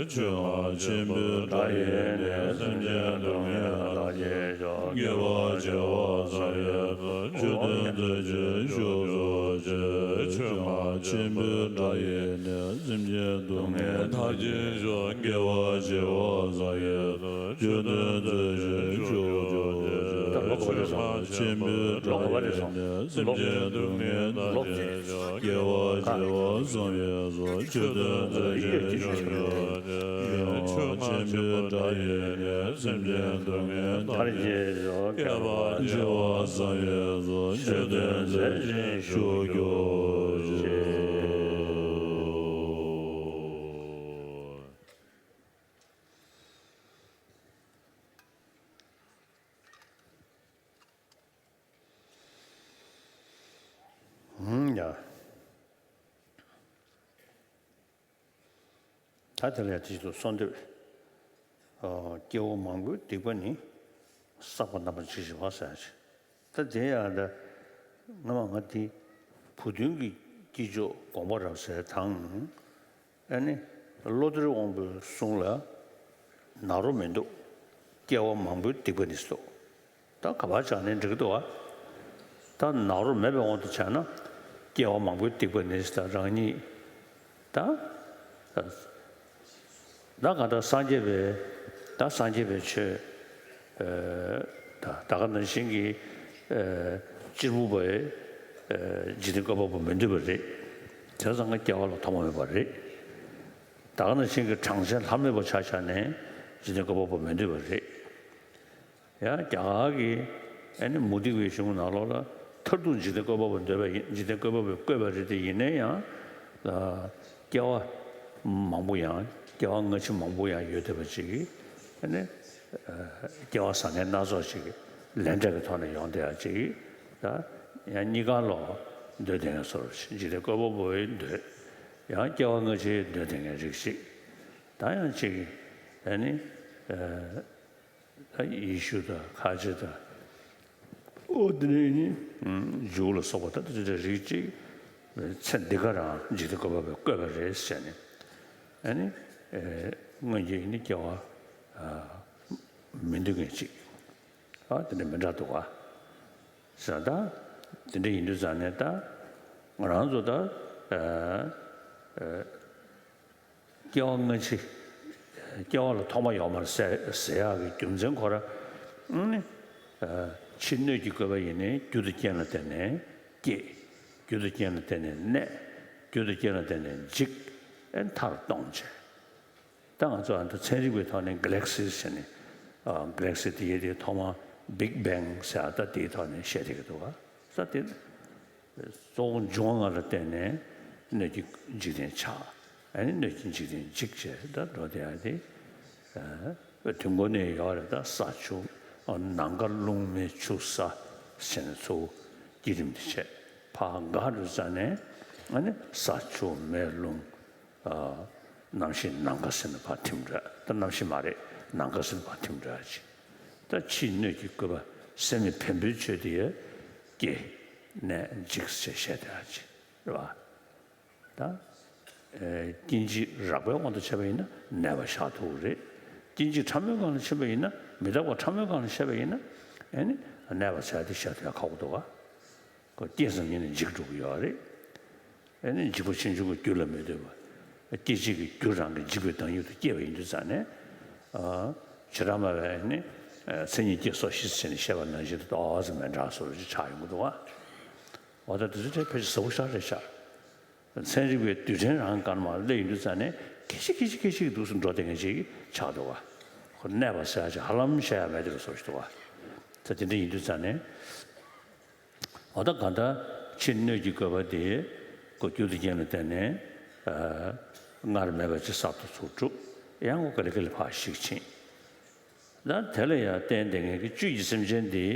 མཆོད་པ་ཆེན་པོའི་སྒྲ་ཡིས་ནི། སེམས་ཅན་སྡུག་བསྔལ་མཐའ་ཀྱི་ཞོ། བསྐལ་པ་བྱེ་བ་བསམ་ཡས་སུ། ཆོས་སྟོན་མཛད་ཅིང་བཞུགས་གྱུར་ཅིག། མཆོད་པ་ཆེན་པོའི་སྒྲ་ཡིས་ནི། སེམས་ཅན་སྡུག་བསྔལ་མཐའ་ཀྱི་ཞོ། བསྐལ་པ་བྱེ་བ་བསམ་ཡས་སུ། ཆོས་སྟོན་མཛད་ཅིང་བཞུགས་གྱུར་ཅིག། མཆོད་པ་ཆེན་པོའི་སྒྲ་ཡིས་ནི། སེམས་ཅན་སྡུག་བསྔལ་མཐའ་ཀྱི་ཞོ། བསྐལ་པ་བྱེ་བ་བསམ་ཡས་སུ། ཆོས་སྟོན་མཛད་ཅིང་བཞུགས་གྱུར་ཅིག། མཆོད་པ་ཆེན་པོའི་སྒྲ་ཡིས་ནི། སེམས་ཅན་སྡུག་བསྔལ་མཐའ་ཀྱི་ཞོ། བསྐལ་པ་བྱེ་བ་བསམ་ཡས་སུ། ཆོས་སྟོན་མཛད་ཅིང་བཞུགས་གྱུར་ཅིག། ཧུམ་ཡ། ད་དེ་ལས་དེ་ཚོ་གསོལ་འདེབས། ཨ། སྐྱེ་བོ་མང་པོའི་སྡིག་པ་ནི། བསགས་པ་རྣམ་པར་འཇིག་བྱེད་པ་ཟེར་ཡ་ཅིག། ད་དེ་ཡང་ད་སྔ་མ་ང་དེ་བུ་སྟོན་གྱི་སྐྱེས་མཆོག་དགོངས་པ་རབ་གསལ་དང་། ཨ་ནི་བློ་གཏེར་དབང་པོའི་གསུང་ལ་ནཱ་རོ་མི་འདུག། སྐྱེ་བ་མང་པོའི་སྡིག་པ་ནི་ཟེར་འདུག། ད་ག་པར་བྱས་ནས་འགྲིག་གི་འདུག་བ། ད་ནཱ་རོ་མེད་པའི་དབང་དུ་བྱས་ན། སྐྱེ་བ་མང་པོའི་སྡིག་པ་ནི་ད་རང་ཉིད། ད་ད་གང་ལྟར་སངས་རྒྱས་པའི། ད་སངས་རྒྱས་པའི་ཆོས། ཨ། ད་ད་ག་ནང་བཞིན་གྱི། ཨ། གཅེར་བུ་པའི། ཨ། འཇིག་རྟེན་བཀོད་པ་པོ་མི་འདུས་པ་རེད། བྱས་ཙང་ང་སྐྱེ་བ་ལ་ཐོག་མ་མེད་པ་རེད། ད་ག་ནང་བཞིན་གྱི་གྲངས་ཅན་ལྷ་མོ་པ་ཆ་བཞག་ནས་འཇིག་རྟེན་བཀོད་པ་པོ་མི་འདུས་པ་རེད། ཡང་རྒྱ་གར་གྱི་ཨ་ནི་མུ་སྟེགས་པའི་གཞུང་ནང་ལོགས་ལ་མཐར་ཐུག་འཇིག་རྟེན་བཀོད་པ་པོ་འདོད་པ་ཡིན། འཇིག་རྟེན་བཀོད་པ་པོས་བཀོད་པ་རེད་དེ། ཡིན་ན་ཡང་། ཨ། སྐྱེ་བ་མང་པོ་ཡང་སྐྱེ་བ་སྔ་ཕྱི་མང་པོ་ཡང་ཡོད་བསྡད་པ་ཅིག། ཨ་ནི། ཨ། སྐྱེ་བ་བཟང་ངན་སྣ་ཚོགས་ཅིག་ལན་འདེབས་ཀྱི་ཐོག་ནས་ཡོང་བསྡད་ཡ་ཅིག། ད་ཡང་གཉིས་ཀ་ལོག་འདོད་བསྡད་མཁན་བཟོ་འདྲ་ཅིག། འཇིག་རྟེན་བཀོད་པ་པོས་འདོད། ཡང་སྐྱེ་བ་སྔ་ཕྱི་འདོད་བསྡད་མཁན་རིགས་ཅིག། ད་ཡང་ཅིག། ཨ་ནི། ཨ། ད་ཡེ་ཤུ་དང་ཁ་ཆེ་དང་། ཨོ་དེ་ནས་ནི། ཨ། ཇུའུ་ལ་སོགས་པ་ད་དེ་འདྲ་རིགས་གཅིག། ཚེ་འདི་ག་རང་འཇིག་རྟེན་བཀོད་པ་པོས་བཀོད་པ་རེད་ཟེར་ནས། ཨ་ནི། ཨེ། སྔོན་གྱི་ནི་སྐྱེ་བ། ཨ། མི་འདོད་མཁན་གཅིག། ཨ། དེ་འདྲ་མི་འདྲ་འདུག་ག་ཟེར། ད་དེ་འདྲ་ཡིན་དུས་ཙང་ནས་ད་ང་རང་ཚོ་ད། ཨ། ཨ། སྐྱེ་བ་སྔ་ཕྱི། སྐྱེ་བ་ལ་ཐོག་མ་ཡོད་མ་རེད་ཟེར་ཟེར་ཡག་གི་རྒྱུ་མཚན་ཁོ་རང་ནི། ཨ། ཕྱིའི་སྣོད་ཀྱི་བཀོད་པ་ཡིན་ནའི་རྒྱུ་དང་རྐྱེན་ལ་བརྟེན་ནས་སྐྱེ། རྒྱུ་དང་རྐྱེན་ལ་བརྟེན་ནས་གནས། རྒྱུ་དང་རྐྱེན་ལ་བརྟེན་ནས་འཇིག། ཨེ། མཐར་སྟོངས་བྱས། ད་ང་ཚོ་ཨ་ད་ཚན་རིག་པའི་ཐོག་ནས་གེ་ལེག་སི་ཟེར་ནས། ཨ། གེ་ལེག་སི་དེ་ཡི་དེ་ཐོག་མ་བིག་བེང་ཟེར་ཨ་ད་དེའི་ཐོག་ནས་བཤད་བསྡད་ཀྱི་འདུག་ག། ས་དེ། གཙོ་བོ་འབྱུང་བ་ལྔ་ལ་བརྟེན་ནས་སྣོད་ཀྱི་འཇིག་རྟེན་ཆགས། ཨ་ནི་སྣོད་ཀྱི་འཇིག་རྟེན་འཇིག་བྱས་ད་འགྲོ་བསྡད་ཡ་དེ། ཨ། དུས་འཁོར་ནས་ཡོད་རེད། ད་ས་ཆུ། ཨ། ནམ་མཁའ་རླུང་མེ་ཆུ་ས་ཟེར་ནས་ཚུར་བསྐྱེད་རིམ་དེ་བྱས། ཕར་འགག་འགྲོ་ཙ་ནས་ཨ་ནི་ས་ཆུ་མེ་རླུང་། ཨ། གནམ་གཤིས་ནམ་མཁའ་ཟེར་ནས་ཕར་ཐིམ་འགྲོ། ད་གནམ་གཤིས་མ་རེད། ནམ་མཁའ་ཟེར་ནས་ཕར་ཐིམ་འགྲོ་ཡ་ཅིག། ད་ཕྱིའི་སྣོད་ཀྱི་བཀོད་པ་སེམས་ནི་བེམ་པོའི་ཆོས་དེ་ཡ་སྐྱེ། གནས། འཇིག་ཅེས་བཤད་བསྡད་ཡ་ཅིག་རེད་བ། ད། ཨེ། སྐྱེ་འཇིག་རགས་པའི་དབང་དུ་བྱས་པ་ཡིན་ན་གནས་པ་བཞག་ཐུབ་རེད། སྐྱེ་འཇིག་ཕྲ་མོའི་སྒང་ལ་ཕྱིན་པ་ཡིན་ན། མི་རྟག་པ་ཕྲ་མོའི་སྒང་ལ་བཤད་པ་ཡིན་ན། ཨེ་ནི་གནས་པ་བྱ་དེ་བཤད་ཐུབ་ཡ་ཁག་པོ་འདུག་ག། ཁོ་སྐྱེས་ཙམ་ཉིད་ནས་འཇིག་འགྲོ་གི་ཡོད་རེད། ཨེ་ནི་འཇིག་པ་ཕྱིན་ཆད་ཀྱི་རྒྱུ་ལ་མི་ལྟོས་པ། སྐྱེ་བྱེད་ཀྱི་རྒྱུ་རང་གི་འཇིག་པའི་བདག་ཉིད་དུ་སྐྱེས་པ་ཡིན་དུས་ཙང་ནས། ཨ། བྱེ་བྲག་སྨྲ་བས་ནི། ཨ། མཚན་ཉིད་སྐྱེ་སོགས་ཞེས་ཟེར་ནས་བཤད་པ་ནང་བཞིན་དུ་ཏོག་ཙམ་མི་འདྲ་བཟོ་འདྲ་ཅིག་ཆགས་ཡོང་གི་འདུག་ག། འོ་ད་དེ་ཚོ་དེ་ཕལ་ཆེར་ཟབ་པོ་ཞེ་དྲག་རེད་ཤག། ཚན་རིག་པའི་རྡུལ་ཕྲན་རང་སྒང་མར་སླེབས་ཡོང་དུས་ཙང་ནས་སྐད་ཅིག་སྐད་ཅིག་སྐད་ཅིག་གི་འདུག་སེ་འགྲོ་བསྡད་མཁན་ཅིག་ཆགས་འདུག་ག། ཁོ་གནས་པ་ཟེར་ཡ་ཅིག་ཧ་ལམ་བཤད་ཡ་མེད་དེ་བཟོ་ཞིག་འདུག་ག། ད་དེ་འདྲ་ཡིན་དུས་ཙང་ནས། འོ་ད་གང་ལྟར་ཕྱིའི་སྣོད་ཀྱི་བཀོད་པ་དེ་ཁོ་རྒྱུ་དང་རྐྱེན་ལ་བརྟེན་ནས། ཨ། སྔར་མེད་པ་ཅིག་གསར་དུ་ཚུར་གྲུབ། ཡང་ཁོ་ག་ལེ་ག་ལེ་ཕར་ཞིག་ཕྱིན། ད་དེ་ལ་ཡང་བརྟེན་བསྡད་མཁན་གྱི་བཅུད་ཀྱི་སེམས་ཅན་འདི།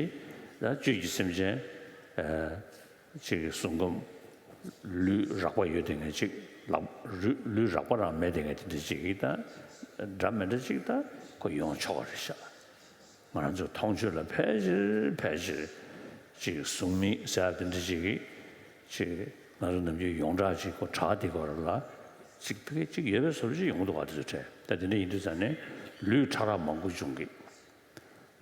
ད་བཅུད་ཀྱི་སེམས་ཅན། ཨ། ཅིག་གི་གཟུགས་ཁམས་ལུས་རགས་པ་ཡོད་བསྡད་མཁན་ཅིག་ལབ། ལུས་ལུས་རགས་པ་རང་མེད་བསྡད་མཁན་དེ་འདྲ་ཅིག་གིས་ད་འདྲ་མི་འདྲ་ཅིག་ད་ཁོ་ཡོང་ཆོག་པ་རེད་ཤག། ང་རང་ཚོའི་མཐོང་ཆོས་ལ་ཕལ་ཆེར་ཕལ་ཆེར་ཅིག་གཟུགས་མེད་ཟེར་ཡ་དེ་འདྲ་ཅིག་གིས་ཅིག་ང་ཚོ་ནམ་རྒྱུན་ཡོངས་གྲགས་ཅིག་གོ་གྲགས་དེ་གོ་ར་ལ་ཅིག་ཕ་གི་ཅིག་ཡོད་པའི་བཟོ་འདྲ་ཅིག་ཡོང་གི་འདུག་ག་དེ་ཚོ་དྲན། ད་དེ་འདྲ་ཡིན་དུས་ཙང་ནས་ལུས་ཕྲ་རགས་མང་པོ་འབྱུང་གི།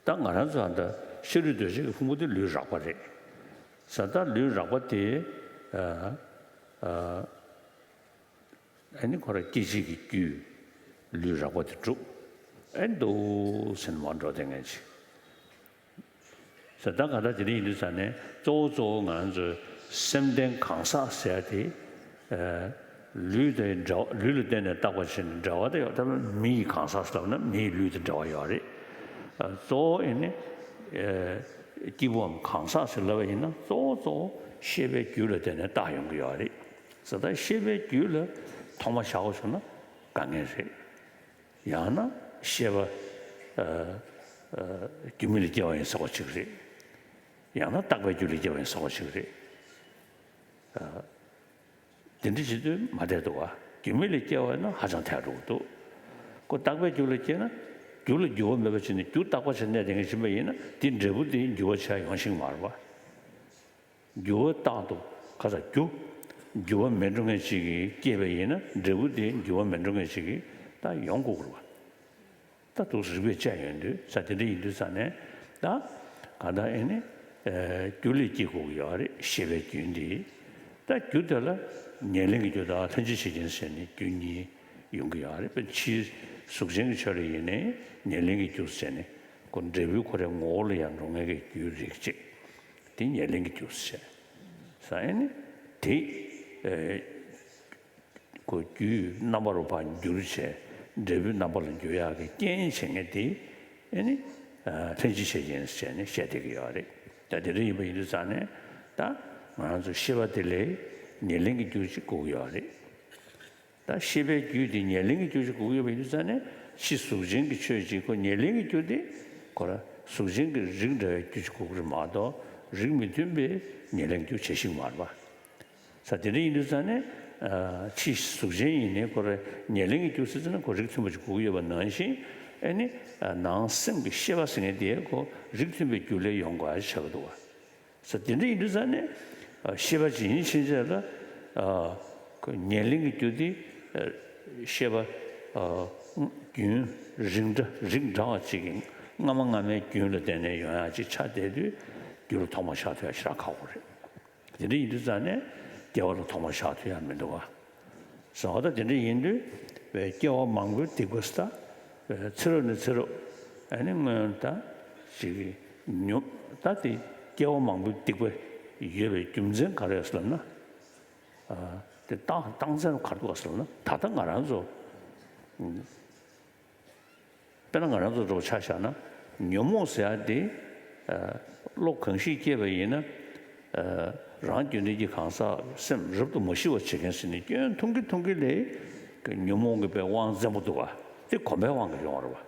ད་ང་རང་ཚོ་ཨ་ད་ཤ་རུས་གདོས་བཅས་ཀྱི་ཕུང་པོ་དེ་ལུས་རགས་པ་རེད། ས་ད་ལུས་རགས་པ་དེ་ཨ་ཨ་ཨ་ནི་ཁོ་ར་སྐྱེ་མཆེད་ཀྱི་རྒྱུས་ལུས་རགས་པ་དེ་གྲུབ། ཨེ་འདུག་ཟེར་ནས་མར་འགྲོ་བསྡད་མཁན་ཅིག་ས་ད་ག་ད་དེ་འདྲ་ཡིན་དུས་ཙང་ནས་གཙོ་བོ་གཙོ་བོ་ང་ཚོའི་སེམས་ལྡན་གང་ཟག་ཟེར་ཡ་དེ། ལུས་དེ་འདྲ་ལུས་ལ་བརྟེན་ནས་བཏགས་པ་བྱས་ནས་འབྲེལ་བ་དེ་ཡོད། ད་མི་ཡི་གང་ཟག་ཟེར་ལབ་ན་མི་ཡི་ལུས་དེ་འབྲེལ་བ་ཡོད་རེད། གཙོ་བོ་ཨེ་ནི་སྐྱེས་བུའམ་གང་ཟག་ཟེར་ལབ་པ་ཡིན་ན་གཙོ་བོ་གཙོ་བོ་ཤེས་པའི་རྒྱུད་ལ་བརྟེན་ནས་བཏགས་ཡོང་གི་ཡོད་རེད། ས་ད་ཤེས་པའི་རྒྱུད་ལ་ཐོག་མ་བཞག་པ་བྱུང་ན་དཀའ་ངལ་རེད། ཡང་ན་ཤེས་པ་ཨ་ཨ་རྒྱུ་མེད་ལ་སྐྱེ་བ་ཡིན་ཟེར་བ་ཅིག་རེད། ཡང་ན་རྟག་པའི་རྒྱུ་ལ་སྐྱེ་བ་ཡིན་ཟེར་བ་ཅིག་རེད། ཨ་དེ་འདྲ་བྱེད་དུས་མ་བསྡད་འདུག་ག་རྒྱུ་མེད་ལ་སྐྱེ་བ་ཡིན་ན་ཧ་ཅང་ཐལ་འགྲོ་གི་འདུག་ཁོ་རྟག་པའི་རྒྱུ་ལ་སྐྱེས་ན་རྒྱུ་ལ་འགྱུར་བ་མེད་པ་བྱས་ནས་རྒྱུ་རྟག་པ་བྱས་གནས་བསྡད་མཁན་ཡིན་པ་ཡིན་ན་དེ་འབྲས་བུ་དེ་འགྱུར་བ་ཆགས་ཡོང་ཤེས་མ་རེད་པ། འགྱུར་བ་རྟག་ཏུ་ག་ས་རྒྱུ། འགྱུར་བ་མེད་འགྲོ་མཁན་ཅིག་གིས་སྐྱེས་པ་ཡིན་ན་འབྲས་བུ་དེ་འགྱུར་བ་མེད་འགྲོ་མཁན་ཅིག་གིས་ད་ཡོང་དགོས་རེད་པ། ད་འདུག་སེ་རིགས་པས་དཔྱད་ཡོང་དུས་ས་དེ་འདྲ་ཡིན་དུས་ཙང་ནས་ད་ག་ད་ཨེ་ནི་རྒྱུ་ལས་སྐྱེ་དགོས་ཀྱི་ཡོད་རེད། ཤེས་པའི་རྒྱུན་འདི་ད་རྒྱུ་དེ་ལ་ཉེར་ལེན་གྱི་རྒྱུ་དང་ལྷན་ཅིག་བྱེད་རྐྱེན་ཟེར་ནས་རྒྱུ་གཉིས་ཡོང་གི་ཡོད་རེད། དཔེར་ན་ཕྱིའི་གཟུགས་ཅན་གྱི་ཆོས་ལ་ཡིན་ནའི་ཉེར་ལེན་གྱི་རྒྱུ་ཟེར་ནས་ཁོ་འབྲས་བུའི་ཁོ་རའི་ངོ་བོ་ལ་ཡང་འགྲོ་མཁན་གྱི་རྒྱུའི་རིགས་གཅིག་དེ་ཉེར་ལེན་གྱི་རྒྱུ་ཟེར། ས་ཨེ་ནི་དེ་ཨེ་ཁོ་རྒྱུའི་རྣམ་པ་རུ་ཕར་འགྱུར་བྱས་འབྲས་བུའི་རྣམ་པ་ལ་འགྱུར་ཡག་གི་རྐྱེན་བྱེད་མཁན་དེ་ཨེ་ནི་ལྷན་ཅིག་བྱེད་རྐྱེན་ཟེར་ནས་བཤད་བསྡད་ཀྱི་ཡོད་རེད། ད་དེ་འདྲ་ཡིན་པ་ཡིན་དུས་ཙང་ནས་ད་ང་རང་ཚོ་ཤེས་པ་དེ་ལས་ཉེར་ལེན་གྱི་རྒྱུ་ཅིག་དགོས་ཀྱི་ཡོད་རེད། ད་ཤེས་པའི་རྒྱུ་དེ་ཉེར་ལེན་གྱི་རྒྱུ་ཞིག་དགོས་ཀྱི་ཡོད་པ་ཡིན་དུས་ཙང་ནས་ཕྱི་གཟུགས་ཅན་གྱི་ཆོས་ཅིག་ཁོ་ཉེར་ལེན་གྱི་རྒྱུ་དེ་ཁོ་ར་གཟུགས་ཅན་གྱི་རིགས་འདྲ་བའི་རྒྱུ་ཞིག་དགོས་ཀྱི་རེད་མ་གཏོགས་རིགས་མི་མཐུན་པའི་ཉེར་ལེན་རྒྱུ་བྱེད་ཤེས་ཀྱི་མ་རེད་པ། ས་དེ་འདྲ་ཡིན་དུས་ཙང་ནས་ཕྱི་གཟུགས་ཅན་ཡིན་ནའི་ཁོ་ར་ཉེར་ལེན་གྱི་རྒྱུ་ཟེར་ཙང་ན་ཁོ་རིགས་མཐུན་པ་ཞིག་དགོས་ཀྱི་ཡོད་པ་ནང་བཞིན་ཨེ་ནི་ནང་སེམས་ཀྱི་ཤེས་པ་ཟེར་མཁན་དེ་ཁོ་རིགས་མཐུན་པའི་རྒྱུ་ལས་ཡོང་དགོས་ཡ་ཆགས་ཀྱི་འདུག་བ། ས་དེ་འདྲ་ཡིན་དུས་ཙང་ནས་ཤེས་པ་ཇི་སྙེད་ཕྱིན་ཆད་ལ་ཉེར་ལེན་གྱི་རྒྱུ་དེ་ཤེས་པ་རྒྱུན་རིགས་འདྲ་རིགས་འདྲ་བ་ཅིག་གི་སྔ་མ་སྔ་མའི་རྒྱུན་ལ་བརྟེན་ནས་ཡོང་ཡ་ཅིག་ཆགས་བསྡད་དུས་རྒྱུ་ལ་ཐོག་མ་བཞག་ཐུབ་ཡ་ཞེ་དྲག་ཁག་པོ་རེད། དེ་འདྲ་ཡིན་དུས་ཙང་ནས་སྐྱེ་བ་ལ་ཐོག་མ་བཞག་ཐུབ་ཡ་མི་འདུག་བ། ཟེར་བ་ད་དེ་འདྲ་ཡིན་དུས་སྐྱེ་བ་མང་པོའི་སྡིག་པ་ཟེར་ད་ཚེ་རབས་ནས་ཚེ་རབས་ཨ་ནི་སྔོན་ད་ཅིག་ཉོ་ད་དེ་སྐྱེ་བ་མང་པོའི་སྡིག་པ་ཡོད་པའི་རྒྱུ་མཚན་ག་རེ་ཟེར་ལབ་ན། དེ་རྟགས་རྟགས་མཚན་ག་རེ་འདུག་ཟེར་ལབ་ན་ད་ལྟ་ང་རང་ཚོ། དཔེར་ན་ང་རང་ཚོ་འདྲ་པོ་ཆ་བཞག་ན་ཉོན་མོངས་ཟེར་ཡ་དེ་བློ་གང་ཞིག་སྐྱེས་པ་ཡིན་ན་རང་རྒྱུད་ལྡན་གྱི་གང་ཟག་སེམས་རབ་ཏུ་མ་ཞི་བར་བྱེད་མཁན་ཟེར་ནས་སྐྱོན་མཐོང་གི་མཐོང་གི་ལས་ཉོན་མོངས་ཀྱི་པའི་དབང་བཙན་པོ་འདུག་བ། དེ་གོམས་པའི་དབང་གིས་ཡོང་བ་རེད་བ།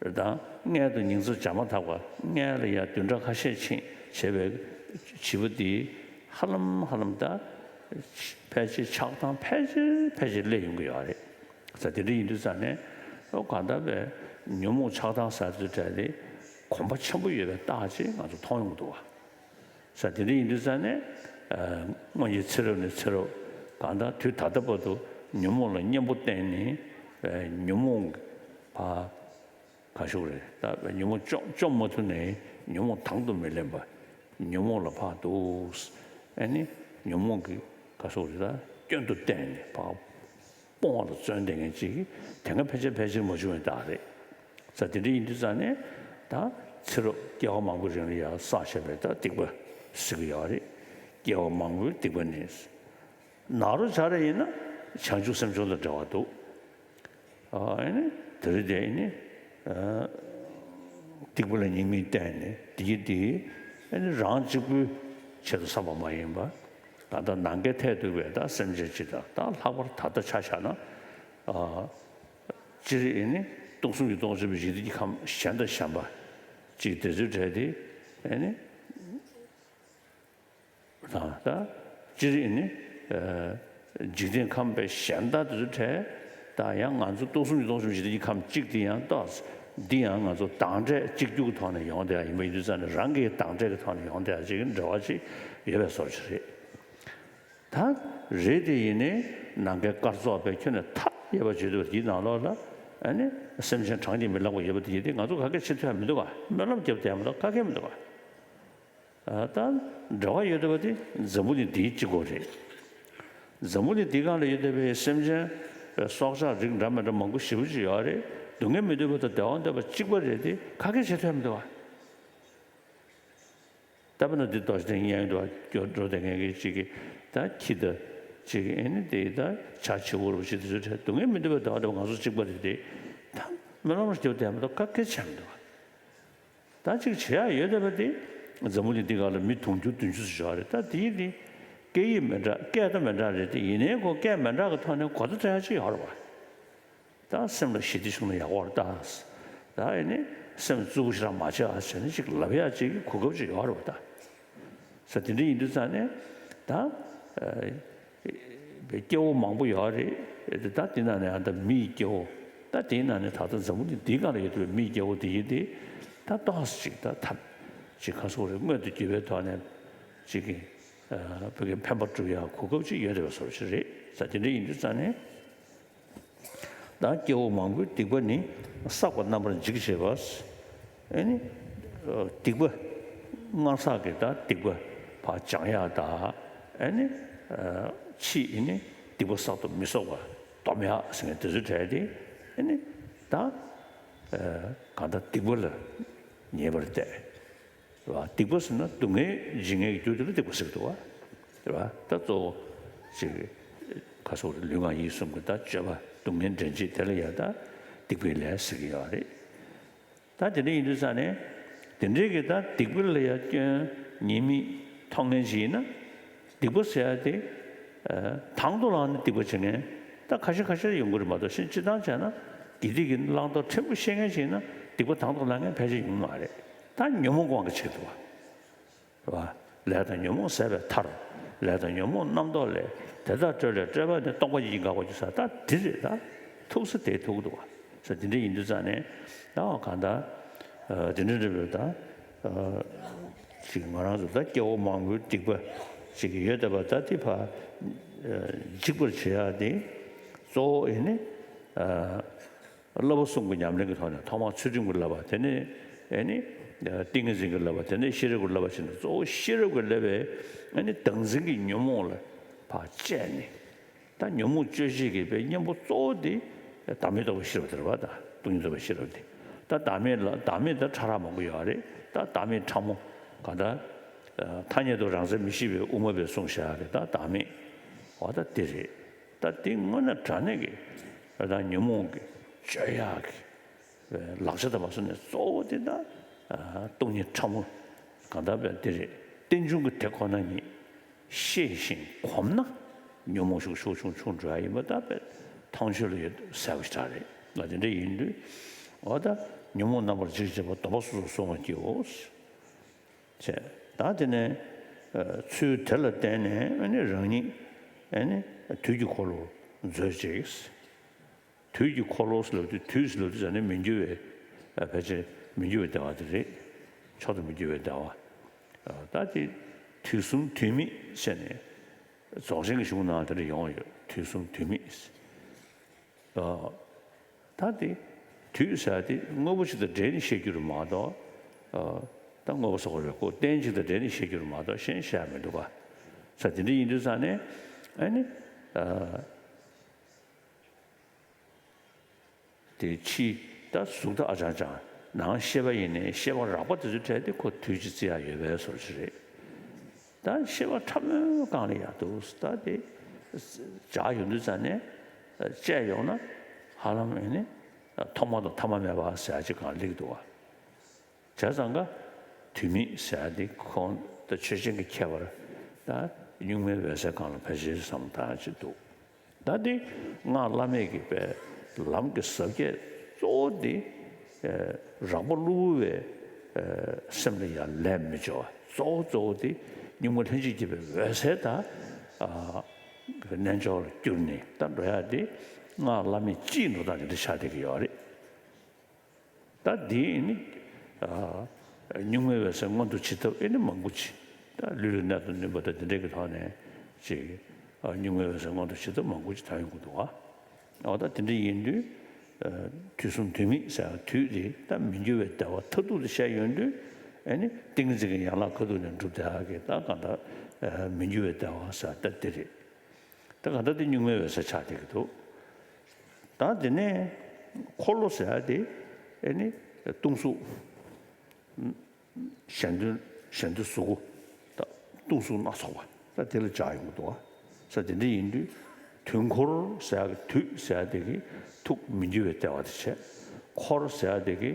རེད་ད། མངལ་དུ་ཉིང་མཚམས་བྱ་མ་ཐག་པ་མངལ་ལ་ཡ་བདུན་ཕྲག་ཁ་ཤས་ཕྱིན་བྱས་པའི་བྱིས་པ་དེ་ཧ་ལམ་ཧ་ལམ་ད་ཕལ་ཆེར་ཆགས་སྡང་ཕལ་ཆེར་ཕལ་ཆེར་སླེབས་ཡོང་གི་ཡོད་རེད། ས་དེ་འདྲ་ཡིན་དུས་ཙང་ནས་ཨོ་གང་ལྟར་བས་ཉོན་མོངས་ཆགས་སྡང་ཟེར་དུས་འདྲ་དེ་གོམས་པ་ཆེན་པོ་ཡོད་པའི་རྟགས་ཅིག་ང་ཚོ་མཐོང་ཡོང་གི་འདུག་བ། ས་དེ་འདྲ་ཡིན་དུས་ཙང་ནས་སྔོན་གྱི་ཚེ་རབས་ནས་ཚེ་རབས་གང་ལྟར་དུས་ད་ལྟ་བར་དུ་ཉོན་མོངས་ལ་གཉེན་པོ་བསྟེན་ནས་ཉོན་མོངས་ཕ་ག་ཞུ་རེད། ད་ཉོན་མོངས་བཅོམ་བཅོམ་མ་ཐུབ་ནས་ཉོན་མོངས་དང་དུ་མི་ལེན་པ། ཉོན་མོངས་ལ་ཕར་འདུག་ཨ་ནི་ཉོན་མོངས་ཀྱི་ག་ཞུ་རེད་ད་སྐྱོན་དུ་བལྟས་ནས་ཕར་སྤོང་བ་ལ་བརྩོན་བསྡད་མཁན་ཅིག་དེ་སྔ་ཕལ་ཆེར་ཕལ་ཆེར་མ་བྱུང་བའི་རྟགས་རེད། ས་དེ་འདྲ་ཡིན་དུས་ཙང་ནས་ད་ཚེ་རབས་སྐྱེ་བ་མང་པོའི་རིང་ལ་ཡང་བསགས་བཞག་པའི་ད་སྡིག་པ་ཟེར་གྱི་ཡོད་རེད། སྐྱེ་བ་མང་པོའི་སྡིག་པ་ནི། ནཱ་རོ་བྱ་ར་ཡིན་ན་བྱང་ཆུབ་སེམས་མཆོག་དང་འབྲེལ་བ་འདུག་ཨ་ནི་དེ་རིང་དེ་ནི་སྡིག་པ་ལ་སྙིང་མི་བརྟེན་ནས་དེ་ཡི་དེ་ཨ་ནི་རང་གཅིག་པུའི་ཆེད་དུ་བསགས་པ་མ་ཡིན་པ། ད་ལྟ་ནམ་མཁའི་མཐས་གཏུགས་པའི་ད་སེམས་ཅན་སྤྱི་དང་ད་ལྷག་པར་ད་ལྟ་ཆ་བཞག་ན་སྤྱིར་ཨ་ནི་སྟོང་གསུམ་གྱི་སྟོང་གསུམ་པའི་འཇིག་རྟེན་གྱི་ཁམས་གཞན་དང་གཞན་པ་ཅིག་དེ་ཚོའི་གྲས་དེ་ཨ་ནི། དང་ད་སྤྱིར་ཨེ་ནི་འཇིག་རྟེན་ཁམས་པའི་གཞན་དག་དེ་ཚོའི་གྲས་དང་ཡང་ང་ཚོ་སྟོང་གསུམ་གྱི་སྟོང་གསུམ་འཇིག་རྟེན་གྱི་ཁམས་གཅིག་དེ་ཡང་ཏོག་ འདི་ཡང་ང་ཚོ་དང་འབྲས་གཅིག་གྱུར་གྱི་ཐོག་ནས་ཡོང་བསྡད་ཡ་ཡིན་པ་ཡིན་དུས་ཙང་ནས། རང་གི་དང་འབྲས་ཀྱི་ཐོག་ནས་ཡོང་བསྡད་ཡ་ཅིག་གི་འབྲེལ་བ་ཅིག་ཡོད་པའི་བཟོ་འདྲ་ཅིག་རེད། ད་རེད་དེ་ཡིན་ནའི་ནམ་མཁའི་སྐར་ཚོགས་པས་ཁྱོན་ནས་མཐའ་ཡས་པ་བརྗོད་འདུག་པ་དེའི་ནང་ལོགས་ལ་ཨ་ནི་སེམས་ཅན་གྲངས་ཀྱིས་མི་ལང་པ་ཡོད་པ་དེ་ཡིན་ཏེ། ང་ཚོ་ག་གེ་བྱེད་ཐུབ་ཡ་མི་འདུག་ག། སྨོན་ལམ་རྒྱབ་བསྡད་ཡ་མ་གཏོགས་ག་གེ་མི་འདུག་ག། ཨ། ད་འབྲེལ་བ་ཡོད་བསྡད་པ་དེ་འཛམ་བུ་གླིང་འདིའི་གཅིག་པོ་རེད། འཛམ་བུ་གླིང་འདིའི་སྒང་ལ་ཡོད་བསྡད་པའི་སེམས་ཅན་སྲོག་ཆགས་རིགས་འདྲ་མི་འདྲ་མང་པོ་ཞེ་པོ་ཅིག་ཡོད་རེད། སྡུག་བསྔལ་མི་འདོད་པ་དང་བདེ་བ་འདོད་པ་གཅིག་པ་རེད་དེ། ག་གེ་བྱེད་ཐུབ་ཡ་མི་འདུག་ག། ད་དཔེར་ན་འདི་རྡོ་རྗེ་གདན་གཡས་གཡོན་དུ་འགྲོ་བསྡད་མཁན་གྱི་ཅིག་གི་ད་ཁྱི་དང་ཅིག་གི་ཨེ་ནི་དེ་ད་བྱ་བྱིའུ་རུ་ཅིག་དེ་ཚོ་འདྲ་སྡུག་བསྔལ་མི་འདོད་པ་དང་བདེ་བ་འདོད་པ་ང་ཚོ་གཅིག་པ་རེད་དེ། ད་སྨོན་ལམ་རྒྱབ་བསྡད་མ་གཏོགས་ག་གེ་བྱས་མི་འདུག་ག། ད་ཅིག་བྱེད་ཡ་ཡོད་བསྡད་པ་དེ། འཛམ་བུ་གླིང་འདི་སྒང་ལ་མི་དུང་ཕྱུར་བདུན་ཅུ་ཙམ་ཡོད་རེད། ད་དེའི་དེ་སྐད་ཡིག་མི་འདྲ། སྐད་དང་མི་འདྲ་རེད་དེ། ཡིན་ནའི་ཁོ་སྐད་མི་འདྲ་གི་ཐོག་ནས་གོ་བརྡ་སྤྲད་ཡ་ཅིག་ཡོད་རེད་པ། ད་སེམས་ལ་ཞི་བདེ་བྱུང་ན་ཡག་པོ་རེད་ད། ད་ཨེ་ནི་སེམས་རྩུབ་པོ་ཞེ་དྲག་མ་བྱེད་ཨ་ཟེར་ནས་ཅིག་ལབ་ཡ་ཅིག་གོ་སྐབས་ཅིག་ཡོད་རེད་པ་ད། ས་དེ་འདྲ་ཡིན་དུས་ཙང་ནས་ད། ཨ། སྐྱེ་བོ་མང་པོ་ཡོད་རེད། ད་དེ་ནང་ནས་ཨ་ད་མིའི་སྐྱེ་བོ། ད་དེའི་ནང་ནས་ད་ལྟ་འཛམ་བུ་གླིང་འདིའི་སྒང་ལ་ཡོད་པའི་མིའི་སྐྱེ་བོ་དེ་ཡིན་ཏེ། ད་ཏོག་ཙམ་ཅིག་ད་ཐབས་ཅིག་ག་ཟེར་དགོས་རེད། མངོན་དུ་གྱུར་པའི་ཐོག་ནས་ཅིག་གི་ཨ་བོད་ཀྱི་འཕེན་པ་སྒྲུབ་ཡ་གོ་སྐབས་ཅིག་ཡོད་བསྡད་པའི་བཟོ་འདྲ་ཅིག་རེད། ས་དེ་འདྲ་ཡིན་དུས་ཙང་ནས། ད་སྐྱེ་བོ་མང་པོའི་སྡིག་པ་ནི། བསགས་པ་རྣམ་པར་འཇིག་བྱེད་པ། ཨེ་ནི། སྡིག་པ། སྔར་བསགས་ཀྱི་ད་སྡིག་པ་ཕར་སྦྱང་ཡག་དང་། ཨེ་ནི། ཕྱིས་ཨེ་ནི་སྡིག་པ་བསགས་དུ་མི་བཟོད་པ་སྡོམ་ཡག་ཟེར་མཁན་དེ་ཚོའི་གྲས་དེ། ཨེ་ནི། ད་གང་ལྟར་སྡིག་པ་ལ་ཉེས་པར་གཏད། རེད་བ། སྡིག་པ་ཟེར་ན་སྡུག་བསྔལ་འཇིགས་ངེས་ཀྱི་རྒྱུ་དེ་ལ་སྡིག་པ་ཟེར་གྱི་འདུག་བ། རེད་བ། ད་གཙོ་བོ་ཅིག་ག་ཟེར་དགོས་རེད། ལུས་ངག་ཡིད་གསུམ་གྱི་ད་སྤྱོད་པ་སྡུག་བསྔལ་འདྲེན་བྱེད་དེ་ལ་ཡ་ད་སྡིག་པའི་ལས་ཟེར་གྱི་ཡོད་རེད། ད་དེ་འདྲ་ཡིན་དུས་ཙང་ནས་དེ་འདྲའི་གི་ད་སྡིག་པ་ལ་ཡ་སྐྱོན་ཉེས་དམིགས་མཐོང་མཁན་ཞིག་ཡིན་ན། སྡིག་པ་ཟེར་ཡ་དེ་དང་དུ་བླངས་ནས་སྡིག་པ་བྱེད་མཁན་ད་ཁ་ཤས་ཁ་ཤས་ཡོང་གི་རེད་མ་གཏོགས། གཞན་སྤྱིར་བཏང་བྱས་ན་དགེ་སྡིག་གི་བླང་དོར་ཕྲན་བུ་ཤེས་མཁན་ཞིག་ཡིན་ན་སྡིག་པ་དང་དུ་བླང་མཁན་ཕལ་ཆེར་ཡོང་གི་མ་རེད། ད་ཉོན་མོངས་ཀྱི་དབང་གིས་བྱེད་ཀྱི་འདུག་བ། རེད་བ། ལས་དང་ཉོན་མོངས་ཟད་པའི་མཐར། ལས་དང་ཉོན་མོངས་རྣམ་རྟོག་ལས། དེ་དག་སྤྲོས་ལས་སྤྲོས་པ་ནི། སྟོང་པ་ཉིད་ཀྱིས་འགག་པར་འགྱུར་ཟེར། ད་འདི་རེད་ད། ཐུག་ས་དེ་ཐུག་འདུག་བ། ས་འདི་འདྲ་ཡིན་དུས་ཙང་ནས་ད་གང་ལྟར་འདི་འདྲ་འདྲ་བོ་ད་ཅིག་ང་རང་ཚོ་ད་སྐྱེ་བོ་མང་པོའི་སྡིག་པ་ཅིག་ཡོད་བསྡད་པ་ད་དེ་ཕར་འཇིག་པར་བྱེད་ཡག་དེ་གཙོ་བོ་ཨེ་ནི། བསླབ་པ་གསུམ་གྱི་ཉམས་ལེན་གྱི་ཐོག་ནས་ཐོག་མར་ཚུལ་ཁྲིམས་ཀྱི་བསླབ་པ། དེ་ནས་ཨེ་ནི་ཏིང་ངེ་འཛིན་གྱི་བསླབ་པ། དེ་ནས་ཤེས་རབ་ཀྱི་བསླབ་པ་བྱས་ནས། གཙོ་བོ་ཤེས་རབ་ཀྱི་བསླབ་པས་ཨེ་ནི་བདག་འཛིན་གྱི་ཉོན་མོངས་ལ་ཕར་བཅད་ནས། ད་ཉོན་མོངས་གཅོད་བྱེད་ཀྱི་པའི་གཉེན་པོ་གཙོ་བོ་དེ་བདག་མེད་རྟོགས་པའི་ཤེས་རབ་དེ་རེད་བ། ད་སྟོང་ཉིད་རྟོགས་པའི་ཤེས་རབ་དེ། ད་བདག་མེད་ལ་བདག་མེད་ད་ཕྲ་རགས་མང་པོ་ཡོད་རེད། ད་བདག་མེད་ཕྲ་མོ་གང་ལྟར་ཐ་སྙད་དུ་རང་མཚན་མི་ཤེས་པའི་དབུ་མ་པས་གསུངས་བཞག་གི་ད་བདག་མེད། འོ་ད་དེ་རེད། ད་དེ་དངོས་གནས་དྲང་གནས་ཀྱི་ད་ཉོན་མོངས་ཀྱི་གཅོད་ཡག་གི་ལག་ཆ་དང་མ་སོང་ནས་གཙོ་བོ་དེ་ད་སྟོང་ཉིད་ཕྲ་མོ་གང་ལྟར་བས་དེ་རེད། རྟེན་འབྱུང་གི་དེ་ཁོ་ན་ཉིད་ཤེས་ཤིང་གོམས་ན་ཉོན་མོངས་ཤུགས་ཆུང་ཆུང་ཆུང་འགྲོ་ཡ་ཡིན་པ་ད་བས་མཐོང་ཆོས་ལ་ཡོད་གསལ་པོ་ཞེ་དྲག་རེད། ང་དེ་འདྲ་ཡིན་དུས་འོ་ད་ཉོན་མོངས་རྣམ་པར་འཇིག་བྱེད་པ། སྡོམ་པ་སོ་སོར་བསྲུང་བར་བགྱིའོ། བྱས། ད་དེ་ནས་ཚུལ་དེ་ལ་བརྟེན་ནས་ཨ་ནི་རང་ཉིད་ཨ་ནི་དུས་ཀྱི་འཁོར་ལོར་མཛོད་ཅིག། དུས་ཀྱི་འཁོར་ལོ་ཟེར་ལབ་དུས། དུས་ཟེར་ལབ་དུས་ཙམ་ནས་མི་འགྱུར་བའི་ཕལ་ཆེར་མི་འགྱུར་བའི་བདེ་བ་དེ་རེད། མཆོག་ཏུ་མི་འགྱུར་བའི་བདེ་བ། ད་དེ་དུས་གསུམ་དུས་མེད་ཟེར་ནས་རྫོགས་ཆེན་གྱི་གཞུང་ནང་དེ་འདྲ་ཡོང་ཡོད། དུས་གསུམ་དུས་མེད། ད་དེ་དུས་ཟེར་དེ་དངོས་པོ་གཅིག་དང་འབྲེལ་ནས་བཤད་རྒྱུ་རེད་མ་གཏོགས། ད་དངོས་པོ་ཟེར་དགོས་རེད་གོ། རྟེན་གཅིག་དང་འབྲེལ་ནས་བཤད་རྒྱུ་རེད་མ་གཏོགས་གཞན་བཤད་ཡ་མི་འདུག་ག། ས་དེ་འདྲ་ཡིན་དུས་ཙང་ནས་ཨ་ནི། དེ་ཕྱི་ད་གཟུགས་ད་ཨ་ཅང་ཅང་། ནང་ཤེས་པ་ཡིན་ནའི་ཤེས་པ་རགས་པ་དེ་ཚོའི་གྲས་དེ་ཁོ་དུས་ཀྱིས་བརྩི་ཡ་ཡོད་པའི་བཟོ་འདྲ་ཞིག་རེད། ད་ཤེས་པ་ཕྲ་མོའི་སྒང་ལ་ཡ་འདུག། ད་དེ་འཇགས་ཡོང་དུས་ཙང་ནས་བཅད་ཡོང་ན་ཧ་ལམ་ཨེ་ནི་ཐོག་མ་དང་ཐ་མ་མེད་པ་ཟེར་ཡ་ཅིག་སྒང་སླེབས་འདུག་བ། བྱས་ཙང་ཀ་དུས་མེད་ཟེར་ཡ་དེ་ཁོང་ད་ཆོས་ཅན་གྱི་ཁྱད་པར་ད་གཉུག་མའི་འོད་གསལ་སྒང་ལ་ཕལ་ཆེར་བསམ་བློ་བཏང་ཡ་ཅིག་འདུག། ད་དེ་སྔགས་བླ་མེད་ཀྱི་པའི་ལམ་གྱི་ཟབ་ཁྱད་གཙོ་བོ་དེ་རགས་པ་གློ་བུར་བའི་སེམས་ལ་ཡང་ལས་མི་འབྱོར་བ། གཙོ་བོ་གཙོ་བོ་དེ་གཉུག་མ་ལྷན་ཅིག་སྐྱེས་པའི་འོད་གསལ་དང་རྣལ་འབྱོར་ལ་གྱུར་ནས་ད་འགྲོ་ཡ་དེ་སྔགས་བླ་མེད་སྤྱིའི་འགྲོ་སྟངས་དེ་འདྲ་ཆགས་བསྡད་ཀྱི་ཡོད་རེད། ད་འདི་ཨེ་ནི་ཨ་གཉུག་མའི་འོད་གསལ་མངོན་དུ་བྱེད་ཐབས་ཨེ་ནི་མང་པོ་ཅིག་ད་ལུས་ལ་གནད་དུ་བསྣུན་པ་དང་དེ་འདྲའི་གི་ཐོག་ནས་ཅིག་ཨ་གཉུག་མའི་འོད་གསལ་མངོན་དུ་བྱེད་ཐབས་མང་པོ་ཅིག་ད་ཡོང་གི་འདུག་ཨ། འོ་ད་དེ་འདྲ་ཡིན་དུས་ཨ་དུས་གསུམ་དུས་མེད་ཟེར་བ་དུས་དེ་ད་མི་འགྱུར་བའི་བདེ་བ་མཐར་ཐུག་ཏུ་བཤད་ཡོང་དུས་ཨེ་ནི་ཏིང་ངེ་འཛིན་གྱི་ཡན་ལག་ཁ་ཐུག་ནས་འགྲུབ་བསྡད་ཡག་གི་ད་གང་ལྟར་ཨ་མི་འགྱུར་བའི་བདེ་བ་ཟེར་བ་ད་དེ་རེད། ད་གང་ལྟར་དེ་གཉུག་མའི་འོད་གསལ་ཆགས་བསྡད་ཀྱི་འདུག་ད་དེ་ནས་འཁོར་ལོ་ཟེར་ཡག་དེ་ཨེ་ནི་སྟོང་གཟུགས། གཞན་དོན་གཞན་དོན་གཟུགས་སྐུ་དང་སྟོང་གཟུགས་སྣ་ཚོགས་པ་ད་དེ་ལ་སྦྱར་ཡོང་གི་འདུག་བ། ས་དེ་འདྲ་ཡིན་དུས་དུས་འཁོར་ཟེར་ཡག་གི་དུས་ཟེར་ཡག་དེ་གི་ཐུགས་མི་འགྱུར་བའི་བདེ་བ་དེ་བྱས། འཁོར་ཟེར་ཡག་དེ་གི་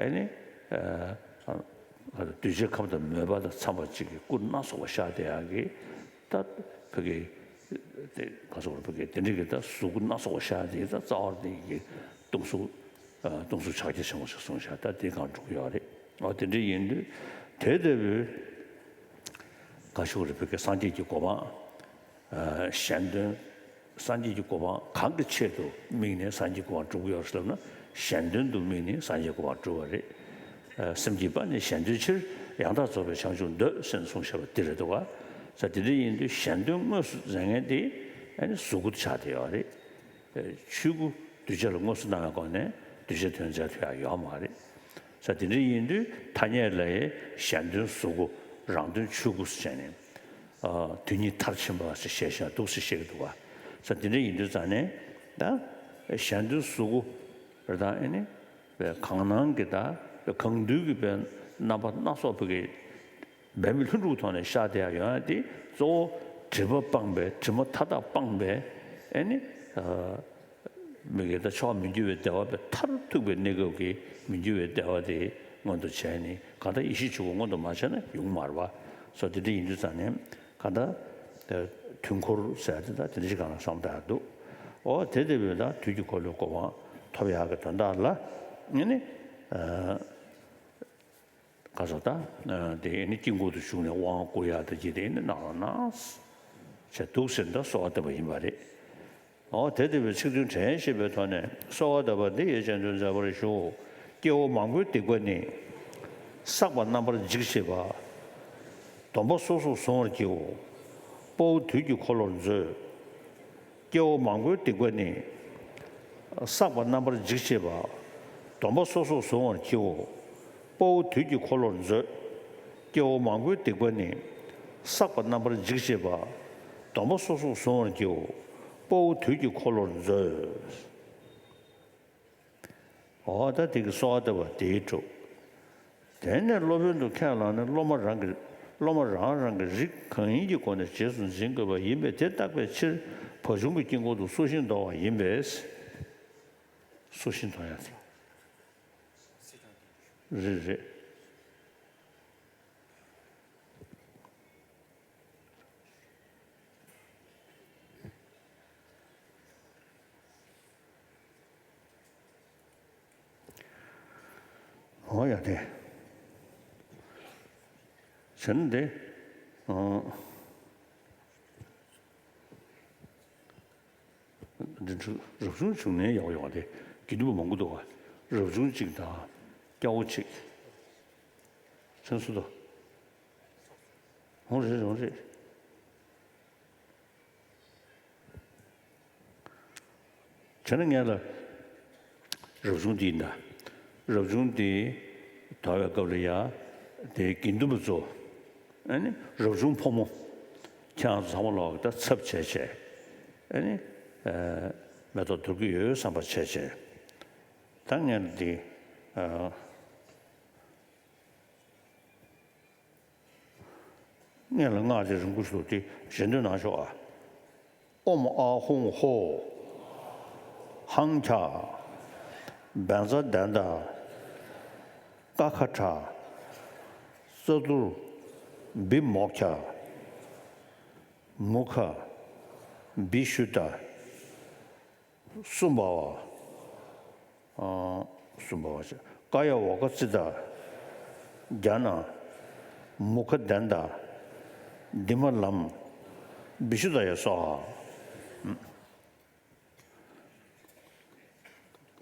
ཨེ་ནི་ཨ་གདུལ་བྱའི་ཁམས་དང་མོས་པ་དང་འཚམས་པ་ཅིག་གི་སྐུ་སྣ་ཚོགས་པ་ཤར་བསྡད་ཡག་གི་ད་ཕ་གི་དེ་ག་སོགས་ཕ་གི་དེ་འདྲ་གི་ད་གཟུགས་སྐུ་སྣ་ཚོགས་པ་ཤར་དེ་ད་རྩ་བ་དེ་གི་སྟོང་གཟུགས་ཨ་སྟོང་གཟུགས་ཕྱག་རྒྱ་ཆེན་པོ་ཞིག་གསུངས་ཤག་ད་དེ་གང་འགྲོ་གི་ཡོད་རེད། འོ་དེ་འདྲ་ཡིན་དུས་དེ་ལྟ་བུའི་ག་ཤོག་རེ་བོད་ཀྱི་སངས་རྒྱས་ཀྱི་གོ་འཕང་། ཨ་གཞན་དོན། སངས་རྒྱས་ཀྱི་གོ་འཕང་གང་གི་ཆེད་དུ་དམིགས་ནས་སངས་རྒྱས་གོ་འཕང་སྒྲུབ་ཀྱི་ཡོད་ཟེར་ན་གཞན་དོན་དུ་དམིགས་ནས་སངས་རྒྱས་གོ་འཕང་སྒྲུབ་པ་རེད། ཨ་སེམས་བསྐྱེད་པ་ནི་གཞན་དོན་ཕྱིར། ཡང་དག་རྫོགས་པའི་བྱང་ཆུབ་འདོད་ཟེར་གསུངས་བཞག་པ་འདི་རེད་འདུག་ག་ས་དེ་འདྲ་ཡིན་དུས་གཞན་དོན་དངོས་སུ་མཛད་མཁན་དེ་ཨ་ནི་གཟུགས་སྐུ་དེ་ཆགས་བསྡད་ཡོད་རེད། ཆོས་སྐུ་གདུལ་བྱ་ལ་དངོས་སུ་སྣང་བའི་སྒོ་ནས་གདུལ་བྱའི་དོན་མཛད་ཐུབ་ཡག་ཡོད་མ་རེད། ས་དེ་འདྲ་ཡིན་དུས་ཐ་སྙད་ལ་གཞན་དོན་གཟུགས་སྐུ་རང་དོན་ཆོས་སྐུ་ཟེར་བྱས་ནས་ཨ་དོན་གཉིས་མཐར་ཕྱིན་པ་ཞེས་བཤད་བཞག་འདུག་ཟེར་བཤད་ཀྱི་འདུག་ག་ས་དེ་འདྲ་ཡིན་དུས་ཙང་ནས་ད་གཞན་དོན་གཟུགས་སྐུ་རེད་ད་ཨེ་ནི་གང་སྣང་གི་ད་གང་འདུལ་གྱི་པའི་རྣམ་པ་སྣ་ཚོགས་པའི་གི་འབད་མེད་ལྷུན་གྲུབ་ཐོག་ནས་ཤར་བསྡད་ཡག་ཡོང་ཡག་དེ་གཙོ་བོ་དྲི་མ་སྤངས་པའི་དྲི་མ་མཐའ་དག་སྤངས་པའི་ཨེ་ནི་ཨ་མི་དགེ་དང་ཆོས་མི་འགྱུར་བའི་བདེ་བ་པའི་མཐར་ཐུག་པའི་གནས་སྐབས་ཀྱི་མི་འགྱུར་བའི་བདེ་བ་དེ་མངོན་དུ་བྱས་ནས་གང་ལྟར་ཡེ་ཤེས་ཆོས་སྐུ་མངོན་དུ་མ་བྱས་ན་ཡོང་མ་རེད་པ། སོ་དེ་འདྲ་ཡིན་དུས་ཙང་ནས་གང་ལྟར་དུས་འཁོར་ཟེར་ཡག་དེ་ད་དེ་འདྲ་ཞིག་གང་ལ་བསམ་བཏང་ཡག་འདུག་འོ་དེ་ལྟ་བུའི་ད་དུས་ཀྱི་འཁོར་ལོའི་གོ་འཕང་ཐོབ་ཡག་གི་དོན་དག་ལ་ཨེ་ནི་ཨ། ག་ས་ད། དེ་ནི་དཀྱིལ་འཁོར་དུ་བཞུགས་ནས་དབང་བསྐུར་ཡག་དེ་ཅི་དེ་ནི་གནང་རོགས་གནང་། ཞེས་འདུག་ཟེར་ད་གསོལ་བ་བཏབ་པ་ཡིན་པ་རེད། འོ་དེ་ལྟ་བུའི་ཚིག་དོན་དྲན་ཤེས་པའི་ཐོག་ནས་གསོལ་བ་བཏབ་པ་འདི་ཡི་རྗེས་ཟློས་མཛད་པར་ཞུ། སྐྱེ་བོ་མང་པོའི་སྡིག་པ་ནི། བསགས་པ་རྣམ་པར་འཇིག་བྱེད་པ། སྡོམ་པ་སོ་སོར་གཟུང་བར་བགྱིའོ། དཔའ་བོ་དུས་ཀྱི་འཁོར་ལོར་མཛོད། སྐྱེ་བོ་མང་པོའི་སྡིག་པ་ནི། བསགས་པ་རྣམ་པར་འཇིག་བྱེད་པ། སྡོམ་པ་སོ་སོར་གཟུང་བར་བགྱིའོ། དཔའ་བོ་དུས་ཀྱི་འཁོར་ལོར་མཛོད། སྐྱེ་བོ་མང་པོའི་སྡིག་པ་ནི། བསགས་པ་རྣམ་པར་འཇིག་བྱེད་པ། སྡོམ་པ་སོ་སོར་གཟུང་བར་བགྱིའོ། དཔའ་བོ་དུས་ཀྱི་འཁོར་ལོར་མཛོད། འོ་ད་དེ་གི་གསོལ་བ་བཏབ་པ་དེའི་གྲུབ། དེ་ནས་སློབ་དཔོན་དུ་ཁས་བླངས་ནས་སློབ་མ་རང་གི་སློབ་མ་རང་རང་གི་རིགས་གང་ཡིན་གྱི་སྒོ་ནས་རྗེས་སུ་འཛིན་དགོས་པ་ཡིན་པས་དེ་བརྟག་པའི་ཕྱིར་བྱ་ཁྱུང་གི་དཀྱིལ་འཁོར་དུ་སོ་ཤིང་དོར་བ་ཡིན་པས། སོ་ཤིང་དོར་ཡག་དེ་རེད་རེད། འོ་ཡ་དེ། བྱས་ན་དེ། ཨང་། འདི་འདྲ་རབ་བྱུང་བྱུང་ནས་ཡག་ཡོང་བ་དེ་དགེ་འདུན་པ་མང་པོ་འདུག་ག་རབ་བྱུང་གཅིག་དང་སྐྱ་བོ་གཅིག་མཚན་སུ་དོ། འོང་རེད་འོང་རེད། བྱས་ན་ངས་ལ་རབ་བྱུང་འདི་ཡིན་ད། རབ་བྱུང་འདི་དར་བའི་སྐབས་ལ་ཡ་དེ་དགེ་འདུན་པ་ཚོ་ཨ་ནི་རབ་བྱུང་ཕོ་མོ་ཁྱེད་རང་ཚོ་ཚང་མ་ལོག་ད་ཚབ་བྱས་བྱས་ཨ་ནི་མེ་ཏོག་གཏོར་གྱི་ཡོད་བསམ་པ་བྱས་བྱས་ད་ངས་ལ་འདི། སྔོན་ལ་སྔགས་དེ་རིང་པོ་ཞིག་འདུག་དེ་གཞན་དོན་གནང་ཤོག་ཨ། ཨོཾ་ཨཱཿཧཱུྃ་ཧོཿཧཱུྃ་བཛྲ་དནྟ། ཀ་ཁ་ཊ། ཙ་ཏུར་བི་མོཀྵ། མུ་ཁ། བི་ཤུདྡྷ། སུ་བྷ་ཝ། ཨ། སུ་བྷ་ཝ་ཅེ། ཀ་ཡ་ཝོ་ཀ་ཙི་ཏ། ཛྙཱ་ན། མུ་ཁ་དནྟ། དྷི་མ་ལམ། བི་ཤུདྡྷ་ཡེ་སྭཱ་ཧཱ།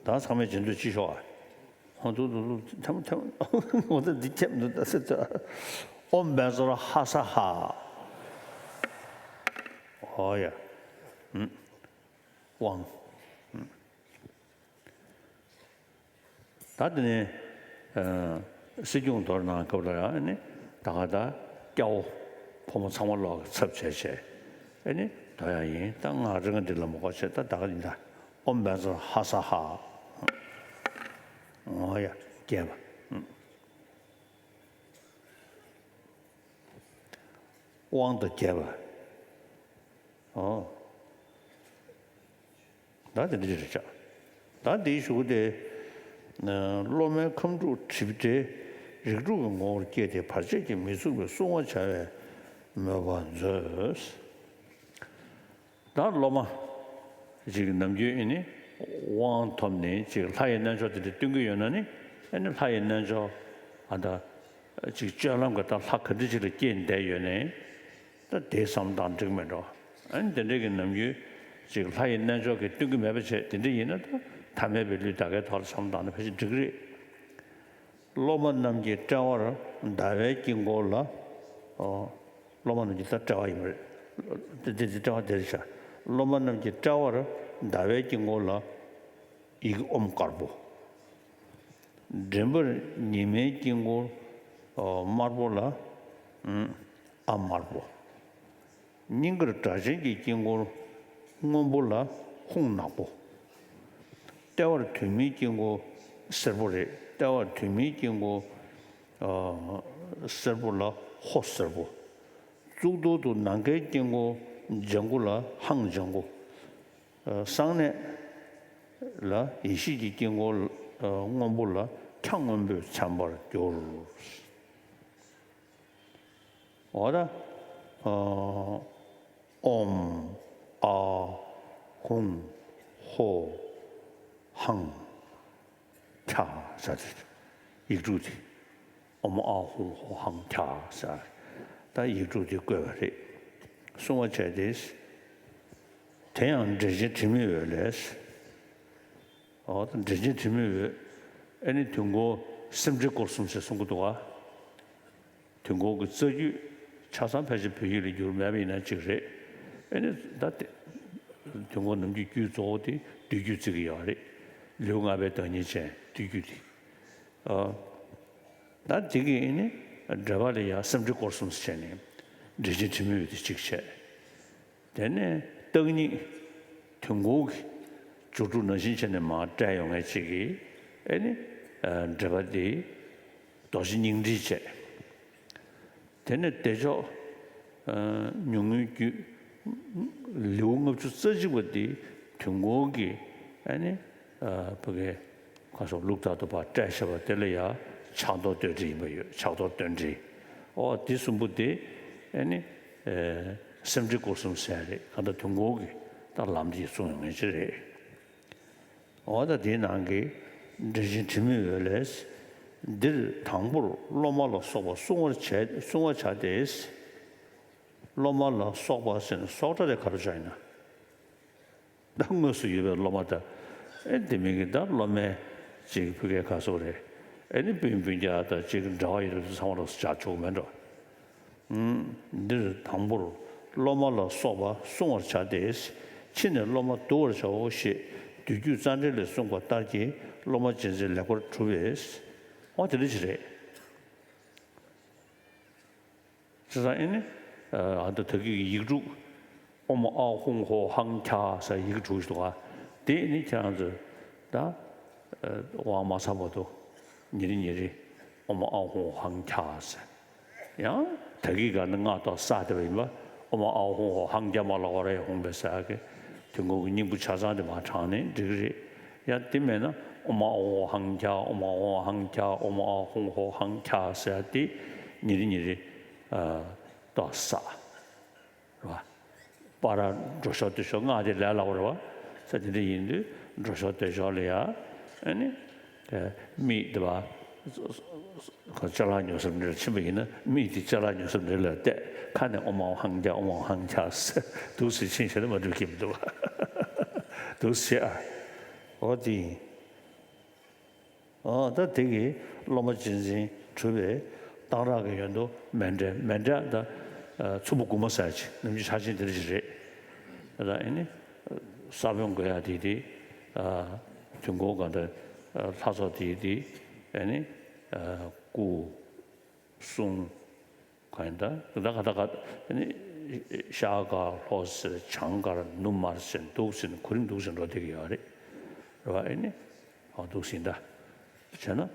ད་ཚང་མས་རྗེས་ཟློས་ཅིག་ཤོག་ཨ། ཧོ་དུ་དུ་དུ་ཐམ་ཐམ། འོ་ད་འདི་ཁྱབ་འདུག་ད་ཟེར་ད། ཨོམ་བན་ཟོར་ཧ་ས་ཧ། ཨོ་ཡ། ཨུམ། དབང་། ཨུམ། ད་དེ་ནས་ཨ་སྲིད་སྐྱོང་དོར་གནང་སྐབས་ལ་ཡང་ནི་ད་ག་ད་སྐྱ་བོ་ཕོ་མོ་ཚང་མ་ལོག་གི་ཚབ་བྱས་བྱས་ཨེ་ནི་དོ་ཡ་ཡིན། ད་ང་རི་ང་འདི་ལ་མ་གོ་བྱས་ད་ད་ག་ཡིན་ད། ཨོམ་བན་ཟོར་ཧ་ས་ཧ། ཨོ་ཡ་རྒྱས་པ། དབང་དང་རྒྱས་པ། ཨོ། ད་དེ་འདྲ་རེད་ཤག་ད་འདིའི་གཞུག་གུ་དེ། སློབ་མའི་ཁམས་དྲུག་དྲིལ་བསྒྲལ་རིགས་དྲུག་གི་ངོ་བོར་སྐྱེས་ཏེ་བར་ཆད་ཀྱིས་མི་ཚུགས་པའི་བསྲུང་བ་བྱ་བའི་མོས་པ་མཛོད། ད་སློབ་མ་ཅིག་ནམ་རྒྱུན་ཨེ་ནི་དབང་ཐོབ་ནས་ཅིག་ལྷ་ཡི་རྣལ་འབྱོར་དེ་འདྲ་སྟོན་གྱི་ཡོད་ན་ནི་ཨེ་ནི་ལྷ་ཡི་རྣལ་འབྱོར་ཨ་ད་ཅིག་སྤྱོད་ལམ་གྱི་ད་ལྷ་ག་འདྲ་ཅིག་ལ་སྐྱེས་བསྡད་ཡོད་ནའི་ད་དེའི་བསམ་སྟངས་འགྲིག་མེད་འགྲོ། ཨ་ནི་དེ་འདྲ་གི་ནམ་རྒྱུན་ཅིག་ལྷ་ཡི་རྣལ་འབྱོར་གྱིས་སྟོན་གྱི་མེད་པ་བྱས་དེ་འདྲ་ཡིན་ན་ད་ཐ་མལ་པའི་ལུས་དག་གའི་ཐོག་ལ་བསམ་སྟངས་ནི་ཕལ་ཆེར་འགྲིག་གི་རེད། སློབ་མ་རྣམས་ཀྱི་དཔྲལ་བར་ཟླ་བའི་དཀྱིལ་འཁོར་ལ། ཨོ། སློབ་མ་རྣམས་ཀྱི་ད་དཔྲལ་བ་ཡིན་པ་རེད། དེ་དེ་དེ་དཔྲལ་བ་དེ་རེད་ཤག་སློབ་མ་རྣམས་ཀྱི་དཔྲལ་བར་ཟླ་བའི་དཀྱིལ་འཁོར་ལ། ཡི་གེ་ཨོམ་དཀར་པོ། མགྲིན་པར་ཉི་མའི་དཀྱིལ་འཁོར་ཨོ་དམར་པོ་ལ། ཨུམ། ཨ་དམར་པོ། སྙིང་གར་སྒྲ་གཅན་གྱི་དཀྱིལ་འཁོར་སྔོན་པོ་ལ་ཧཱུྃ་ནག་པོ། ལྟེ་བར་དུས་མིན་དཀྱིལ་འཁོར་སེར་པོ་རེད། ལྟེ་བར་དུས་མིན་དཀྱིལ་འཁོར་ཨ་སེར་པོ་ལ་ཧོ་སེར་པོ། གཙུག་ཏོར་དུ་ནམ་མཁའི་དཀྱིལ་འཁོར་ལྗང་གུ་ལ་ཧཱུྃ་ལྗང་གུ། ཨ་གསང་གནས་ལ་ཡེ་ཤེས་ཀྱི་དཀྱིལ་འཁོར་ཨ་སྔོན་པོ་ལ་ཁྱ་སྔོན་པོས་མཚན་པར་གྱུར། འོ་ད། ཨོཾ་ཨཱཿཧཱུྃ་ཧོཿཧཱུྃ་ཧཱུྃ་ཁྱ་ཟེར་ཏེ་ཡིག་དྲུག་དེ། ཨོཾ་ཨཱཿཧཱུྃ་ཧོཿཧཱུྃ་ཁྱ་ཟེར་ད་ཡིག་དྲུག་དེ་བཀོད་པ་རེད། བསྲུང་བ་བྱས་ཏེ། དེ་ཡང་འདྲེན་བྱེད་དྲི་མེད་འོད་ལས། འོ་ད་འདྲེན་བྱེད་དྲི་མེད་འོད། ཨེ་ནི་དུས་འཁོར་སེམས་འགྲེལ་སྐོར་གསུམ་ཞེས་གསུང་གི་འདུག་ག་དུས་འཁོར་གྱི་རྩ་རྒྱུད་ཆ་ཚང་ཕལ་ཆེར་བོད་ཡིག་ལ་བསྒྱུར་མེད་པ་ཡིན་ན་གཅིག་རེད། ཨེ་ནི་ད་དེ་དུས་འཁོར་ནམ་རྒྱུན་རྒྱུད་གཙོ་བོ་དེ་བསྡུས་རྒྱུད་བརྩི་གི་ཡོད་རེད། ལེའུ་ལྔ་པའི་བདག་ཉིད་ཅན་བསྡུས་རྒྱུད་དེ། ཨ། ད་དེ་གི་ཨེ་ནི་འགྲེལ་པ་ལ་ཡང་སེམས་འགྲེལ་སྐོར་གསུམ་ཞེས་བྱས་ནས་འདྲེན་བྱེད་དྲི་མེད་འོད་དེ་གཅིག་བྱས། དེ་ནས་བརྟག་གཉིས་དུས་འཁོར་གྱི་སྦྱོར་དྲུག་ནང་བཞིན་བྱས་ནས་མར་བཀྲལ་ཡོང་མཁན་གཅིག་གིས་ཨེ་ནི་ཨ་འགྲེལ་པ་དེ་རྡོ་རྗེ་སྙིང་ཏིག་བྱས། དེ་ནས་བདེ་མཆོག་ཨ་ཉུང་ངུའི་རྒྱུད་ལེའུ་ལྔ་བཅུ་རྩ་གཅིག་པ་དེ་དུས་འཁོར་གྱི་ཨེ་ནི་ཨ་ཕ་གི་ཁ་སོགས་ལུགས་ལྟར་དུ་ཕར་བཀྲལ་བཞག་པ་དེ་ལ་ཡང་ཕྱག་རྡོར་བསྟོད་འགྲེལ་ཡིན་པ་ཡོད། ཕྱག་རྡོར་བསྟོད་འགྲེལ། ཨོ་དེ་གསུམ་པོ་དེ་ཨེ་ནི་ཨེ་སེམས་འགྲེལ་སྐོར་གསུམ་ཟེར་ཡ་རེད། གང་ལྟར་དུས་འཁོར་གྱི་ད་ལམ་དེ་གསུངས་ཡོང་མཁན་ཅིག་རེད། འོ་ད་དེའི་ནང་གི་འདྲེན་བྱེད་དྲི་མེད་འོད་ལས། འདིར་དང་པོར་སློབ་མ་ལ་སོགས་པ་བསྲུང་བར་བྱ་བསྲུང་བར་བྱ་སྟེ། སློབ་མ་ལ་སོགས་པ་ཟེར་ནས་སོགས་སྒྲ་དེ་ག་རེ་བྱ་ཡིན་ན། ད་དངོས་སུ་ཡོད་པའི་སློབ་མ་དང་། ཨེ་དེ་མིན་གྱི་ད་སློབ་མའི་ཅིག་ཕ་གིའི་ཁ་སོགས་རེད། ཨེ་ནི་སྤུན་སྤུན་ཀྱག་དང་ཅིག་འབྲེལ་བ་ཡོད་པ་ཚང་མ་ལ་སྦྱར་ཆོག་གི་མེད་འགྲོ། འདིར་དང་པོར་སློབ་མ་ལ་སོགས་པ་བསྲུང་བར་བྱ་སྟེ། ཕྱི་ནས་སློབ་མ་བསྡུ་བར་བྱའོ་ཞེས་བསྡུས་རྒྱུད་རྩ་འགྲེལ་ལས་གསུངས་པ་ལྟར་གྱི་སློབ་མ་རྗེས་འཛིན་ལེགས་པར་གྲུབ་པས། འོ་དེ་འདྲ་ཞིག་རེད། བྱས་ཙང་ཨེ་ནི་ཨ་ད་ད་གི་ཡིག་དྲུག་ཨོཾ་ཨཱཿཧཱུྃ་ཧོཿཧཱུྃ་ཁྱ་ཟེར་ཡིག་དྲུག་ཞིག་འདུག་ག་དེ་ནི་ཁྱེད་རང་ཚོས་ད་དབང་མ་ཚར་བར་དུ་ཉིན་རེ་ཉིན་རེ་ཨོཾ་ཨཱཿཧཱུྃ་ཧོཿཧཱུྃ་ཁྱ་ཟེར། ཡང་ད་གི་ག་ནི་སྔགས་ཐོག་བསགས་བསྡད་པ་ཡིན་པ། ཨོཾ་ཨཱཿཧཱུྃ་ཧོཿཧཱུྃ་ཁྱ་མ་ལ་ཧོ་ར་ཡ་ཧཱུྃ་བྷཻ་ས་ཡ་གི་དུས་འཁོར་གྱི་སྙིང་པོ་ཆ་ཚང་དེ་མར་བགྲངས་ནས་འགྲིག་གི་རེད། ཡང་དེ་མེད་ན་ཨོཾ་ཨཱཿཧཱུྃ་ཧོཿཧཱུྃ་ཁྱ། ཨོཾ་ཨཱཿཧཱུྃ་ཁྱ། ཨོཾ་ཨཱཿཧཱུྃ་ཧོཿཧཱུྃ་ཁྱ་ཟེར་ཡ་དེ་ཉིན་རེ་ཉིན་རེ་ཨ་ཐོག་བསགས། རེད་བ། པ་ར་འགྲོ་ཞོར་སྡོད་ཞོར་སྔགས་དེ་ལས་སླ་པོ་རེད་བ། ས་དེ་འདྲ་ཡིན་དུས་འགྲོ་ཞོར་སྡོད་ཞོར་ལ་ཡ། ཨ་ནི། དེ་མིག་དེ་བ། ཅ་ལག་ཉོ་སར་འདྲ་ལ་ཕྱིན་པ་ཡིན་ན་མིག་དེ་ཅ་ལག་ཉོ་སར་འདྲ་ལ་བལྟས། ཁ་ནས་ཨོཾ་ཨཱཿཧཱུྃ་ཁྱ། ཨོཾ་ཨཱཿཧཱུྃ་ཁྱ་ཟེར་འདུག་སེ་ཕྱིན་བྱས་ན་མ་འགྲིག་གི་མི་འདུག་བ། འདུག་སེ་ཨ། འོ་དེ་ཡིན། ཨ་ད་དེ་གི་སློབ་མ་གཅེས་འཛིན་གྲུབ་པའི་གཏང་རག་གི་ཡོན་དུ་མཎྜལ། མཎྜལ་ད་ཚོམ་བུ་དགུ་མ་ཟེར་ཅིག་ནམ་རྒྱུན་ཆར་ཆེན་དེ་འདྲ་ཞིག་རེད། ད་ཨེ་ནི་ས་བོན་དགོས་ཡ་དེ་དེ། དུས་འཁོར་གང་ལྟར་ལྷ་ཚོགས་དེ་དེ། ཨེ་ནི་སྐུ། གསུང་། གང་ཡིན་ད། ད་ག་ད་ག་ཨེ་ནི་ཤར་དཀར་ལྷོ་སེར་བྱང་དཀར་ནུབ་དམར་ཟེར་འདུག་ཟེར་ནས་གོ་རིམ་འདུག་ཟེར་འགྲོ་བསྡད་ཀྱི་ཡོད་རེད། རེད་བ། ཨེ་ནི་ཨ་འདུག་ཟིན་ད། བྱས་ན་ཨ་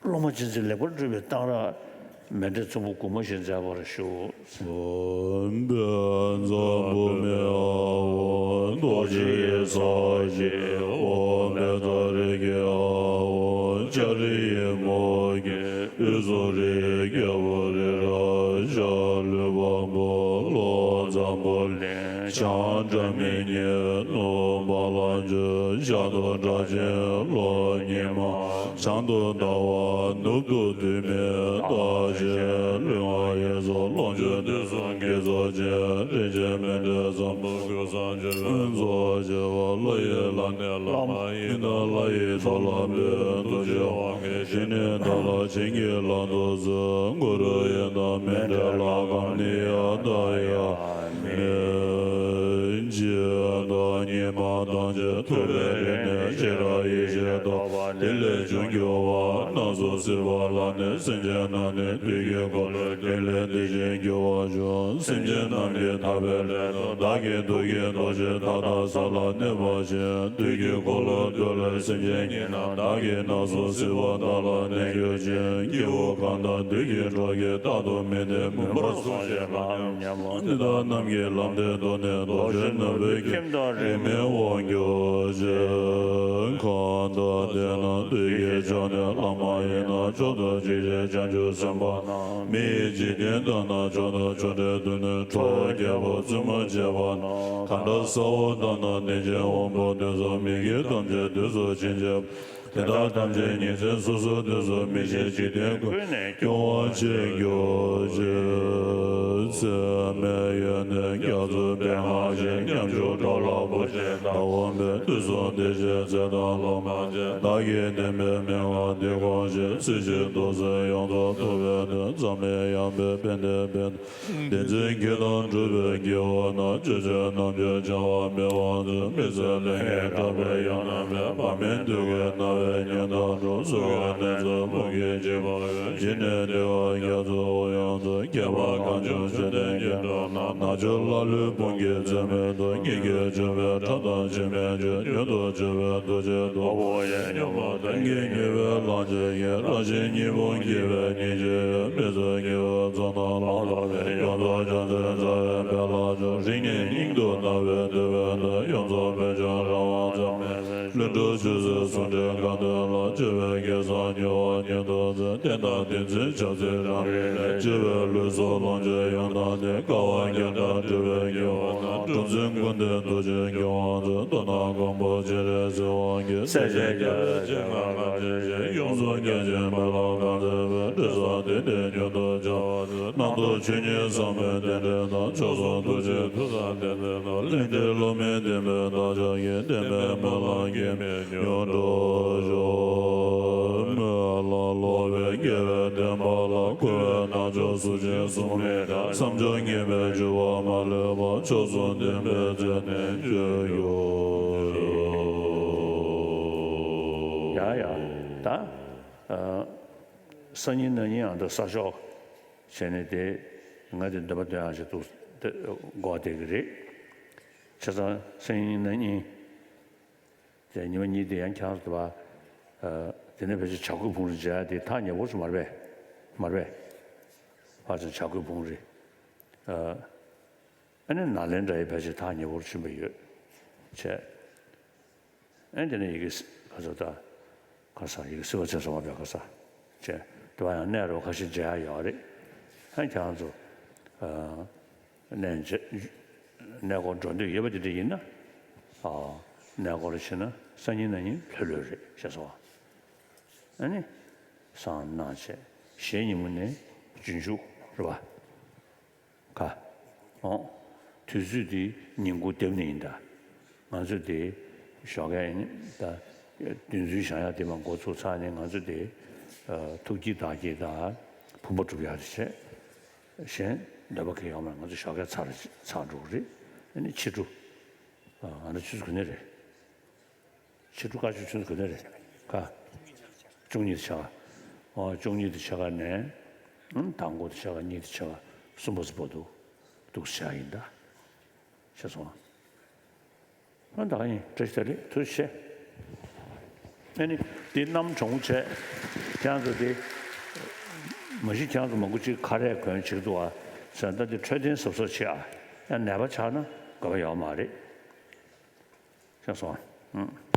སློབ་མ་གཅེས་འཛིན་ལེགས་པར་སྒྲུབ་པའི་གཏང་རག་མཎྜལ་ཚོམ་བུ་དགུ་མ་ཞིག་མཛད་པར་ཞུ། འཛམ་བུ་མེ་ཨ་ཝ་རྡོ་རྗེ་ཡི་ས་གཞི་ཨོཾ་བཛྲ་རེ་ཀེ་ཨ་ཝ་ཙ་རེ་ཡི་མོ་གེ་ཨུ་ཟུ་རེ་ཀེ་བུ་རེ་ར་ཤ་ལུས་བམ་པོ་ལོ་འཛམ་བུ་གླིང་བྱང་སྒྲ་མི་སྙན་ནུབ་བ་ལང་སྤྱོད་ཤར་དུ་སྒྲ་གཅན་ལོ་ཉི་མ། བྱང་དུ་ཟླ་བ་ནུབ་ཏུ་དུས་མེད་ཟླ་ཤེལ་ལུས་ངག་ཡིད་གསུམ་ལོངས་སྤྱོད་དུས་གསུམ་གྱི་གཙོ་ཆེན་རིན་ཆེན་མཎྜལ་ཟབ་མོ་ཀུན་བཟང་མཆོད་པའི་གཙོ་བོ་བྱེད་པ་ལྷ་ཡི་བླ་གནས་བླ་མ་ཡི་དམ་ལྷ་ཡི་ཚོགས་ལ་འབུལ། ཐུགས་རྗེ་དབང་གིས་ཞི་གནས་བདག་ལ་བྱིན་གྱིས་བརླབ་ཏུ་གསོལ། གུ་རུ་ཡི་དམ་མཎྜལ་ལྷ་ཁང་ནི་ཡ་ད་ཡ་མེ། རྗེ་བདག་ཉི་མ་དང་བཅས་ཐུབ་པའི་རིག་གནས་ཤེས་རབ་ཡེ་ཤེས་རྟོགས་པ་དེ་ལས་བྱུང་གྱུར་པ། སྣང་གསུམ་སྲིད་པ་ལ་ནི་སེམས་ཅན་རྣམས་ནི་དུས་ཀྱི་འཁོར་ལོའི་གཏེར་ལས་འདི་བཞིན་རྒྱུ་བ་བྱུང་། སེམས་ཅན་རྣམས་ཀྱི་ཐར་པའི་སླད་དུ་བདག་གིས་ཐུགས་ཀྱི་རྡོ་རྗེ་མཐའ་དག་ས་ལ་གནས་པ་བཞིན། དུས་ཀྱི་འཁོར་ལོ་བདུད་ལས་སེམས་ཅན་ཉིད་རྣམས་བདག་གིས་སྣང་གསུམ་སྲིད་པ་དག་ལ་གནས་གྱུར་ཅིག། སྐྱེ་བོ་གང་དག་བདུད་ཀྱི་གྲོགས་ཀྱིས་རྟག་ཏུ་མི་བདེ་མུན་པར་སོང་ཞིང་ལམ་ཉམས་པ། འདི་དག་རྣམས་ཀྱི་ལམ་སྟོན་ཏུ་ནི་རྡོ་རྗེ་ནོར་བུའི་ཁྱིམ་དང་རིས་མེད་དབང་གྱུར་ཅིག། གང་དག་དེ་རྣམས་བདུད་ཀྱི་ཕྱོགས་ནས་ལྷ་མ་ཡིན་ན་མཆོག་ཏུ་ཆེ་ཞིང་བྱང་ཆུབ་སེམས་དཔའ་རྣམས། མི་ཡི་འཇིག་རྟེན་དག་ན་མཆོག་དང་མཆོག་སྲེད་དུ་ནི་ཁྲོ་བོ་རྒྱལ་པོ་བཙུན་མོ་བཅས་པ་རྣམས། གང་དག་ས་འོག་དག་ན་གནོད་སྦྱིན་དབང་པོ་དེ་ཚོ་མི་དགེ་ཐམས་ཅད་དུས་སུ་ཕྱིན་ཆད། དེ་དག་ཐམས་ཅད་ཉིན་མཚན་སོ་སོའི་དུས་སུ་མི་ཤིགས་འཇིག་རྟེན་ཀུན་ནས་སྐྱོང་བ་ཆེ་གྱུར་ཅིག། ཚད་མེད་ཡོན་ཏན་རྒྱ་མཚོའི་བེ་ང་ཅན་ཉམ་ཆུང་གྲོགས་ལ་བུ་ཆེན་དང་འོན་པའི་དུས་གསུམ་བདེ་གཤེགས་ཚེ་དང་ལོ་མ་ཆེན་བདག་གིས་བསྟན་པའི་མན་ངག་འདི་གོང་བཞིན་སྲིད་ཞིའི་རྡོ་སོལ་ཡོངས་རྫོགས་ཐུབ་པའི་དོན་འཛམ་གླིང་ཡངས་པའི་ཕན་བདེའི་དཔལ། བདེན་འཛིན་བགེགས་དང་འཁྲུགས་པའི་སྐྱེ་བོ་རྣམས། ཆོས་སྤྱོད་རྣམ་འགྱུར་བྱ་བ་མི་དབང་ཚུལ། མི་ཚེ་ལས་ངན་དྲག་པོའི་ཡང་རྣམ་པའི། བར་མའི་དུས་ཀྱི་རྣ་བའི་ཉོན་དང་འགྲོགས། གསུར་གྱི་གནོད་འཚེ་ཕུང་གི་འཇིགས་པ་ཡོད། ཇི་སྙེད་བདེ་བ་རྒྱ་མཚོའི་དབུགས་དབྱུང་ཚུལ། རྒྱལ་བ་གང་བྱུང་མཆོད་རྟེན་སྐྱེ་འགྲོ་རྣམས། ནག་ཕྱོགས་ལྷ་ཀླུའི་དཔུང་གིས་འཛིན་མེད་དུ། གཉིས་ཀྱིས་བྱུང་བའི་ཁྲག་དང་ཕྱི་མའི་ཆུ། མྱུར་དུ་བྱེར་བའི་རྡོ་རྗེའི་མདོག། དཔའ་བོ་ཡི་སྙིང་པོ་སྟོན་ཀའི་མྱུར་བའི་གླང་ཆེན་གྱིས། རང་བཞིན་གཉིས་སྤུངས་འགྱེད་པའི་སྙིང་རྗེ་ཡོད། མི་བཟོད་སྐྱེ་བོའི་ཚོགས་རྣམས་ལ་སློབ་པའི། ཡོངས་རྫོགས་བྱང་སེམས་རྩ་བའི་དཔལ་ལ་འཇུག། རིང་ཉིད་སྙིང་དུ་བརྣག་པའི་འདོད་པའི་དོན། ཡོངས་རྫོགས་བོད་ལྗོངས་རང་དབང་ཚད་མེད་ཟིན། ལྷུན་གྲུབ་ཆོས་སྲིད་ཟུང་འབྲེལ་གང་དོན་ལ། སྤྱོད་པའི་སྐལ་བཟང་མྱུར་བ་ཉིད་དུ་འཛིན། བསྟན་དང་བསྟན་འཛིན་ཕྱག་འཚལ་རང་རིག་ལས། སྤྱོད་པའི་ལུས་སྲོག་ལོངས་སྤྱོད་ཡོངས་དག་ནི། དཀའ་བ་བརྒྱ་ཕྲག་སྒྲིབ་པའི་སྐྱེ་བོ་རྣམས། གྲུ་འཛིན་ཀུན་ལྡན་རྡོ་རྗེ་སྐྱོང་བ་མཛོད། དོན་དམ་མགོན་པོ་སྤྱན་རས་གཟིགས་དབང་གིས། སྲས་བཅས་རྒྱལ་བའི་སྤྱན་སྔར་གང་བྱོན་ཞིང་། ཡོངས་སུ་མཉེས་ཤིང་སྨོན་ལམ་གང་མཛད་པའི། འབྲས་བུ་དེ་ནི་མྱུར་དུ་བྱ་བ་མཛོད། རྣམ་རྟོག་ཆོས་ཉིད་ཟག་མེད་རྟེན་འབྲེལ་དང་། མཆོག་གསུམ་ཐུགས་རྗེའི་མཐུ་དང་ལྡན་ཚེ་ན། ལྷུན་གྱིས་རློམ་མེད་བདེན་པའི་བདག་ཅག་གི། བདེན་པའི་སྨོན་ལམ་གྱི་མིང་མྱུར་འགྲུབ་ཤོག། སྨོན་ལམ་སློབ་པའི་དགེ་བའི་བདེན་པ་ལ། འཁོར་བའི་རྣམ་ཅོག་གཟུགས་ཅན་གསུམ་མི་རག། བསམ་སྦྱོར་ངེས་པའི་འགྱུར་བ་མ་ལུས་པ། མཆོག་གསུམ་བདེན་པའི་ཚད་ནི་ཆོས་ཀྱི་ཡ་ཡ། ད་ཨ་སང་ཉིན་གནངས་ཉིན་ཨ་འདི་གསར་ཤོག་བྱས་ནས་དེ་ང་དེ་འདོན་པ་འདོན་ཡག་ཅིག་འདུག། དེ་འགོ་བསྡད་ཀྱི་རེད། བྱས་ཙང་སང་ཉིན་གནངས་ཉིན། དེ་ཉི་མ་གཉིས་དེ་ཡང་ཁྱེད་རང་ཚོ་དེ་ནས་ཕལ་ཆེར་བྱ་རྒོད་བོང་རིལ་མཇལ་ཡག་དེ་ཐག་ཉེ་པོ་ཞིག་མ་རེད་པས། མ་རེད་པས། ཕལ་ཆེར་བྱ་རྒོད་བོང་རིལ། ཨ་ནི་ནཱ་ལེནྡྲ་ཡི་ཕལ་ཆེར་ཐག་ཉེ་པོར་ཕྱིན་པ་ཡོད། བྱས། ཨ་ནི་དེ་ནས་ཡི་གེ་ག་ཚོད་ད། ག་ས་ཡི་གེ་སི་བ་ཚེ་སོང་བ་བས་ག་ས། བྱས། དེ་བ་ཡང་གནས་རོགས་ཁ་ཤས་མཇལ་ཡག་ཡོད་རེད། ཨ་ནི་ཁྱེད་རང་ཚོ། ཨ། གནས་མཇལ། གནས་སྐོར་འགྲོ་འདོད་ཡོད་པ་དེ་འདྲ་ཡིན་ན། ཨ། གནས་སྐོར་ཕྱིན་ན་སང་ཉིན་གནངས་ཉིན་ལྷོད་ལྷོད་རེད་ཤག་སོང་། ཨ་ནི། སང་གནངས་བྱས། གཞེས་ཉིན་མོ་ནས་རྗེས་འཇུག་རེད་པ། ག། འོང་། དུས་ཚོད་དེ་ཉིན་གུང་དེབ་ནས་ཡིན་ད། ང་ཚོས་དེ་ཞོགས་ཀས་ཡིན་ད། བདུན་ཚུན་བཞག་ཡག་དེ་མར་འགོ་ཚུགས་ཚར་ནས་ང་ཚོ་དེ་ཨ་ཐུགས་བསྐྱེད་བདག་བསྐྱེད་དང་ཕུང་པོ་སྒྲུབ་ཡག་རེ་བྱས། གཞན་འདོད་པ་གང་ཡོད་མ་རེད། ང་ཚོ་ཞོགས་ཀས་ཚར་ཚར་འགྲོ་གི་རེད། ཨ་ནི་ཕྱི་དྲོ་ཨ་ང་ཚོ་ཆུ་ཚོད་ག་ནས་རེད། ཕྱི་དྲོ་སྐར་ཆུ་ཚོད་ག་ནས་རེད། ཀ་བཅུ་གཉིས་དེ་ཆ་ག་ཨོ་བཅུ་གཉིས་དེ་ཆ་ག་ནས་ཨང་དང་པོ་དེ་ཆ་ག་གཉིས་དེ་ཆ་ག་གསུམ་པ་ཚོ་བར་དུ་འདུག་སེ་བྱས་ཡིན་ད། ཤེས་སོང་ཨ། ཨ་ད་ག་ཡིན། བཀྲ་ཤིས་བདེ་ལེགས། ཐུགས་རྗེ་ཆེ། ཨ་ནི་འདི་གནམ་གྲང་མོ་བྱས། ཁྱེད་རང་ཚོ་འདི་མ་གཞི་ཁྱེད་རང་ཚོ་མང་པོ་ཅིག་ཁ་རས་གོན་བྱེད་འདུག་ཨ་ཟེར། ད་འདི་འཕྲོད་བསྟེན་གཟབ་གཟབ་བྱེད་ཨ། ཡང་ནད་པ་ཆགས་ན་དགོས་པ་ཡོད་མ་རེད། ཤེས་སོང་ཨ། ཨང་།